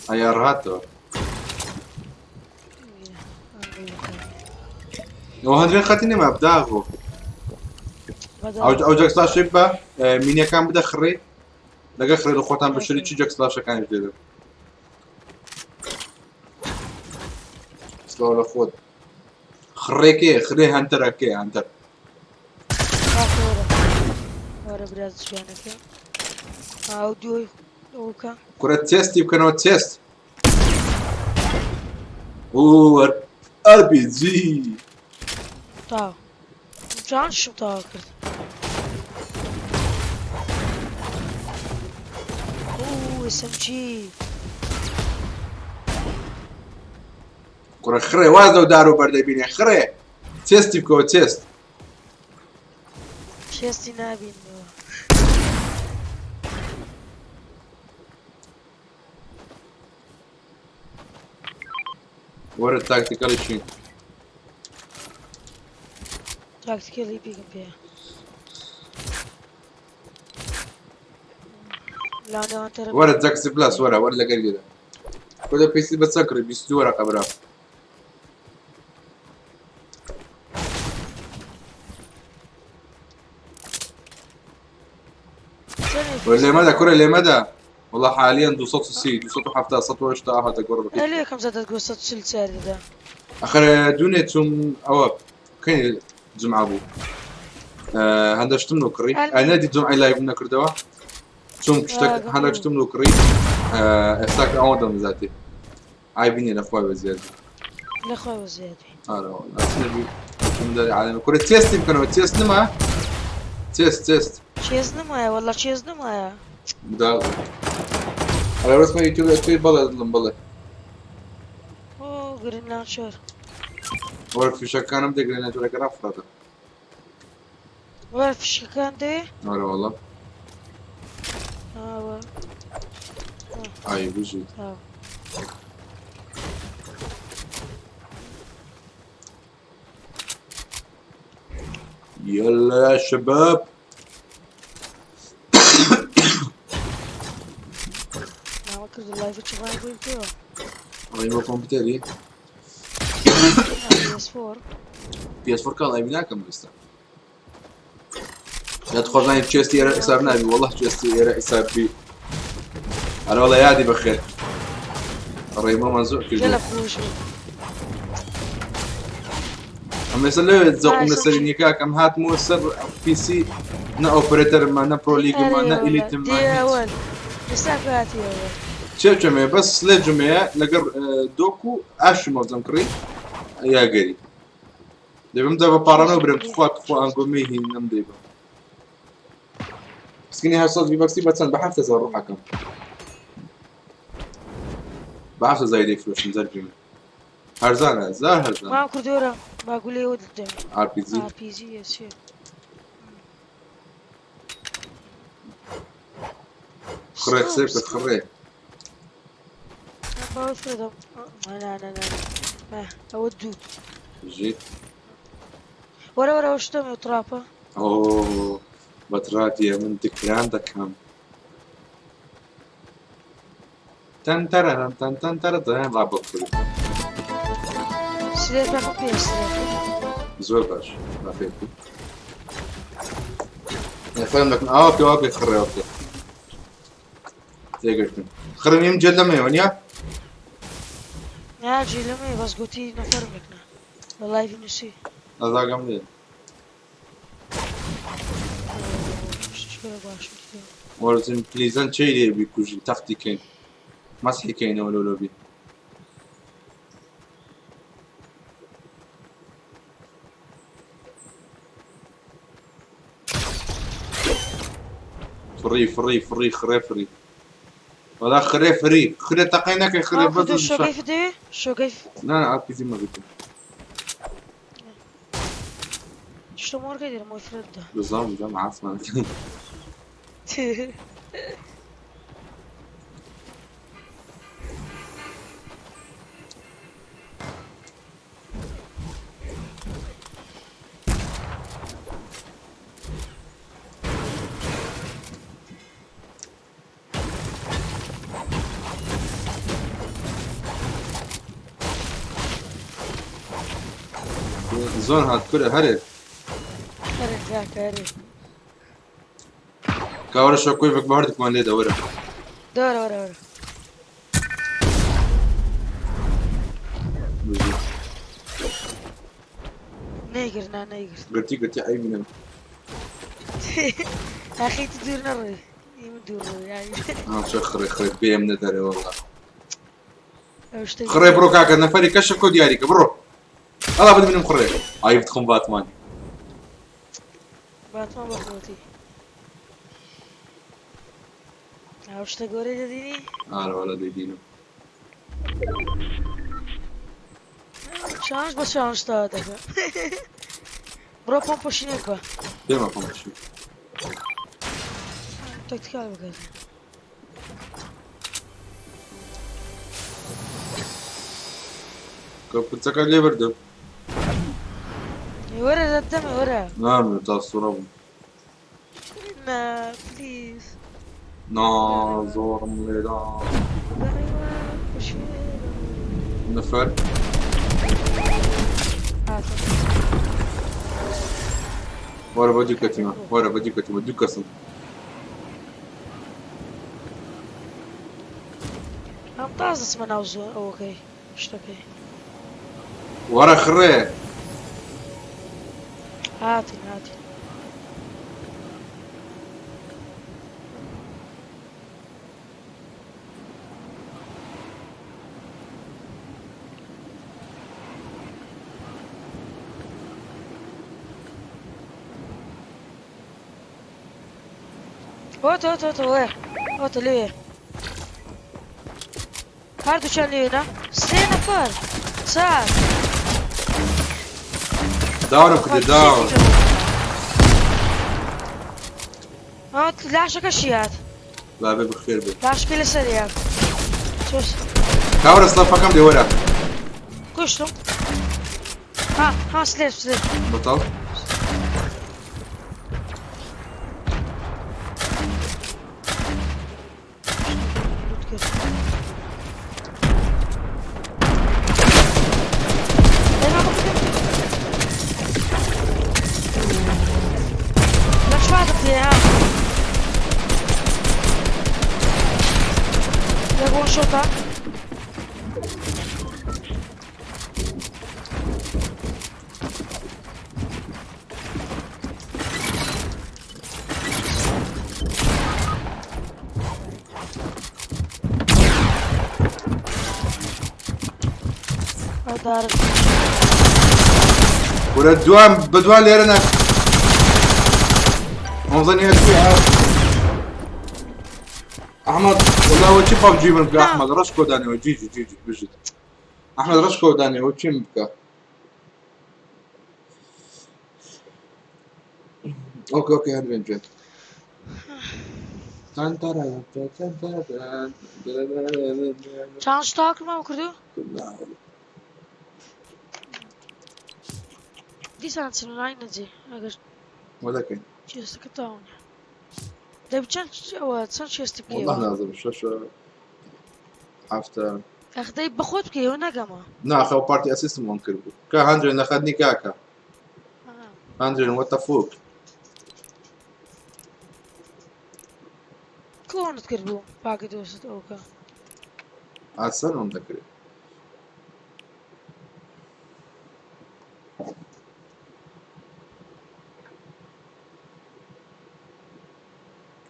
ئەیار هاتەوە. ئەوە هەندرێن خەتی نەما بداغۆ. ئەو جەکسلاشەی بە مینیەکان بدە خڕێ لەگە خڕێ لە خۆتان بەشەری چی جەکسلاشەکانیش دێدەن. سڵاو لە خۆت. خڕێکێ خرێ هەنتەرەکێ هەنتەر. کاکە وەرە وەرە براز ژیانەکە ئەو دوی ئەوکە. کورە تێستی بکەنەوە تێست. ئوو RPG. تاو جان شم تاو کرد. ئوو SMG. کوڕە خڕێ واز لەو دار و بەردە بینێ خڕێ تێستی بکەوە تێست. تێستی نابینەوە. وەرە تاکتیکەڵی چین. تاکتیکەڵی بیگم پێ. وەرە جەکسی پلاس وەرە وەرە لەگەر لێرە. کۆدە پێسی بە چەند کڕی 22 وەرەقە برا. وەرە لێمەدا کوڕە لێمەدا. والله حاليا 230 270 180 هاتە گۆڕ بکەیت. لێ کەم زادت گۆ 144 دەدا. ئەخر دوێنێ چووم ئەوە کەی جمعە بوو هەندە شتم لۆ کڕی نەدی جمعەی لایڤم نەکردەوە چوم شتێک هەندێک شتم لۆ کڕی ئێستا کە ئەوە دەمزاتێ ئای بینێ لە خۆی بەزیاد لە خۆی بەزیاد ئارە چوم دەری عالەمە کورە تێستی بکەنەوە تێست نما تێست تێست چێز نمایە والله چێز نمایە دا ئەرە ڕسمە یوتیوب ئەتوی بەڵێ دڵم بەڵێ ئۆ گرین لانچەر وەرە فیشەکانم دەگرێن لانچەرەکە ڕافڕاتە وەرە فیشەکان دەوێ ئەرە وەڵا ئاوە ئای بژیت يلا يا شباب. ما كرد اللايف تشوفان يقول كيو ريمو كمبيوتري بي اس 4 بي اس 4 كان لايف ناكم لسه لا تخرجني تشيستي إيرا حساب نبي والله تشيستي إيرا حساب بي أنا والله يادي بخير ريمو منزوع كل جلب خوش ئەم ئێستا لەوێ زەقم لەسەری نیکا کەم هاتمەوە سەر پیسی نە ئۆپەرێتەرمە نە پرۆلیگمە نە ئیلیتمە چێ چۆمێ بەس سلێ جمەیە لەگەڵ دۆک و ئاشی مۆزم کڕی یاگەری دەبم دا بە پاڕانەوە برم تخوا تخوا ئەنگۆ مێهی نەم دەیبم سکنی 800 ڤی باکسی بە چەند بە 7000 ڕوحەکەم بە 7000 دەیفرۆشم زەرگی من هەرزانە زار هەرزانە. مام کردۆرە با گولەی ئەوە دەدەم. RPG. RPG چیە؟ خڕێ قسەی بکە خڕێ. باوە فرێدەم. نا نا نا نا ئەوە دوو. ژیت. وەرە وەرە ئەو شتەم تراپە. ئۆ بەتراتیە من دکران دەکەم. تەن تەرەن تەن تەن تەرە تەن ڕابەکوری. سلێتەکەم پێ سلێتە. زۆر باش بەخێر بی. فەرم دەکەم ئاوا پێ وا پێ خڕێ وا پێ. تێگەشتم. خڕم ئێم جێ لەمەیەوە نییە؟ نا جێ لەمەیە بەس گوتی نەفەرم دەکنا. لە لایڤی نووسی. ئازاگەم لێ. وەرزم پلیزەن چەی لێ بیکوژی تەختی کەین مەسحی کەینەوە لۆ لۆبی. فڕی فڕی فڕی خڕێ فڕی وەڵا خرێ فری خرێ تەقەی نەکەی خرێ بەس شۆگەی دەوێ شۆگەی نا نا ئارپیجی مەگرتم شتە مۆرگەی دەرم ئەوی فرەت دا بزام بزام عاسمان زۆر هات کورە هەرێ هەرێ کاکە هەرێ کاوەرە شەکۆی بەک بە هەردووکمان لێ دەوەرە دەوەرە وەرە وەرە. بژی. نەیگرت نا نەیگرت. گرتی گرتی عەیبی نەبوو. ئاخی تو دوور نەڕۆی ئێمە دوور ڕۆی یانی. ها چە خڕێ خڕێ بێم نەدەرێ وەڵا. ئەو شتە خڕێ بڕۆ کاکە نەفەری کەشف کۆ دیاریکە بڕۆ. ئەڵا بنم خڕێ. ئای بتخۆم باتمانی. باتمان بەخۆتی. ئەو شتە گەورەی دەدینی؟ ئارە وەڵا دەیدینم. چانس بە چانس تا دەکەم. بڕۆ پۆمپۆشینێک بە. دێمە پۆمپۆشین. تەکتیکال بکات. کە پرچەکە لێ بردم. وەرە دەدەمە وەرە. نامێ تا سوڕە بووم. نا پلیز. نا زۆرم لێدا. نەفەر. هاتم. وەرە بە دوو کەتیمە وەرە بە دوو کەتیمە دوو کەسن. ئەم تاز دەچمە ناو زۆر ئەوەکەی شتەکەی. وەرە خڕێ. هاتین هاتین. ئۆتە ئۆتە ئۆتە وەرە ئۆتە لێ هەردووکیان لێنە سێ نەفەر چار. داونم کردی داون. لاشەکەشی هات. بابێ بخێر بێ. لاشەکەی لەسەر هات. چۆس. کاورە سڵەفەکەم لێ وەرە. کوشتم. ها ها سلێر سلێر. بەتاڵ. کورە دوام بەدوا لێرە نا ئەوزەنی هەچی ئەحمەد وەڵا چی پەبجی من بکە ئەحمەد ڕەش کۆدانەوە جیجی جیجی بژیت ئەحمەد ڕەش کۆدانەوە چیم بکە ئۆکە ئۆکە هەندێن جێت چاڵ شتاکمان کردو دیسان چنای نەجێ ئەگەر وەدەکەین چێستەکە تاونە دەبی چەند ئەوە چەند چێستی والله بکەیەوە نازم شەش هەفتە ئەخ دەی بەخۆت بکەیەوە نەگەمە ناخە و پارتی ئەسیستم وان کرد بوو کە هەندێن لە خەدنی کاکە هەندێن وات فوک کۆنت کرد بوو پاکە دۆست ئەوکە ئاسان وم دەکرێت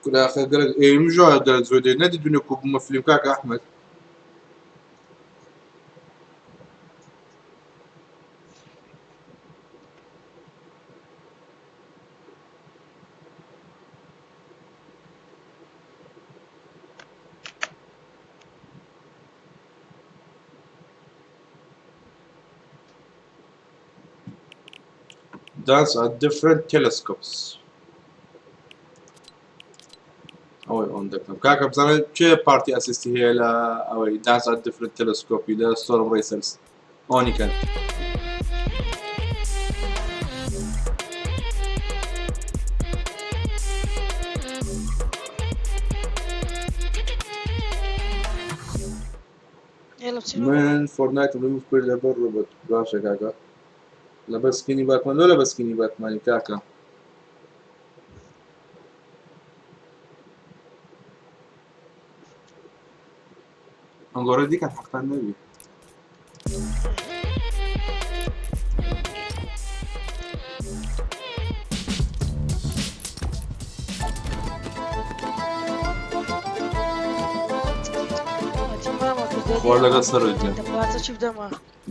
كل اخي قالك ايه مش قالك زودي نادي الدنيا كوب ما فيلم كاك احمد Dance at different telescopes. ئەوەی ئۆن دەکەم کاکە بزانە چێ پارتی ئەسیستی هەیە لە ئەوەی دانس ئەت دیفرنت تەلەسکۆپی لە ستۆرم ڕیسەرس ئۆنی کەن. يلا بچینەوە من فۆرتنایتم ریموف کرد لەبەر ڕۆبۆت باشە کاکە لەبەر سکینی باتمان لۆ لەبەر سکینی باتمانی کاکە ئەنگۆرە دیکەن حەقتان نەبی. خوا لەگەڵ سەرۆ گیان. پارچە چی بدەمە؟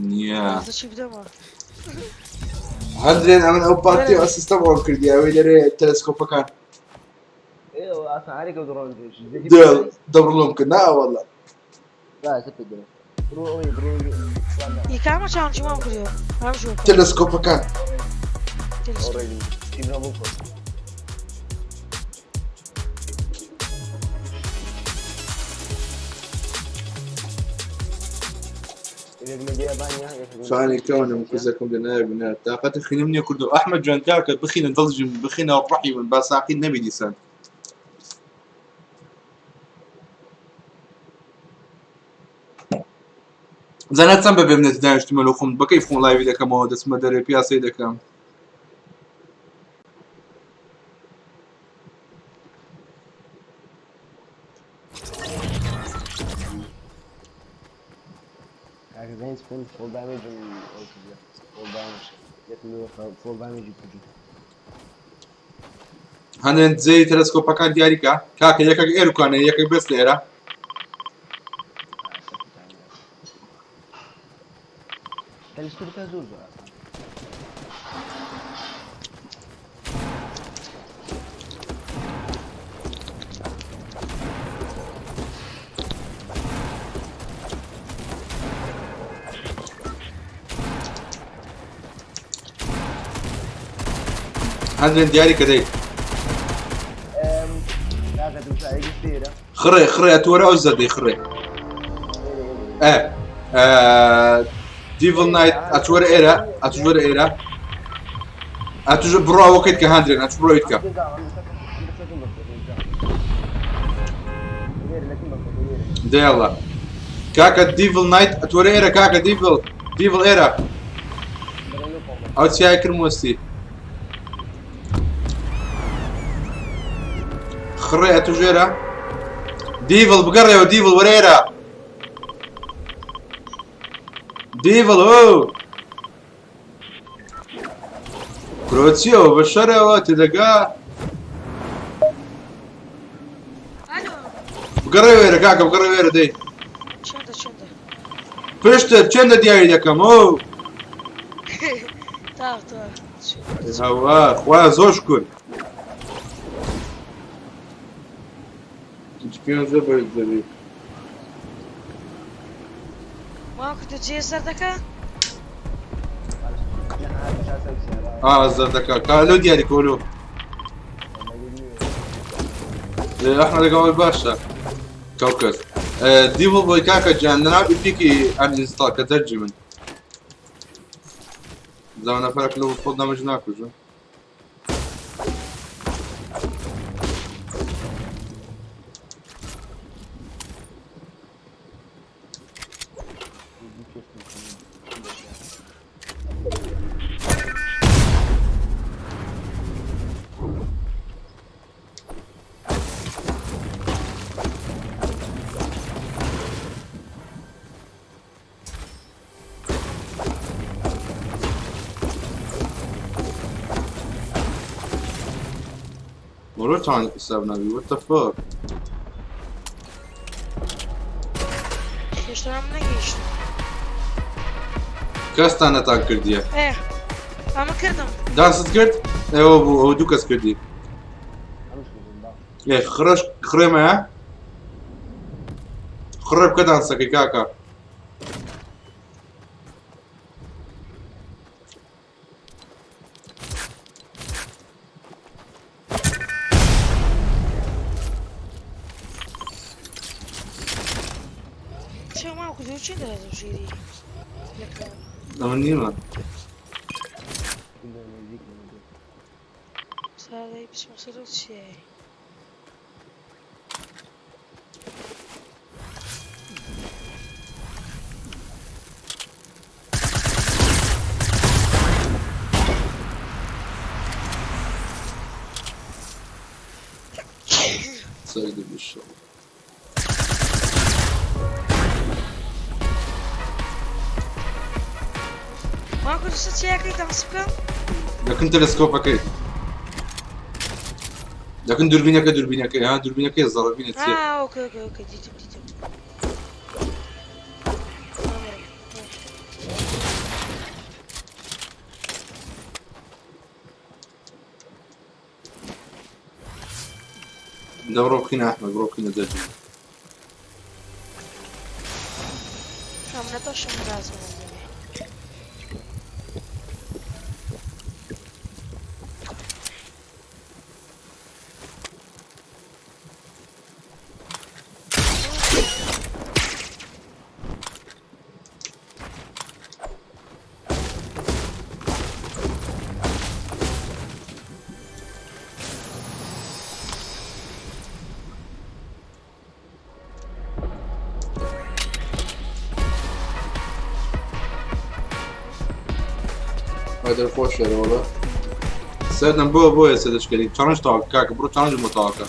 نییە. پارچە چی بدەمە؟ هەندرێن ئەمن ئەو پارتی ئەو سیستەم ئۆن کردی ئەوەی لەرێ تەلەسکۆپەکان. دڵ دەبڕڵم کرد نا والله. ئی کامە چاونچی مام کردووە؟ ئەم ژوور. تەلەسکۆپەکان. تەلەسکۆپ. فاني كون مكزكم لنا بنا طاقة خينمني كردو أحمد جان كاكا بخينا ضلجم بخينا وطحي من باساقين نبي ديسان. زانات سم ببێ منێت دانیشتمە لۆ خۆم بەکەی خۆم لایڤی دەکەمەوە دەچمە دەرێ پیاسەی دەکەم. هەندێن جێی تەلەسکۆپەکان دیاریکە کاکە یەکێک ئێرکانە یەکێک بەس لێرە. هەندێن دیاریکە دەی. خڕێ خڕێ ئەتوەرە ئەو زەردەی خڕێ. ئێ دیڤڵ نایت ئەتوەرە ئێرە ئەتوەرە ئێرە ئەتوژ بڕۆ ئەوەکەیت کە هەندرێن ئەتو بڕۆیت کە. دەیەڵە کاکە دیڤڵ نایت ئەتوەرە ئێرە کاکە دیڤڵ دیڤڵ ئێرە ئەو چیای کرم وەستی. خڕێ ئەتوژێرە دیڤڵ بگەڕێەوە دیڤڵ وەرە ئێرە دیڤڵ ئۆ کرۆچیەوە بە شەرەوە تێدەگا. ئەلۆ. بگەڕێ وێرە کاکە بگەڕێ وێرە دەی. چەندە چەندە؟ پشتت چەندە دیاری دەکەم ئۆ. تا تا. هەوا خوا زۆر شکر. پێم زۆر بەرز دەبی. مام کردو جێ زەردەکە؟ ئا زەردەکە کا لۆ دیاری کۆلۆ. ئەحمەد لەگەڵ باشە کەوکەس. دیڤڵ بۆی کاکە گیان لەناو ئیپیکی ئەم ئینستاڵ کە دەرجی من. زاو نەفەرێک لەو خۆت نەمەج ناکوژم. مرۆتان حساب نابی what the fuck. هێشتا ئەم نەگەیشتم. کەستان نەتان کردیە؟ ئێ ئەمە کردم. داست کرد؟ ئێوە بوو ئەوە دوو کەس کردی. ئێ خڕش خڕێمەیە؟ خڕێ بکە دانسەکەی کاکە. چێ مام کردو چی دەرەزم ژیری؟ لەکەوە. ئەمە نیمە. سادەی بچمە سەر ئەو چیایە. سەر دەبی شەو. مام کردو سەر چیاکەی دانس بکەم؟ دەکن تەلەسکۆپەکەی. دەکن دووربینەکە دووربینەکەی ها دووربینەکەی زەڕەبینە چییە؟ ئا ئۆکەی ئۆکەی ئۆکەی دیتم دیتم. دە بڕۆ بخینە ئەحمەد بڕۆ بخینە دەرجی. ئەمنە تەشم لازم دەبێ. هەیدەر خۆش شێرە وەڵا. سەردەم بۆ بۆ ئێستا دەشکەری چاڵنج تەواو کاکە بڕۆ چاڵنج بۆ تەواوکە.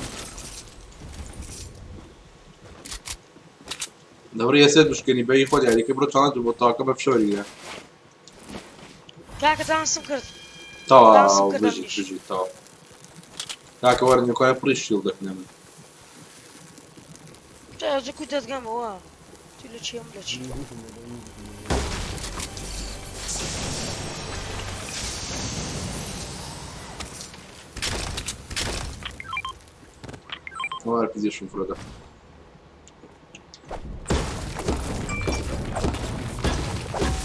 دەبڕی ئێستا بشکێنی بەی خۆت یاریکە بڕۆ چاڵنج بۆ تەواوکە بە فشۆریگە. کاکە دانسم کرد. تەواو دانسم کرد بژیت ئەمنیش. بژیت تەواو. کاکە وەرە نوکای پڕی شیڵ دەکنە من. جەکو دەستگەمەوە. تو لە چیم لە چی؟ ئەوە ئەرپیجیشم فرۆدە.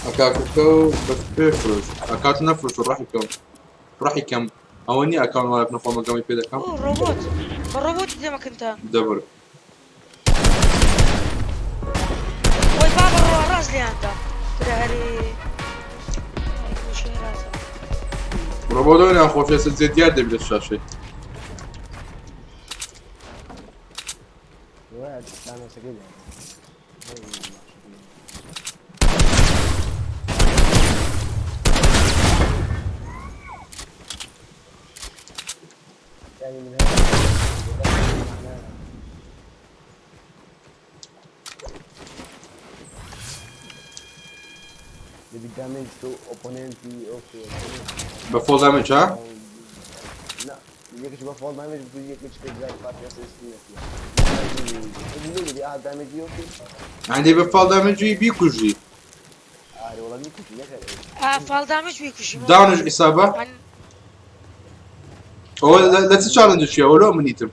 ئەکاکەکە و بە پێ فرۆش ئەکات نەفرۆش و ڕەحی کەم ڕەحی کەم ئەوە نییە ئەکاون وایە بنەخۆمەکەمی پێ دەکەم. ئۆ ڕۆبۆت بە ڕۆبۆتی دەمەکنتان. دەبر. وەی بابە ڕۆ ڕاست لێیان دام. ترە هەرێ ئەی گۆشەی ڕاستە. ڕۆبۆتەوە ناخۆش ئێستا جێ دیار دەبی لە شاشەی. بە فۆڵ دامێج ها؟ عندي بە فاڵ دامێجی بیکوژی. ئا فاڵ دامێج بیکوژی. داونش ئیسابە؟ ئەوە لە چ چاڵنجە چییە؟ ئەوە لۆ منیتم.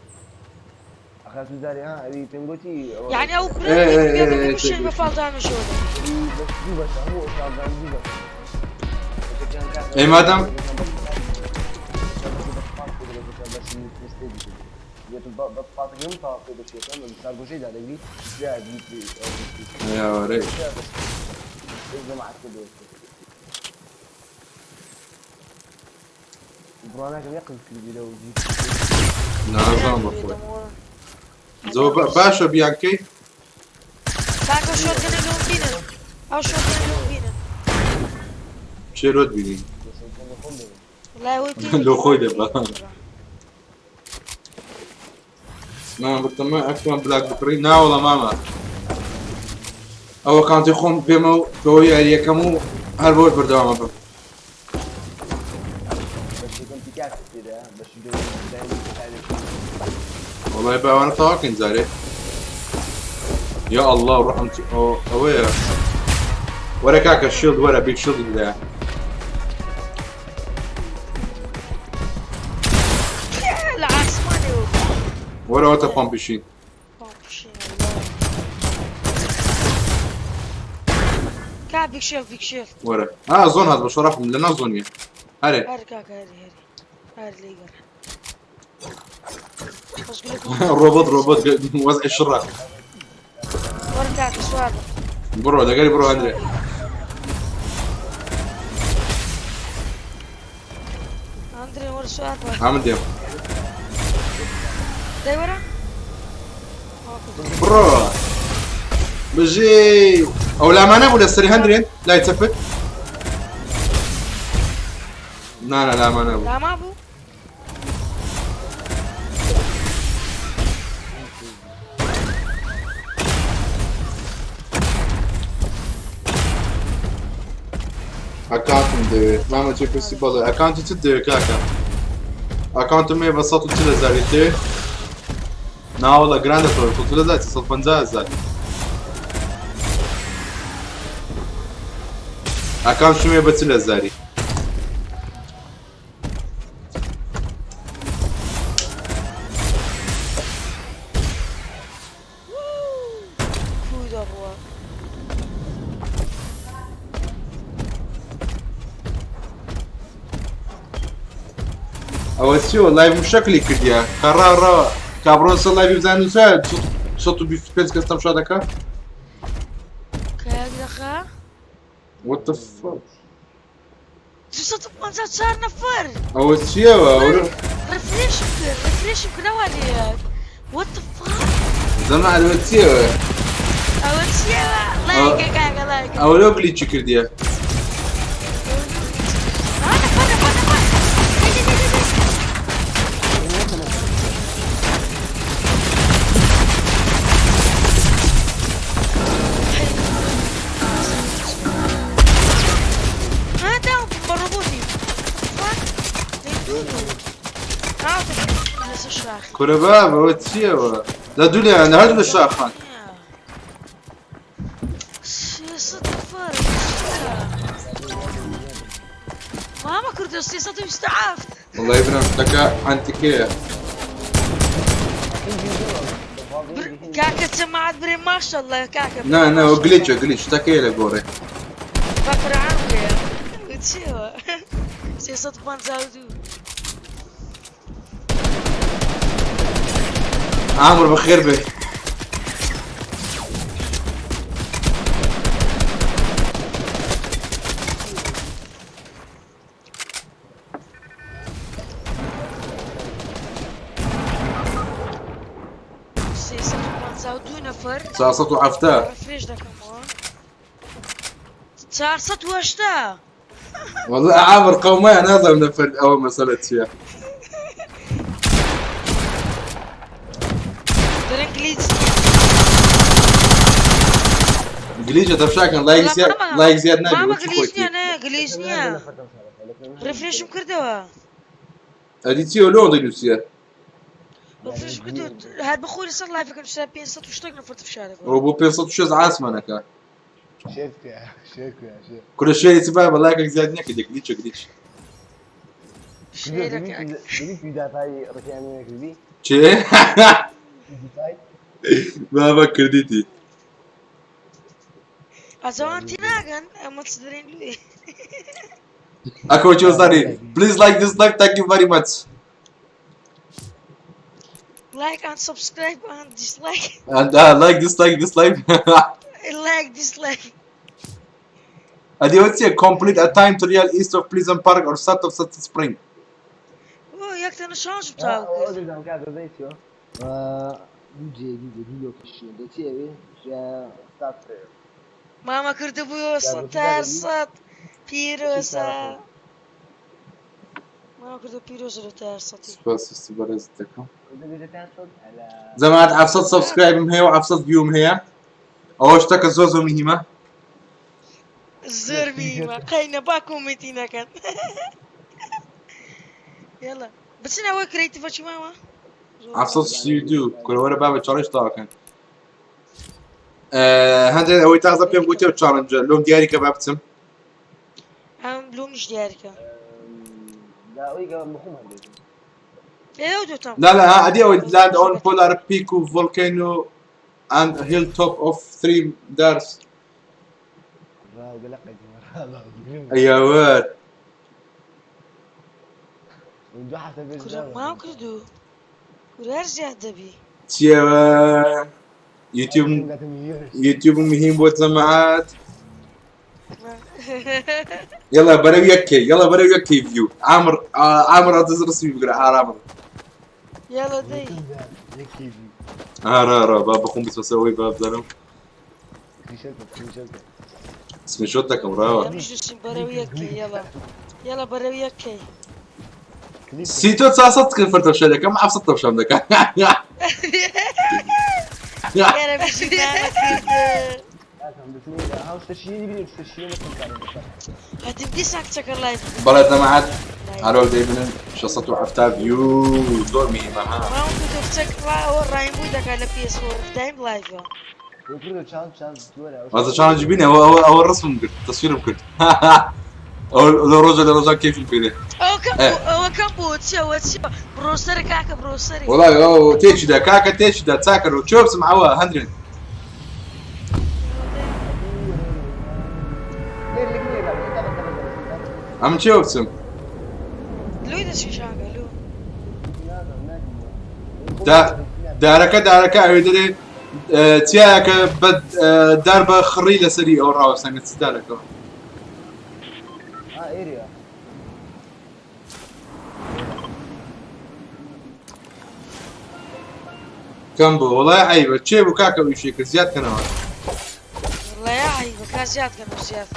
یعنی ئەو ئێ، ئێ، ئێ، ئێ، بکوژێ بە فاڵ دامێجەوە. ئەی مادام يا ريت. نازانم بەخۆی. زۆر باشە بیانکەی؟ کاکە شۆتگەنە لۆم بینن. ئەو شۆتگەنە لۆم بینن. چێرۆت بینی؟ وڵای ئەوەی پێ لۆ خۆی دەبا. مامە بتەمە ئەکوان بلاک بکڕی ناوەڵە مامە. ئەوە کانتی خۆم پێمە و بەوە یاریەکەم و هەر بۆش بەردەوامە بم. وەڵای با ئەوانە تەواوکەین جارێ. یا الله ڕحم ئەوەیە. وەرە کاکە شیڵد وەرە بیگ شیڵدی بدایە. لە ئاسمانەوە. وەرەوە تە پەمپشین. پەمپشین والله. کا بیگ شێڵ بیگ شێڵ. وەرە. ئا زۆن هات بە شەرەفم لە ناو زۆنیە. هەرێ. هەر کاکە هەری هەری. هەر لێی گەڕێ. ڕۆبۆت ڕۆبۆت وەزعی شڕە. وەرە کاکە سوار بە. بڕۆ دەگەری بڕۆ ئەندرێ. ئەندرێ وەرە سوار بە. ئامن دێم. دەی وەرە. بڕۆ. بژی. ئەو لامانە بوو لەسەری هەندرێن لای چەپت. نانا لامانە بوو. لاما بوو؟ ئەکاونتم دەوێت مامە چێ پرسی بەڵێ ئەکاونتی چت دەوێت کاکە؟ ئەکاونتم هەیە بە 140 هەزاری دەوێت؟ ناوەڵە گران دەفرۆشێت 140 هەزار 150 هەزار. ئەکاونتم هەیە بە 40 هەزاری. ئەوە چیەوە live مشەکلی کردیە کەڕا ڕا کابرۆن سەر live ی بزان نووسە 125 کەس تەمشا دەکا. کاک دەخە. What the fuck. 254 نەفەر. ئەوە چیەوە؟ refresh م کرد refresh م کرد ئەوە لێت. What the fuck. زەمە ئەوە چیەوە؟ ئەوە چیەوە؟ ڵایکە کاکە ڵایکە. ئەوە لۆ glitch ی کردیە. نەفەر نەفەر نەفەر. دەی دەی دەی دەی. ها داوم بە ڕۆبۆتی. Fuck. دەی دوو دوو. هاوتە لەسەر شاخی. کورە بابە ئەوە چیەوە؟ لە دوو لێیان لە هەردوو لە شاخان. 300 نەفەر. مامە کردو 327. وەڵی برام شتەکە عەنتیکەیە. کاکە جەماعەت برێ ماشەڵڵا کاکە. نا نا ئەوە glitch ە glitch شتەکەیە لە گۆڕێ. بە قورعان برێ. چیەوە؟ 352. عامر بەخێر بێ. 352 نەفەر. 470. refresh دەکەمەوە. 480. والله عامر قومية نازم نفر ئەوە مەسەلە چییە؟ دەرێن glitch. glitch ە تەمشاکەن ڵایک زیاد ڵایک زیاد نابی مامە وەکی glitch خۆیتی. نییە نە glitch نییە. refresh م کردەوە. ئەدی چیەوە لۆ دەنووسیە؟ refresh م کردەوە هەر بەخۆی لەسەر live ەکەم نووسرا 500 و شتێک نەفەر تفشارەکە. ئەوە بۆ 506 عاسمانەکە. شێرکە شێرکە شێر. کورە شێری چ بابە ڵایکێک زیاد نەکردی glitch ە glitch. شێرە کاکە. پیدافای ڕکیانی نەکردی؟ چێ؟ بابە کردیتی. ئەزەوان تێناگەن ئەمە چ دەرێن لێ. ئەکۆ چۆزانی please like this like thank you very much. Like and subscribe and dislike. And like dislike dislike. Like dislike. ئەدی ئەوە چییە complete a time trial east of Pleasant Park or south of Sunset Spring. ئۆ یەک تەنە شانس تاو کرد. مامە کردبوویەوە سەد تار سەد پیرۆزە. مامە کردو پیرۆزە لە تار سەدی. سوپاس بەڕێزت دەکەم. جەماعەت 700 subscribe م هەیە و 700 view م هەیە. ئەوە شتەکە زۆر زۆر مهمە. زۆر مهمە قەینە با comment ی نەکەن. یاڵا بچنەوە creative ەکی مامە. 732 کورە وەرە بابە challenge تاوەکەن. هەندێک ئەوەی تازە پێم گوتی ئەو challenge ە لۆم دیاری کە با بچم. ئەم لۆمیش دیاریکە. ئێوە دوتەم. لا لا ئەدی ئەوەی land on polar peak و volcano and hilltop of three دارس. ئەیاوە کورە ماو کردو. کورە هەر زیاد دەبی. چیەوە؟ یوتیوب یوتیوب مهم بۆ جەماعەت. يلا بەرەو یەک K يلا بەرەو یەک K view. عامر عامر ئەدز ڕسمی بگرە ئارامر. یاڵا دەی. ئارا ئارا با بەخۆم بچمە سەر ئەوەی با بزانم. screenshot دەکەم ڕاوە. ئەمیش نووسیم بەرەو یەک K یاڵا. یاڵا بەرەو یەک K. سی تۆ 400 کرد تەمشا دەکەم 700 تەمشام دەکەم. یارە بژی مامە کردو. هەتیم دیسان کچەکە live. بەڵێ جەماعەت هەرۆک دەیبنن 670 view زۆر مهمە ها. مامە کردو کچەک ئەوە ڕایم بووی دەکات لە PS4 دایم live ە. وازە challenge بینە ئەوە ئەوە ئەوە ڕسمم کرد تەسویرم کرد. ئەوە لە ڕۆژە لە ڕۆژان کەیفم پێ دێ. ئەوە کەم بوو ئەوە کەم بوو چیەوە چیەوە بڕۆسەرە کاکە بڕۆسەری. وەڵای ئەو تێکی دا کاکە تێکی دا چاکەر و چۆ بچم ئەوە هەندرێن. ئەم چێ بچم؟ لۆی دەچی شاکە لۆ. دارەکە دارەکە ئەوێ دەرێ چیایەکە بە دار بە خڕی لەسەری ئەو ڕاوەستانگە چ دارەکەەوە. کەم بوو وڵای عیبە چێ بوو کاکە ئیشی کرد زیاد کەنەوە. والله يا عيبة كان زياد كانوا زياد.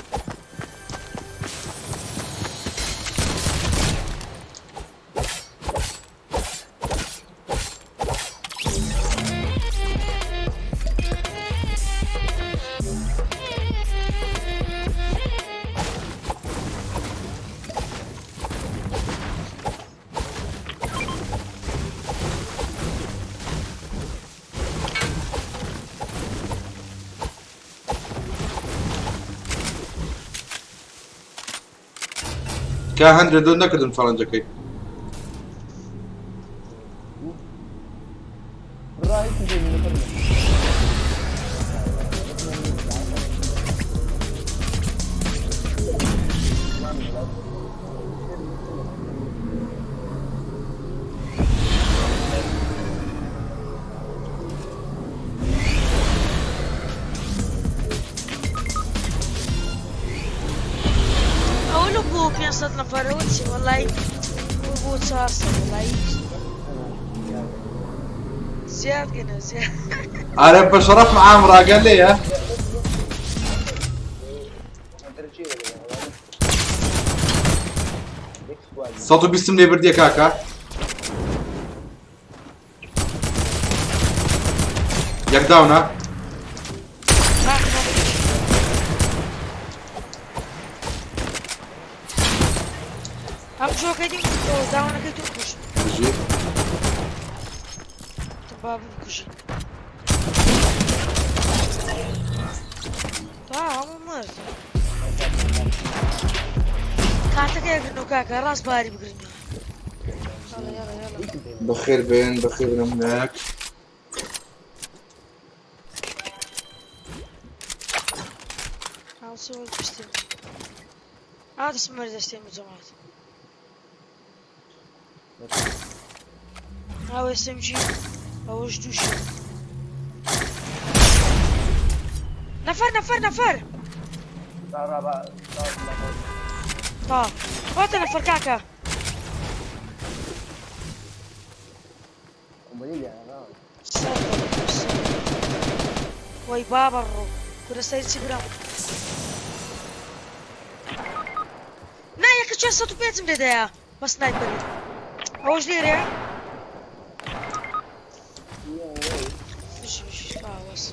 کا هەندێک دۆ نەکردم چاڵنجەکەی. ئەوە بۆ 500 نەفەرەوە چی وەڵی بۆ 400 وەڵی زیاد کەنەوە زیاد. ئارە بە شەڕەف عام ڕاگە لێیە. سەد و بیستم لێ بردیە کاکە. یەک داونە. ئەم جۆکەی دی داونەکەی تۆ بکوژ. بژی. با بکوژی. تا هەموو مرد. کاتەکە یەکردنەوە کاکە ڕاست باری بگرنەوە. يلا يلا يلا. بەخێر بێن بەخێر بێن هەموو. هاوسۆ پشتێ. ئا دەستم مەر دەستێ جەماعەت. ئەو SMG ئەوەش دووشە. نەفەر نەفەر نەفەر. تا هاتە نەفەر کاکە. وەی بابە ڕۆ کورە سەری چی برام. نا یەکە 405 لێدایە بە سنایپەری. ئەوەش لێرەیە؟ بژی بژی ئاوەس.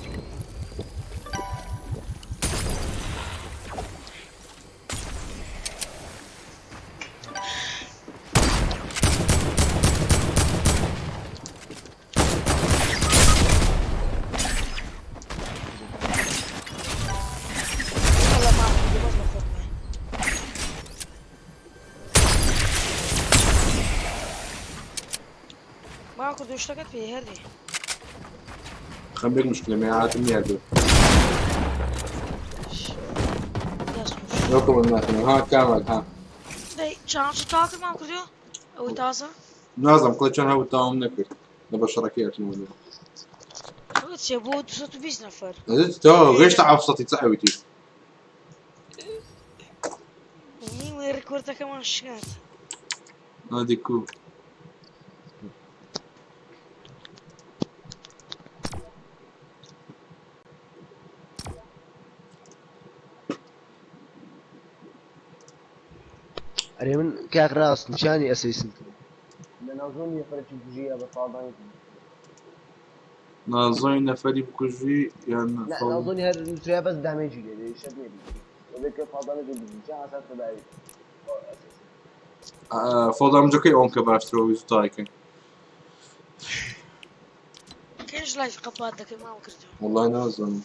والله ما عم بس بخوف معي. ما كنت اشتغلت في هذه. خەم بێک مشکلە مێعاتم نییە دوو. وەکو من ناکەم ها کامل ها. دەی چانس تاکر ما کردو ئەوەی تازە. نازم قڵێ چۆن هەبوو تاوم نەکرد لە بە شەڕەکەی ئەچمەوە. ئەوە چیە بۆ 220 نەفەر. تۆ گەشتە عەفسەتی چ ئەویتی. نیوەی ڕیکۆردەکەمان شکات. نادی کو. ئەرێ من کاک ڕاست نیشانی ئەسەیسم کرد. نازۆی نەفەری بکوژی یان نازۆنی هەر نووسرا بەس دامێجی لێ دێ شەت نییە بکوژی. وەبێ کە فاڵدانە دێ بکوژی. چا ئاسان خۆداوی. فۆڵدامجەکەی ئەوم کە باشترەوە ویست تایکەن. کێش لایف قەپات دەکەی مام کردو. والله نازانم.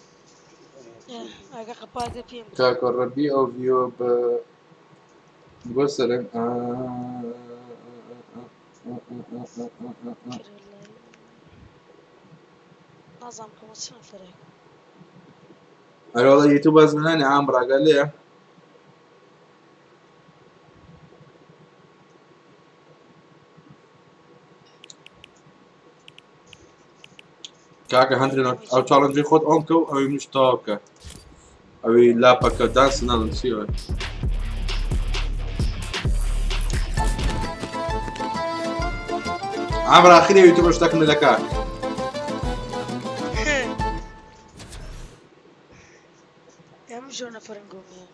ئەگە قەپات دە پێم بکە. کاکە ڕەبی ئەو ڤیۆ بە بەسەرن نازانم کەمە چ نەفەرێک. ئەرێ وەڵا یوتیوب بەزمانانی عام ڕاگە لێیە. کاکە هەندێک ئەو challenge ی خۆت ئۆن کە و ئەوی منیش تەواو کە ئەوی لاپەکە دانس ناڵم چیوە. عامر ئاخری ئەوی تۆ بە شتەکم دەکا. ئەم زۆر نەفەرم گۆم نییە.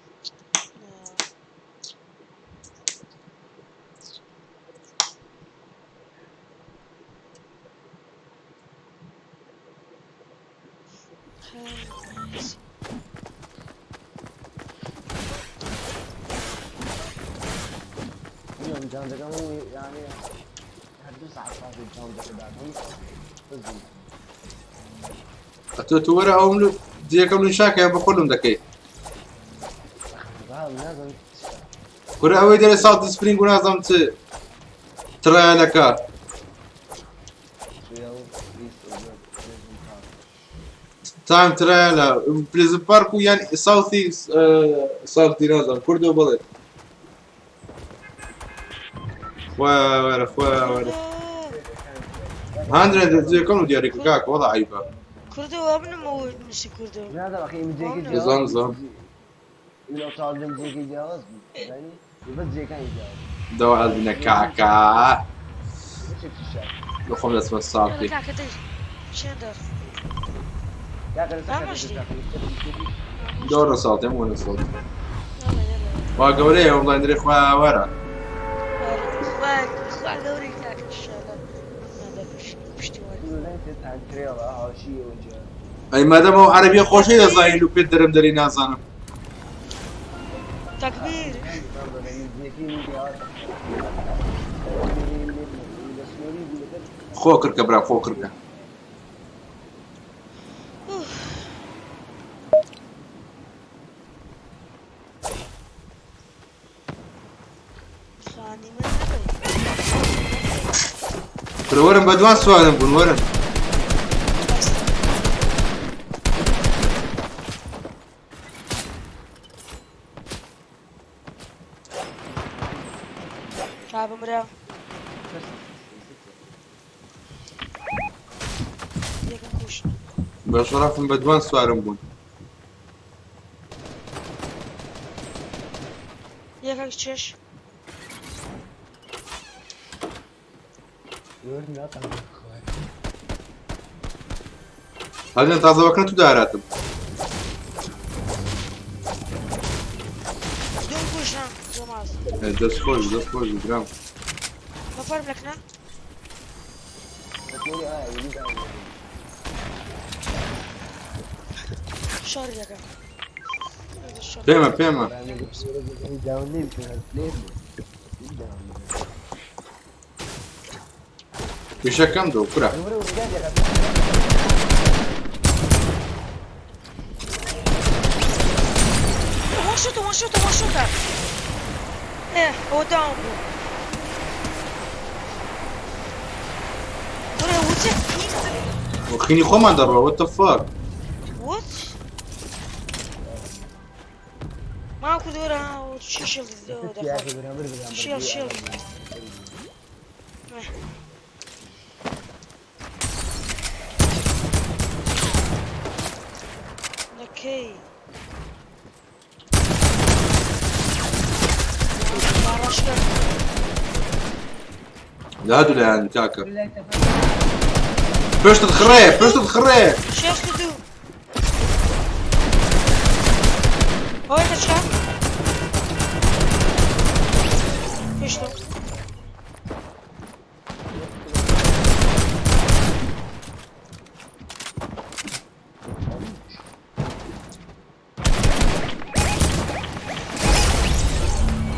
اليوم جان هو يعني هەر 2 ساعت صافي جان بعدهم. ئەتۆ تو وەرە ئەو جێکەم نشاکە بە خۆلم دەکەی. کورە ئەوەی دەرێ ساڵ سپرینگ و نازانم چ ترایلەکە. تایم ترایلە پریزن پارک و یان ساوثی ساوثی نازانم کوردۆ بڵێ. خوا وەرە خوا وەرە. هەندێک جێکەم و دیاری کاکە وەڵا عیبە. کوردۆ ئەبنم ئەو نووسی کوردۆ. نازم أخي من جيكي زام زام. من أوصال جيكي جواز يعني بس جيكان جواز. دەوە ئەزبینە کاکە. شفت الشاب. لە خۆم دەچمە ساڵتی. کاکە دەی چێندەر. كاكا ماشي. دۆرە ساڵتێم وەرە ساڵتی. يلا يلا. وا گەورەیە وڵای درێ خوا وەرە. خوا خوا گەورەی کاکە ئینشاءالله. پشتیوانی. ئەی مادەم ئەو عەرەبیە خۆشەی دەزانین و پێت دەرم دەری نازانم. تەکبیر. خۆ کردکە برا خۆ کردکە. خانی من نەبێ. کورە وەرن بە دوان سوارم بوون وەرن. تا بمرە. یەکم کوشت. بە شەرەفم بە دوان سوارم بوون. یەکێک چێش. هەندێک تازەوەکە تو داراتم. دوم کوشتن زۆماز. دەست خۆش دەست خۆش برام. نەفەرم لەکنە. شەڕی دەکەم. پێمە پێمە. پیشەکەم دۆ کورە. One shooter, one shooter, one shooter. ئێ ئەوە داون بوو. کورە وچە خینی خۆمان دەڕۆ what the fuck. What? ما کوردۆرە چی شێڵ دەخۆ. شێڵ شێڵ. لەکەی. باڕەشکە. لە هەردوو لایەن کاکە. پشتت خڕێ پشتت خڕێ. شێست و دوو. ئەوەی کەچکە؟ پشتم.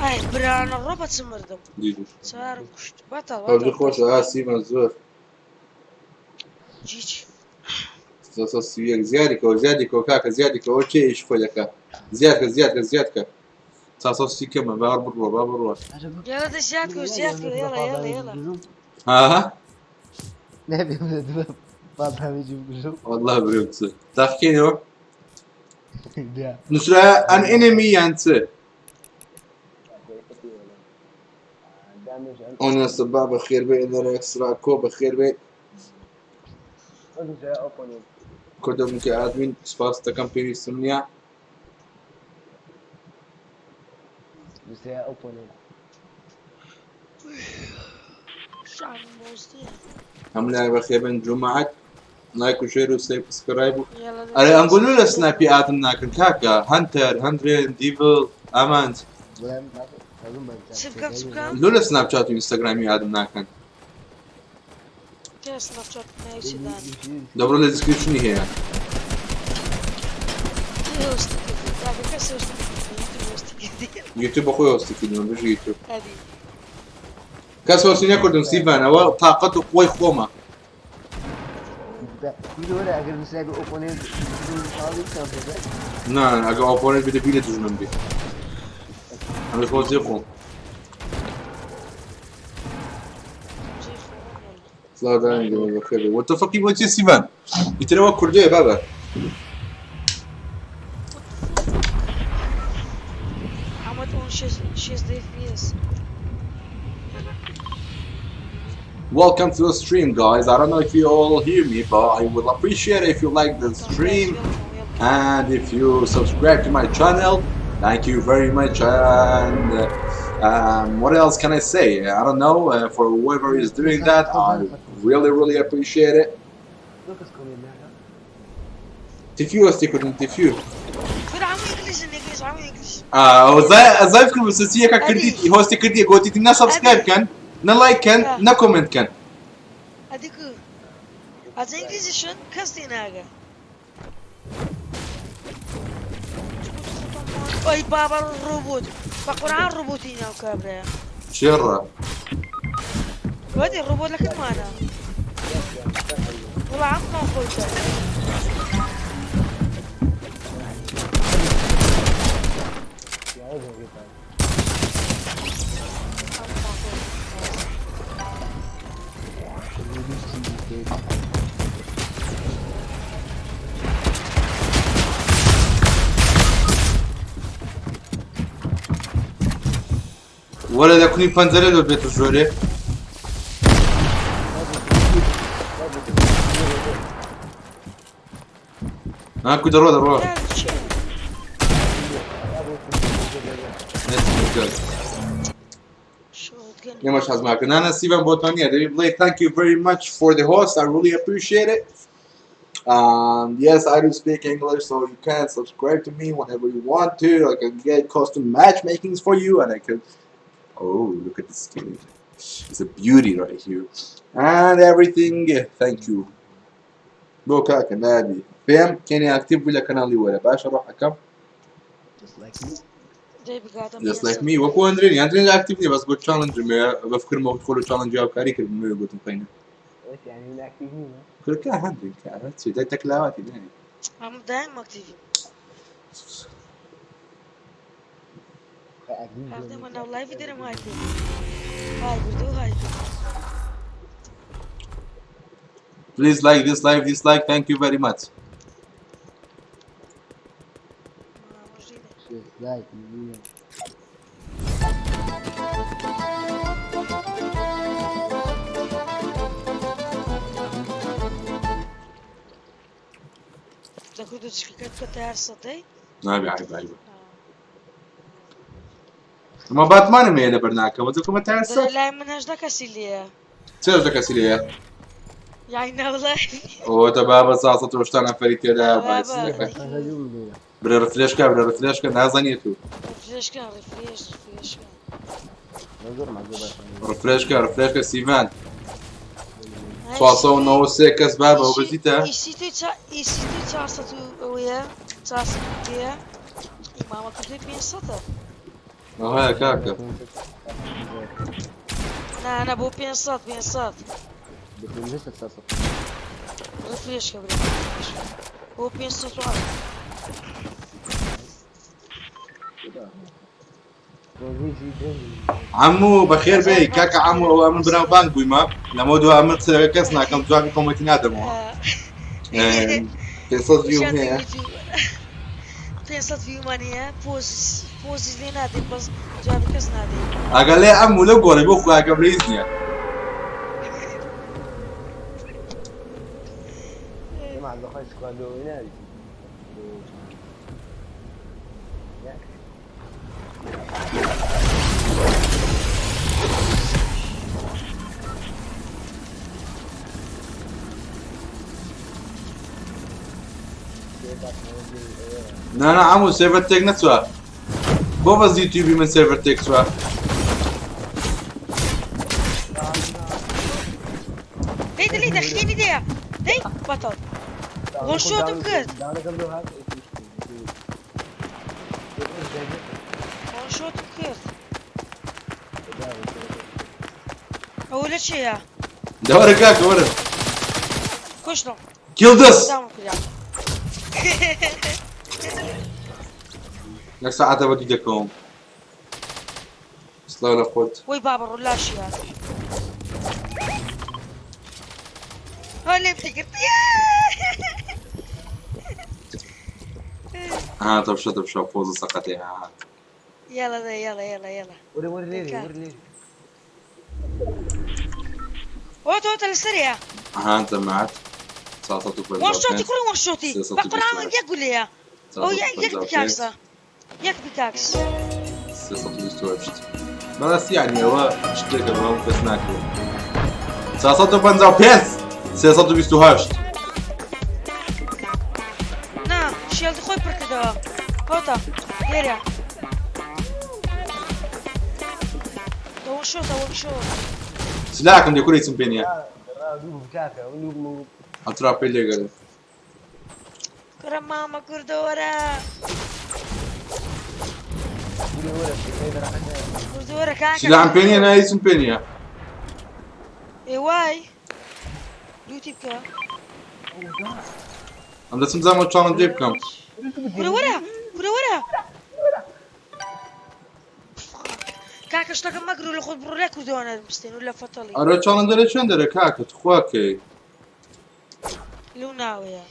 ئای برانە ڕۆ بە چ مردم. دیدی. سوارم کوشت. بەتەڵ پەبجی بەتەڵ. خۆشە ئا سیمان زۆر. جیچ. 331 زیادی کەوە زیادی کەوە کاکە زیادی کەوە کێ ئیش خۆی دەکا. زیاد کە زیاد کە زیاد کە. 430 کەمە با بڕوە با بڕوە. يلا ده زیاد کە زیاد کە يلا يلا يلا. ها نبي والله بريم چ. تاقیکەینەوە؟ نووسرا ئەن enemy یان چ؟ ئۆنە سەبا بەخێر بێ ئێنەرە ئەکسرا کۆ بەخێر بێ. بەس نووسرایە ئۆپۆنێنت. کوردە بنکە ئادمین سپاس دەکەم پێویستم نییە. نووسرایە ئۆپۆنێنت. شعب مۆزدیە. هەموو لایەک بەخێربێن جومعەت لایک و شێر و سبسکرایب و یاڵا ئەرێ دەست ئەنگۆ لۆ لە سناپی سناپی ئادم ناکەن کاکە هەنتەر هەندرێن دیڤڵ ئامانج بڵێم بەزم بە چ بکەم چ بکەم؟ لۆ لە سناپچات و ئینستاگرامی ئادم ناکەن کێ سناپچات ناوی چی دانێ؟ دەبڕۆ لە دیسکریپشنی هەیە کێ هۆستی کردی؟ کاکە کەس هۆستی نەکردووە یوتیوب هۆستی کردی. یوتیوب بەخۆی هۆستی کردووە بژی یوتیوب. ئەدی. کەس هۆستی نەکردم سیڤان ئەوە تاقەت و قوەی خۆمە. ئەگەر نووسرای بێ ئۆپۆنێنت نا ئەگە ئۆپۆنێنت بێتە بی لە دوژمن بێ ئەمە خۆ جێ خۆم. جێ خۆم والله. سڵاو دانی گەمە بەخێر بێ. What the fuck بۆ چیە سیڤان ئیترەوە کوردەیە بابە. What the fuck? I'm on 6 FPS. Welcome to the stream, guys. I don't know if you all hear me, but I will appreciate it if you like the Welcome guys, stream welcome, welcome. and if you subscribe to my channel. Thank you very much. And what else can I say? I don't know. For whoever is doing that, I really, really appreciate it. زۆر کەس کۆمێنت ناکە. تفيو استيكو تفيو. كل عام انجليزي انجليزي عام انجليزي. زایف کرد سسیەکە کردی هۆستی کردی گۆتیتی نە سبسکرایب کەن نە لایک کەن نە کۆمێنت کەن. ئەدی کو ئەجە ئینگلیزیشن کەس تێناگە. ئەی بابا ڕۆبۆت بە قورئان ڕۆبۆتی ناو کابرایە. شێڕە وەدی ڕۆبۆت لەکەمانە وڵا عەقڵمان خۆیتە. عەقڵمان خۆیتە. وەرە لە کونی پەنجەرە لۆ بێتە ژۆرێ. ناکو دەڕۆ دەڕۆ. چییە؟ شۆتگەن. ئێمەش حەزماکە نانە سیڤان بۆ تۆ نییە دەبی بڵێ thank you very much for the host I really appreciate it. Yes, I do speak English, so you can subscribe to me whenever you want to. I can get custom matchmakings for you, and I can. Oh, look at this skin. It's a beauty right here. And everything. Thank you. بۆ کاکە نابی پێم کێنی ئاکتیڤ بووی لە کەناڵی وەرە باشە ڕۆحەکەم. Just like me. دەی بگاتە Just like 500. me. وەکو ئەندرێنی ئەندرێن ئاکتیڤ نییە بەس گوت چاڵنجم هەیە بە فکرمەوە خۆ چاڵنجی هاوکاری کردم نوێ گوتم قەینە. يعني من ئاکتیڤ نییە. کورکە هەندێک کارە چی دەک تەکلاواتی نانی. ئەم دایم ئەکتیڤی. ئاکتیڤ هەردەمە ناو لایڤی دەرم های کرد. های برد و های کرد. Please like this like this like thank you very much. مامۆژینە. Just like me. دەکو دوچکەکەت بکە تار سەدەی؟ نابی عیب عیبە. ئەمە باتمانم هەیە لەبەر ناکەم دەکەمە تا دەرێ سەد. لای من هەژدە کەسی لێیە. چێش دە کەسی لێیە؟ یانی ناو لایڤی. ئەوە بابە ساسەت وشتا نەفەری تێدایە بابە. باسی دەکەن. برێ ڕفرێشکە برێ ڕفرێشکە نازانیت و. ڕفرێشکە ڕفرێش ڕفرێشکە. زۆر معجوبە. ڕفرێشکە ڕفرێشکە سیڤان. 493 کەس بابە ئەو بەزیتە. ئیسی توی 400 و ئەوەیە 400 لێیە. ئیمامە کردووی 500. ئەوهایە کاکە. نا نا بۆ 500 500. ڕفرێشکە برێ بۆ 500. عمو بەخێر بێی کاکە عمو ئەوە من بناو بانک بوویمە لەمە دو ئەمن قسە لەگەڵ کەس ناکەم جوابی کۆمێنتی نادەمەوە. 500 ڤیوم هەیە. 500 ڤیومان هەیە پۆزی لێ نادەین بەس جوابی کەس نادەین. ئەگەر لێ ئەم و لەو گۆڕی بۆ خۆیاکەم لە هیچ نییە. جەماعەت بەخوای squad لۆ ناوی. نا نا عمو سێرڤەر تێک نەچوە. بۆ بەس یوتیوبی من سێرڤەر تێک چوە. دەی دەلی دەخینی دەیە دەی بەتەڵ وان شۆتم کرد. داونەکەم لۆ هات. وان شۆتم کرد. ئەوە لە چێیە؟ دەوەرە کاکە وەرە. کوشتم. Kill this. داوم کرا. یەک سەعاتە بە دوو دەکەوم. سڵاو لە خۆت. وەی بابە ڕوولاشی هات. ها لێم تێکرد. ها تەبشە تەبشە پۆزە سەقەتێ ها. يلا ده يلا يلا يلا. وەرە وەرە لێرێ وەرە لێرێ. هوت هوت لەسەرەیە. ها انت معت. وان شۆتی کوڕی وان شۆتی. سێ سەد و بە قورئان بیست و هەشت. یەک گولەیە. ئەو یەک پیکاکسە. یەک پیکاکس. 328. بەڕاستی یعنی ئەوە شتێکە بە هەموو کەس ناکرێت. 455 328. نا shield ی خۆی پڕ کردەوە. هۆتە لێرە. دە one shot ە one shot. سلاحەکەم لێ کورە هیچم پێ نییە. دوو کاکە ئەو دوو ئەترا پێ لێگەرێ. کوڕە مامە کوردەوەرە. کوردەوەرە کاکە. سلاحم پێ نییە نا هیچم پێ نییە. ئێ وای دووتی بکە. ئەم دەچم زامە challenge ێ بکەم. کورە وەرە کورە وەرە. کاکە شتەکە مەگرو لە خۆت بڕۆ لای کوردەوە نەرمستێن و لە فەتەڵی. ئەرە challenge ە لە چێن دەرێ کاکە تخوا کەی. لەو ناوەیە.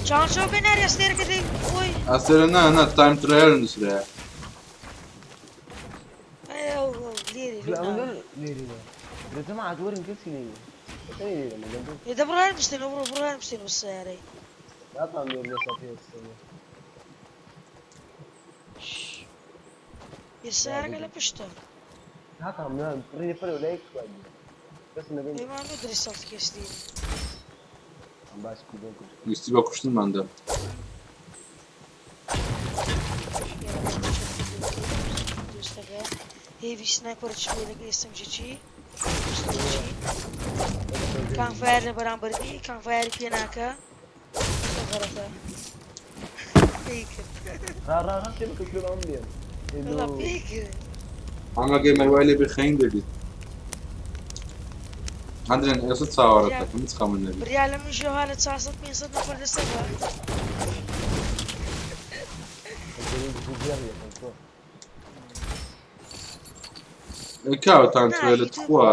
چاڵنجەوە بێ ناری ئەستێرەکە دەی خۆی. ئەستێرە نا نا time trial نووسرایە. ئەی ئەو لێرێ لەو ناوەیە. لە جەماعەت وەرن کەسی لێ ئێ دە بڕۆ هەرمستێنەوە بڕۆ بڕۆ هەرمستێنەوە سەیارەی. ناتوانم لێم لەسەر پێ یە سەیارەکە لە پشتە. ناتوانم نان پڕی پڕی لایک بەس نەبین. ئێمان ندري صوت كيسلين. باش کوردن کرد. ویستی بە کوشتنماندا. heavy sniper چ لەگە SMG چی campfire لە بەرامبەر بی campfire ی پێ ناکە غەڵەتە. پێی کرد. ڕا ڕا ڕا پێ بکە کلۆ ئەم بێم. وەڵا پێی کرد. ئەمە gamer وای لێ بێخەین دەبیت. هەندرێن ئێستا چاوەڕێت دەکەم هیچ خەمت نەبی. بریا لە من ژێوها لە 400 500 نەفەر لەسەرە. کاوە تان ترێلە تخوا.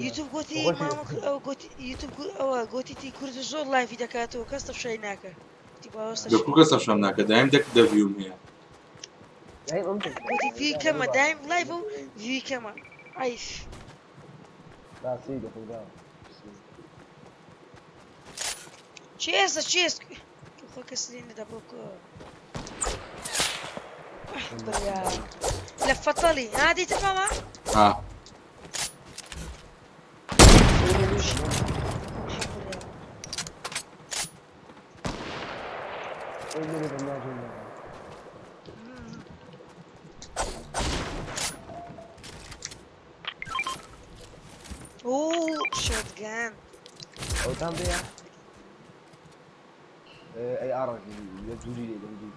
یوتیوب گوتی مامە ئەو گوتی یوتیوب ئەوە گوتی تی کورد زۆر live ی دەکاتەوە کەس تەفشای ناکە. گوتی باوەستە دەکو کەس تەفشام ناکە دایم دەک دە view م هەیە. گوتی view ی کەمە دایم live و view ی کەمە. عەیف. چی ئێستا چی ئێستا خۆ کەس لێ نەدا بۆ کۆ. بریا لە فەتەڵی ها دیتت ماما؟ ها. اوه shotgun. ئەوتان بێ ئەی ئاڕ لە دووری لێ دەم دوو.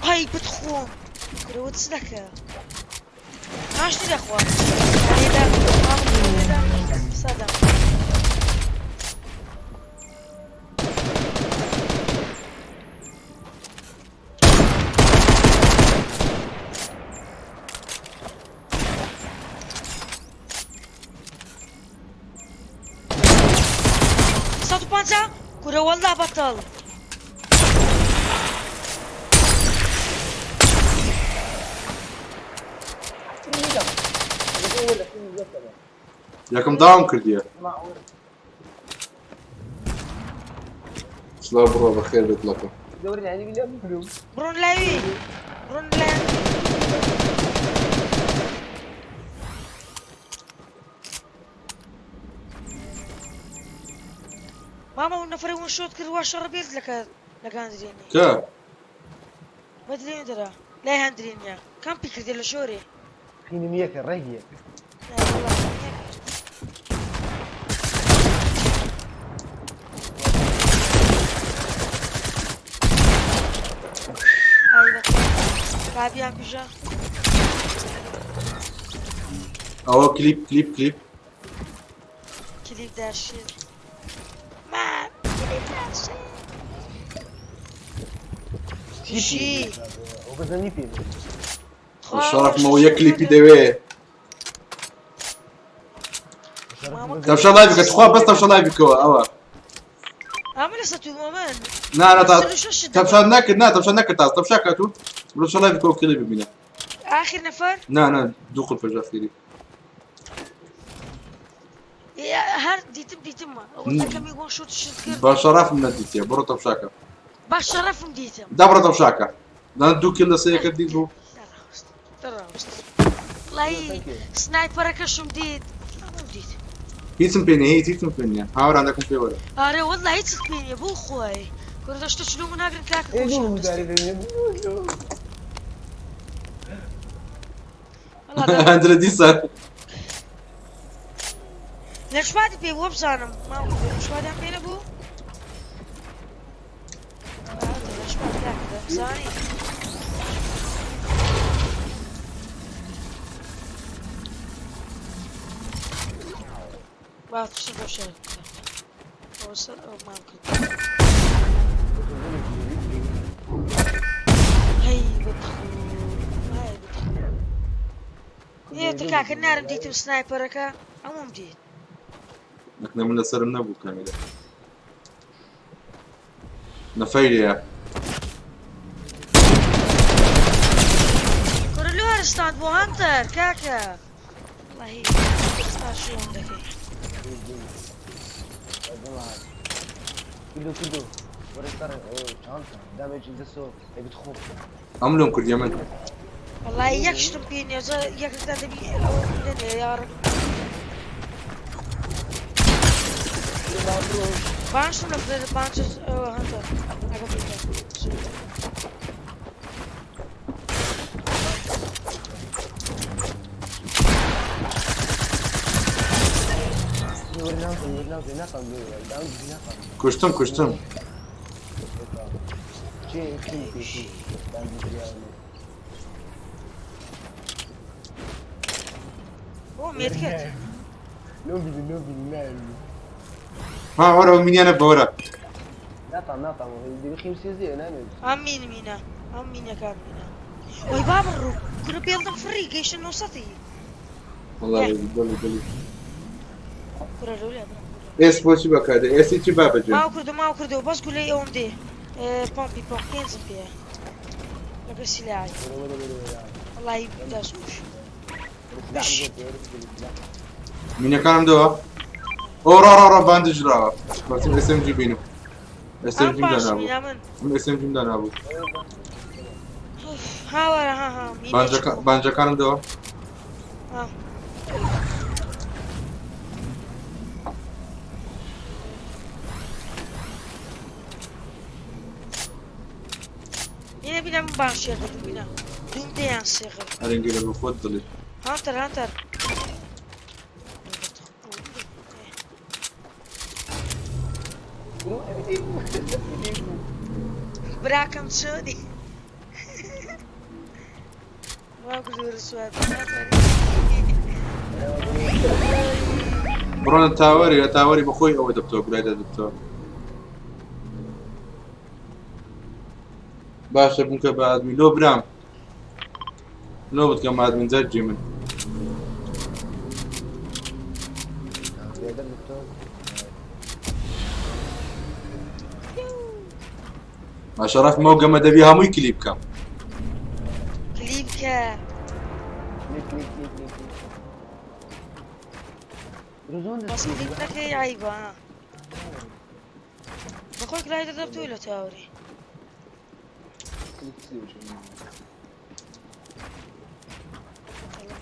ئای بتخۆم کورەوە چ دەکە؟ هاشتی دەخوا. سەدەم. 150 کورە وەڵا بەتەڵ. یەکەم داوام کردیە. سڵاو بڕۆ بەخێر بێت دڵەکەم. بڕۆن لاوی بڕۆن لای مامە و نەفەرە ون شۆت کرد وا شەڕ بێت لەکە لەگاندرێنی کە بەدرێن دەرا لای هەندرێنە کەمپی کردێ لە شۆرێ خینمیەکە ڕێگیە. کابیان کوژە. ئەوە کلیپ کلیپ کلیپ. کلیپ داشێت ما کلیپ داشێت. چی؟ ئەو بەزەنی پێ. شەڕەفمەوە یەک کلیپی دەوێ. تەمشا لایڤ بکە تخوا بەس تەمشا لایڤ بکەوە ئەوە. ئەمە لەسەر تو مۆمن. نا نا تا تەمشا نەکرد نا تەمشا نەکرد تا تەمشا کە تو بڕۆ تەمشا لایڤ بکەوە کلیپ ببینە. آخر نفر؟ نا نا دوو قولپەش ئەخیری. هەر دیتم دیتم ئەوە کەمی گۆن شوت شت کرد. بە شەڕەفم نەدیتیە بڕۆ تەمشاکە. بە شەڕەفم دیتم. دا بڕۆ تەمشاکە. نا دوو کیل لەسەر یەکە دیت بوو. دەڕاوست. وڵی سنایپەرەکەشم دیت. ئەمەم دیت. هیچم پێ نییە هیچ هیچم پێ نییە هاوران دەکەم پێ وەرە. ئارێ وەڵڵا هیچت پێ نییە بۆ خۆی. کورە دەشتە چلو من ناگرن کاکە خۆشیان دەستێ. وەڵا هەندرە دیسان. لە شوادی پێ بووە بزانم لە شوادیان پێ نەبوو؟ لە شواد کاکە دەمزانی. با تشتم بۆ شەر ئەوە سەر ئەو مام کرد. هەی بتخۆ هەی بتخۆ. ئێ کاکە نارم دیتم سنایپەرەکە ئەوم دیت. نەکنە من لەسەرم نەبوو کامیرە. نەفەیرەیە. کورە لۆ هەرستاند بۆ هەنتەر کاکە. وەڵڵاهی ئێستا شۆم دەکەی. كله كله ورستر شانتا دامج دسو بتخوف. ئەم لۆم کردیە من. وەڵڵاهی یەک شتم پێ نییە یەکتان دەبی ئەوە بدەنێ یاڕم. باشم لە باش هەنتەر ئەگە پێ کوشتم کوشتم. بۆ مێت کرد. ها وەرە ئەو مینیانە بەوەرە. ئەم مین مینە ئەم مینەکان مینە. وەی بابە ڕوو کورە پێڵدم فڕی گەیشتە نۆسەتی. وەڵڵا دڵی دڵی. کورە لەولێ برا. ئێس بۆچی بەکاردێ ئێسی چی با بەجێ؟ ماو کردو ماو کردو بەس گولەی ئەوم دێ پۆمپی پۆمپ پێنجم پێیە لەگەر سیلاعی. وەڵڵاهی دەستخۆش. مینەکانم دەوە. ئۆ ڕا ڕا ڕا باندج ڕاوە. بەسم SMG بینم. ئەم SMG باش دانابوو. مینە من. من SMG دانابوو. ها وەرە ها ها مینە چ بوو؟ بانجەکانم دەوە. ها. مینە بینە من باش شێر دەکەم بینە. دوم دێیان سێغر. ئەرنگی لە خۆت دڵی. هانتەر هانتەر. براکەم چۆنی؟ وا کردووە سوات. بڕۆنە تاوەری لە تاوەری بەخۆی ئەوە دەبتەوە گولای دەبتەوە. باشە بووکە بە ئادمین لۆ برام. لۆ بتکەم ئادمین جەرگی من. بە شەڕەفمەوە گەمە دەبی هەمووی کلیپ بکەم. کلیپ کە. بەس کلیپ نەکەی عەیبە ها. بەخۆی کلای دەدەم تۆی لە تاوری.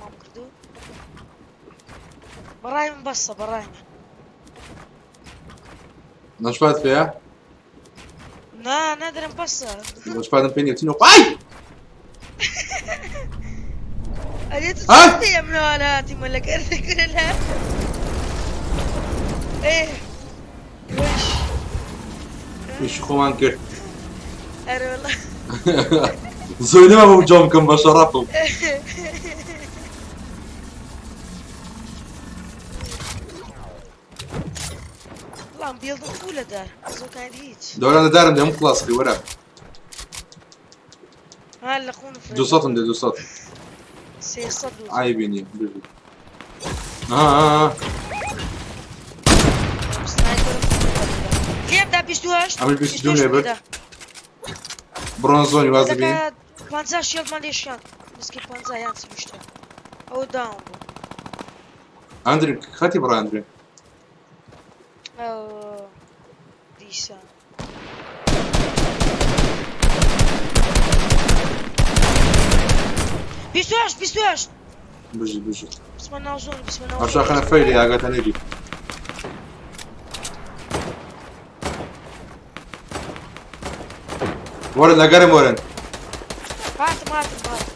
مام کردو. بەڕای من بەسە بەڕای من. نەشپات پێیە؟ نا نادرم بەسە. نەشپاتم پێ نیە تینۆ ئای! ئەرێ تو ها؟ چی ئەمنەوە هاتی مەلەکەر دەکرێ لە ئێ وش ئیشی خۆمان کرد. ئەرێ وەڵا. زۆر نەما بۆ جۆم بکەم بە شەڕەفم. بەڵام بێڵدم بوو لە دار زۆکان هیچ. دەوران لە دارم دێم خلاص کەی وەرە. ها لە خون فرە. دووسەدم دێ دووسەد. 300 دوو. عەیبی نییە بژی. ها ها ها. سنایپەرم لێم دا 28. ئەمەش 22 لێ برد. بڕۆن زۆنی واز دەبین. 50 شێڵمان لێ شکاند. نزیکەی 50 یان 40 ئەوە داوم بوو. ئەندرین خەتی بڕۆ ئەندرین. ئەو دیسان. 28 28. بژی بژی. بچمە ناو زۆنی بچمە ناو ئەو شاخەنە فەیلی ئاگاتان لێ بی. وەرن لەگەرم وەرن. هاتم هاتم هاتم.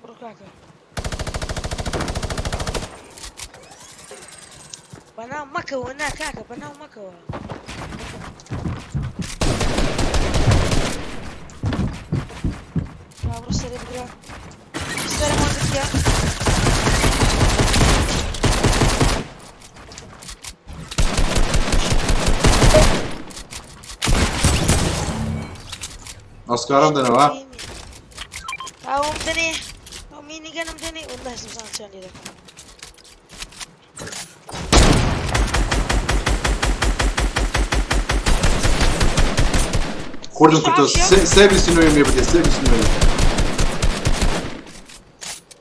بڕۆ کاکە. بەناو مەکەوە نا کاکە بەناو مەکەوە. با بڕۆ سەرێ بگرە. سەرم وەرگرتیە. ئەسکارم دەنەوە. ئەوم دەنێ ئەو مینیگەنم دەنێ والله سبزان چیان لێ دەکەم. خوردم کردەوە سێ 29 لێ بدێ سێ 29.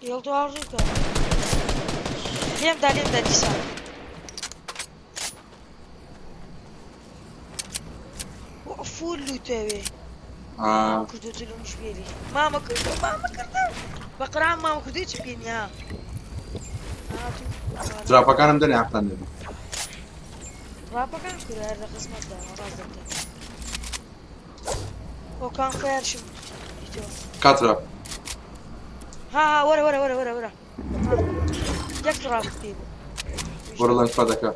یڵدۆ ئاڕوو کە. لێم دا لێم دا دیسان. فول لوتەوێ. مامە کردو جلومش بێری. مامە کردو مامە کردو. بە قورعان مامە کردو چ پێ نییە. تراپەکانم دەنێ عەقتان لێ بی. تراپەکان کورە هەر لە خزمەتدا ڕاست دەکەن. ئۆکان فەرشم دیتەوە. کا تراپ؟ ها ها وەرە وەرە وەرە وەرە وەرە. یەک تراپ پێ بوو. وەرە لەنج پادەکە.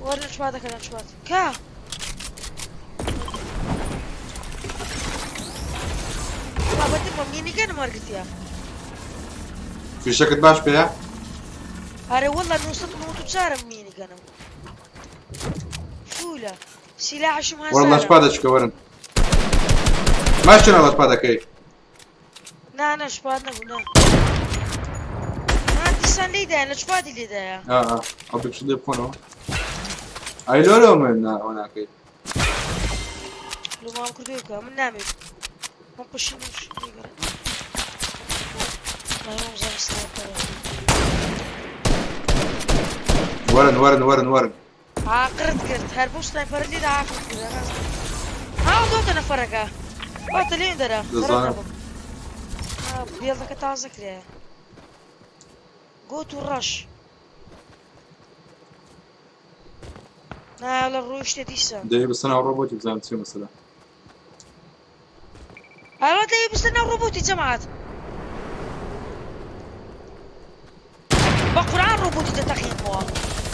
وەرە لەنج پادەکە لەنج پاد. کا؟ بابەتم بە مینیگەنم وەرگرتیە. فیشەکت باش پێیە؟ ئەرێ وەڵا 994 مینیگەنم. فولە. سیلاحشم وەرە لەنج هەزارە. پادە چکە وەرن. ماشچنە لەنج پادەکەی. نا نا شپاد نەبوو نا. ها دیسان لێیدایە لە شپادی لێدایە. ئا ئا ئەو بکشت لێ بخۆنەوە. ئەی لۆ لۆ من ئەوە ناکەی. لۆ مام کردووە کە من نامێت. من قوشی منش لێگەڕێ. وەرن وەرن وەرن وەرن. عاقرت کرد هەر بۆ سنایپەر لێدا عاقرت کرد ڕاست. ها دۆتە نەفەرەکە. واتە لێن دەرە. دەزانم. بێڵەکە تازە کرایە. گۆت و ڕەش. نا لە ڕۆیشتە دیسان. دەی بەسە ناو ڕۆبۆتی بزانم چیە مەسەلە. ئەوە دەی بەسە ناو ڕۆبۆتی جەماعەت. بە قورعان ڕۆبۆتی دەتەقێنمەوە.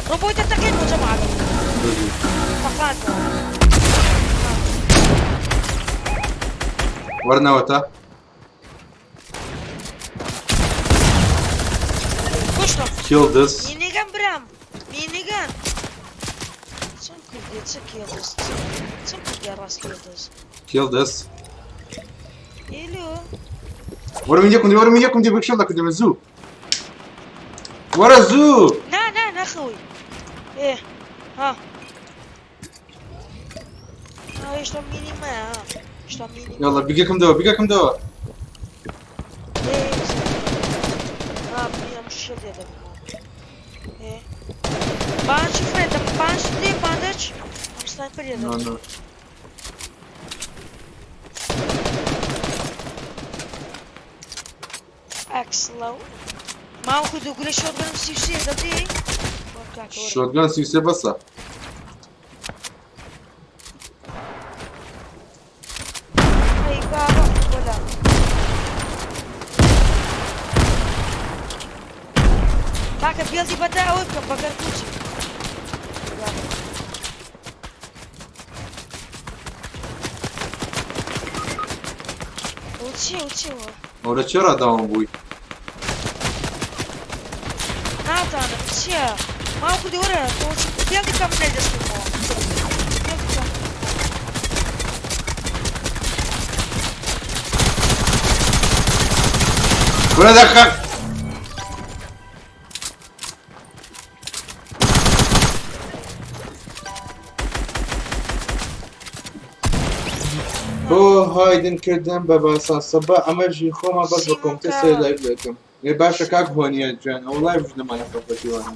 ڕۆبۆتی دەتەقێنمەوە جەماعەت. تەقاندەوە. وەرنەوەتە. کوشتم. Kill this. مینیگەن برام. مینیگەن. چەند کردیە چ kill this. چەند کردیە ڕاست kill this. Kill this. ئێلو. وەرە من یەکم دی وەرە من یەکم دی بکشم دەکردم زوو. وەرە زوو. نا نا نەخەوی. ئێ ها. ها هێشتا مینی مایە ها. هێشتا مینی یاڵا بیگەکم دەوە بیگەکم دەوە. ها ئەم شێڵ لێ دەبمەوە. ئێ بانچ فرێدەم بانچ لێ باندەچ ئەم سنایپەر نا یەدەم نا ئەکسڵەو ماوە کوردۆ گولە شۆتگەنم 33 دەدی وەر کاکە وەرە شۆتگان 33 بەسە. ئەی بابا وەلا کاکە بێڵی بەدە ئەوەی بکەم بەگەر کوچی. ئەوە چییە؟ ئەوە چییە؟ ئەوە ئەو لە چێ ڕاداوم بووی؟ نازانم چییە. ماوە کوردی وەرە تۆ بێڵی بکەم من دەستکەمەوە بێڵی بکەم. کورە دەخە. بۆ هایدن کردن بە باسان سەبا ئەمەژی خۆمە بەس بە سیمۆن کۆمپیوتەر کە سێ لایڤ دەکەم. ئێ باشە کاک هۆنیە جان، ئەو لایڤ نەما لە خەفەتیوانە.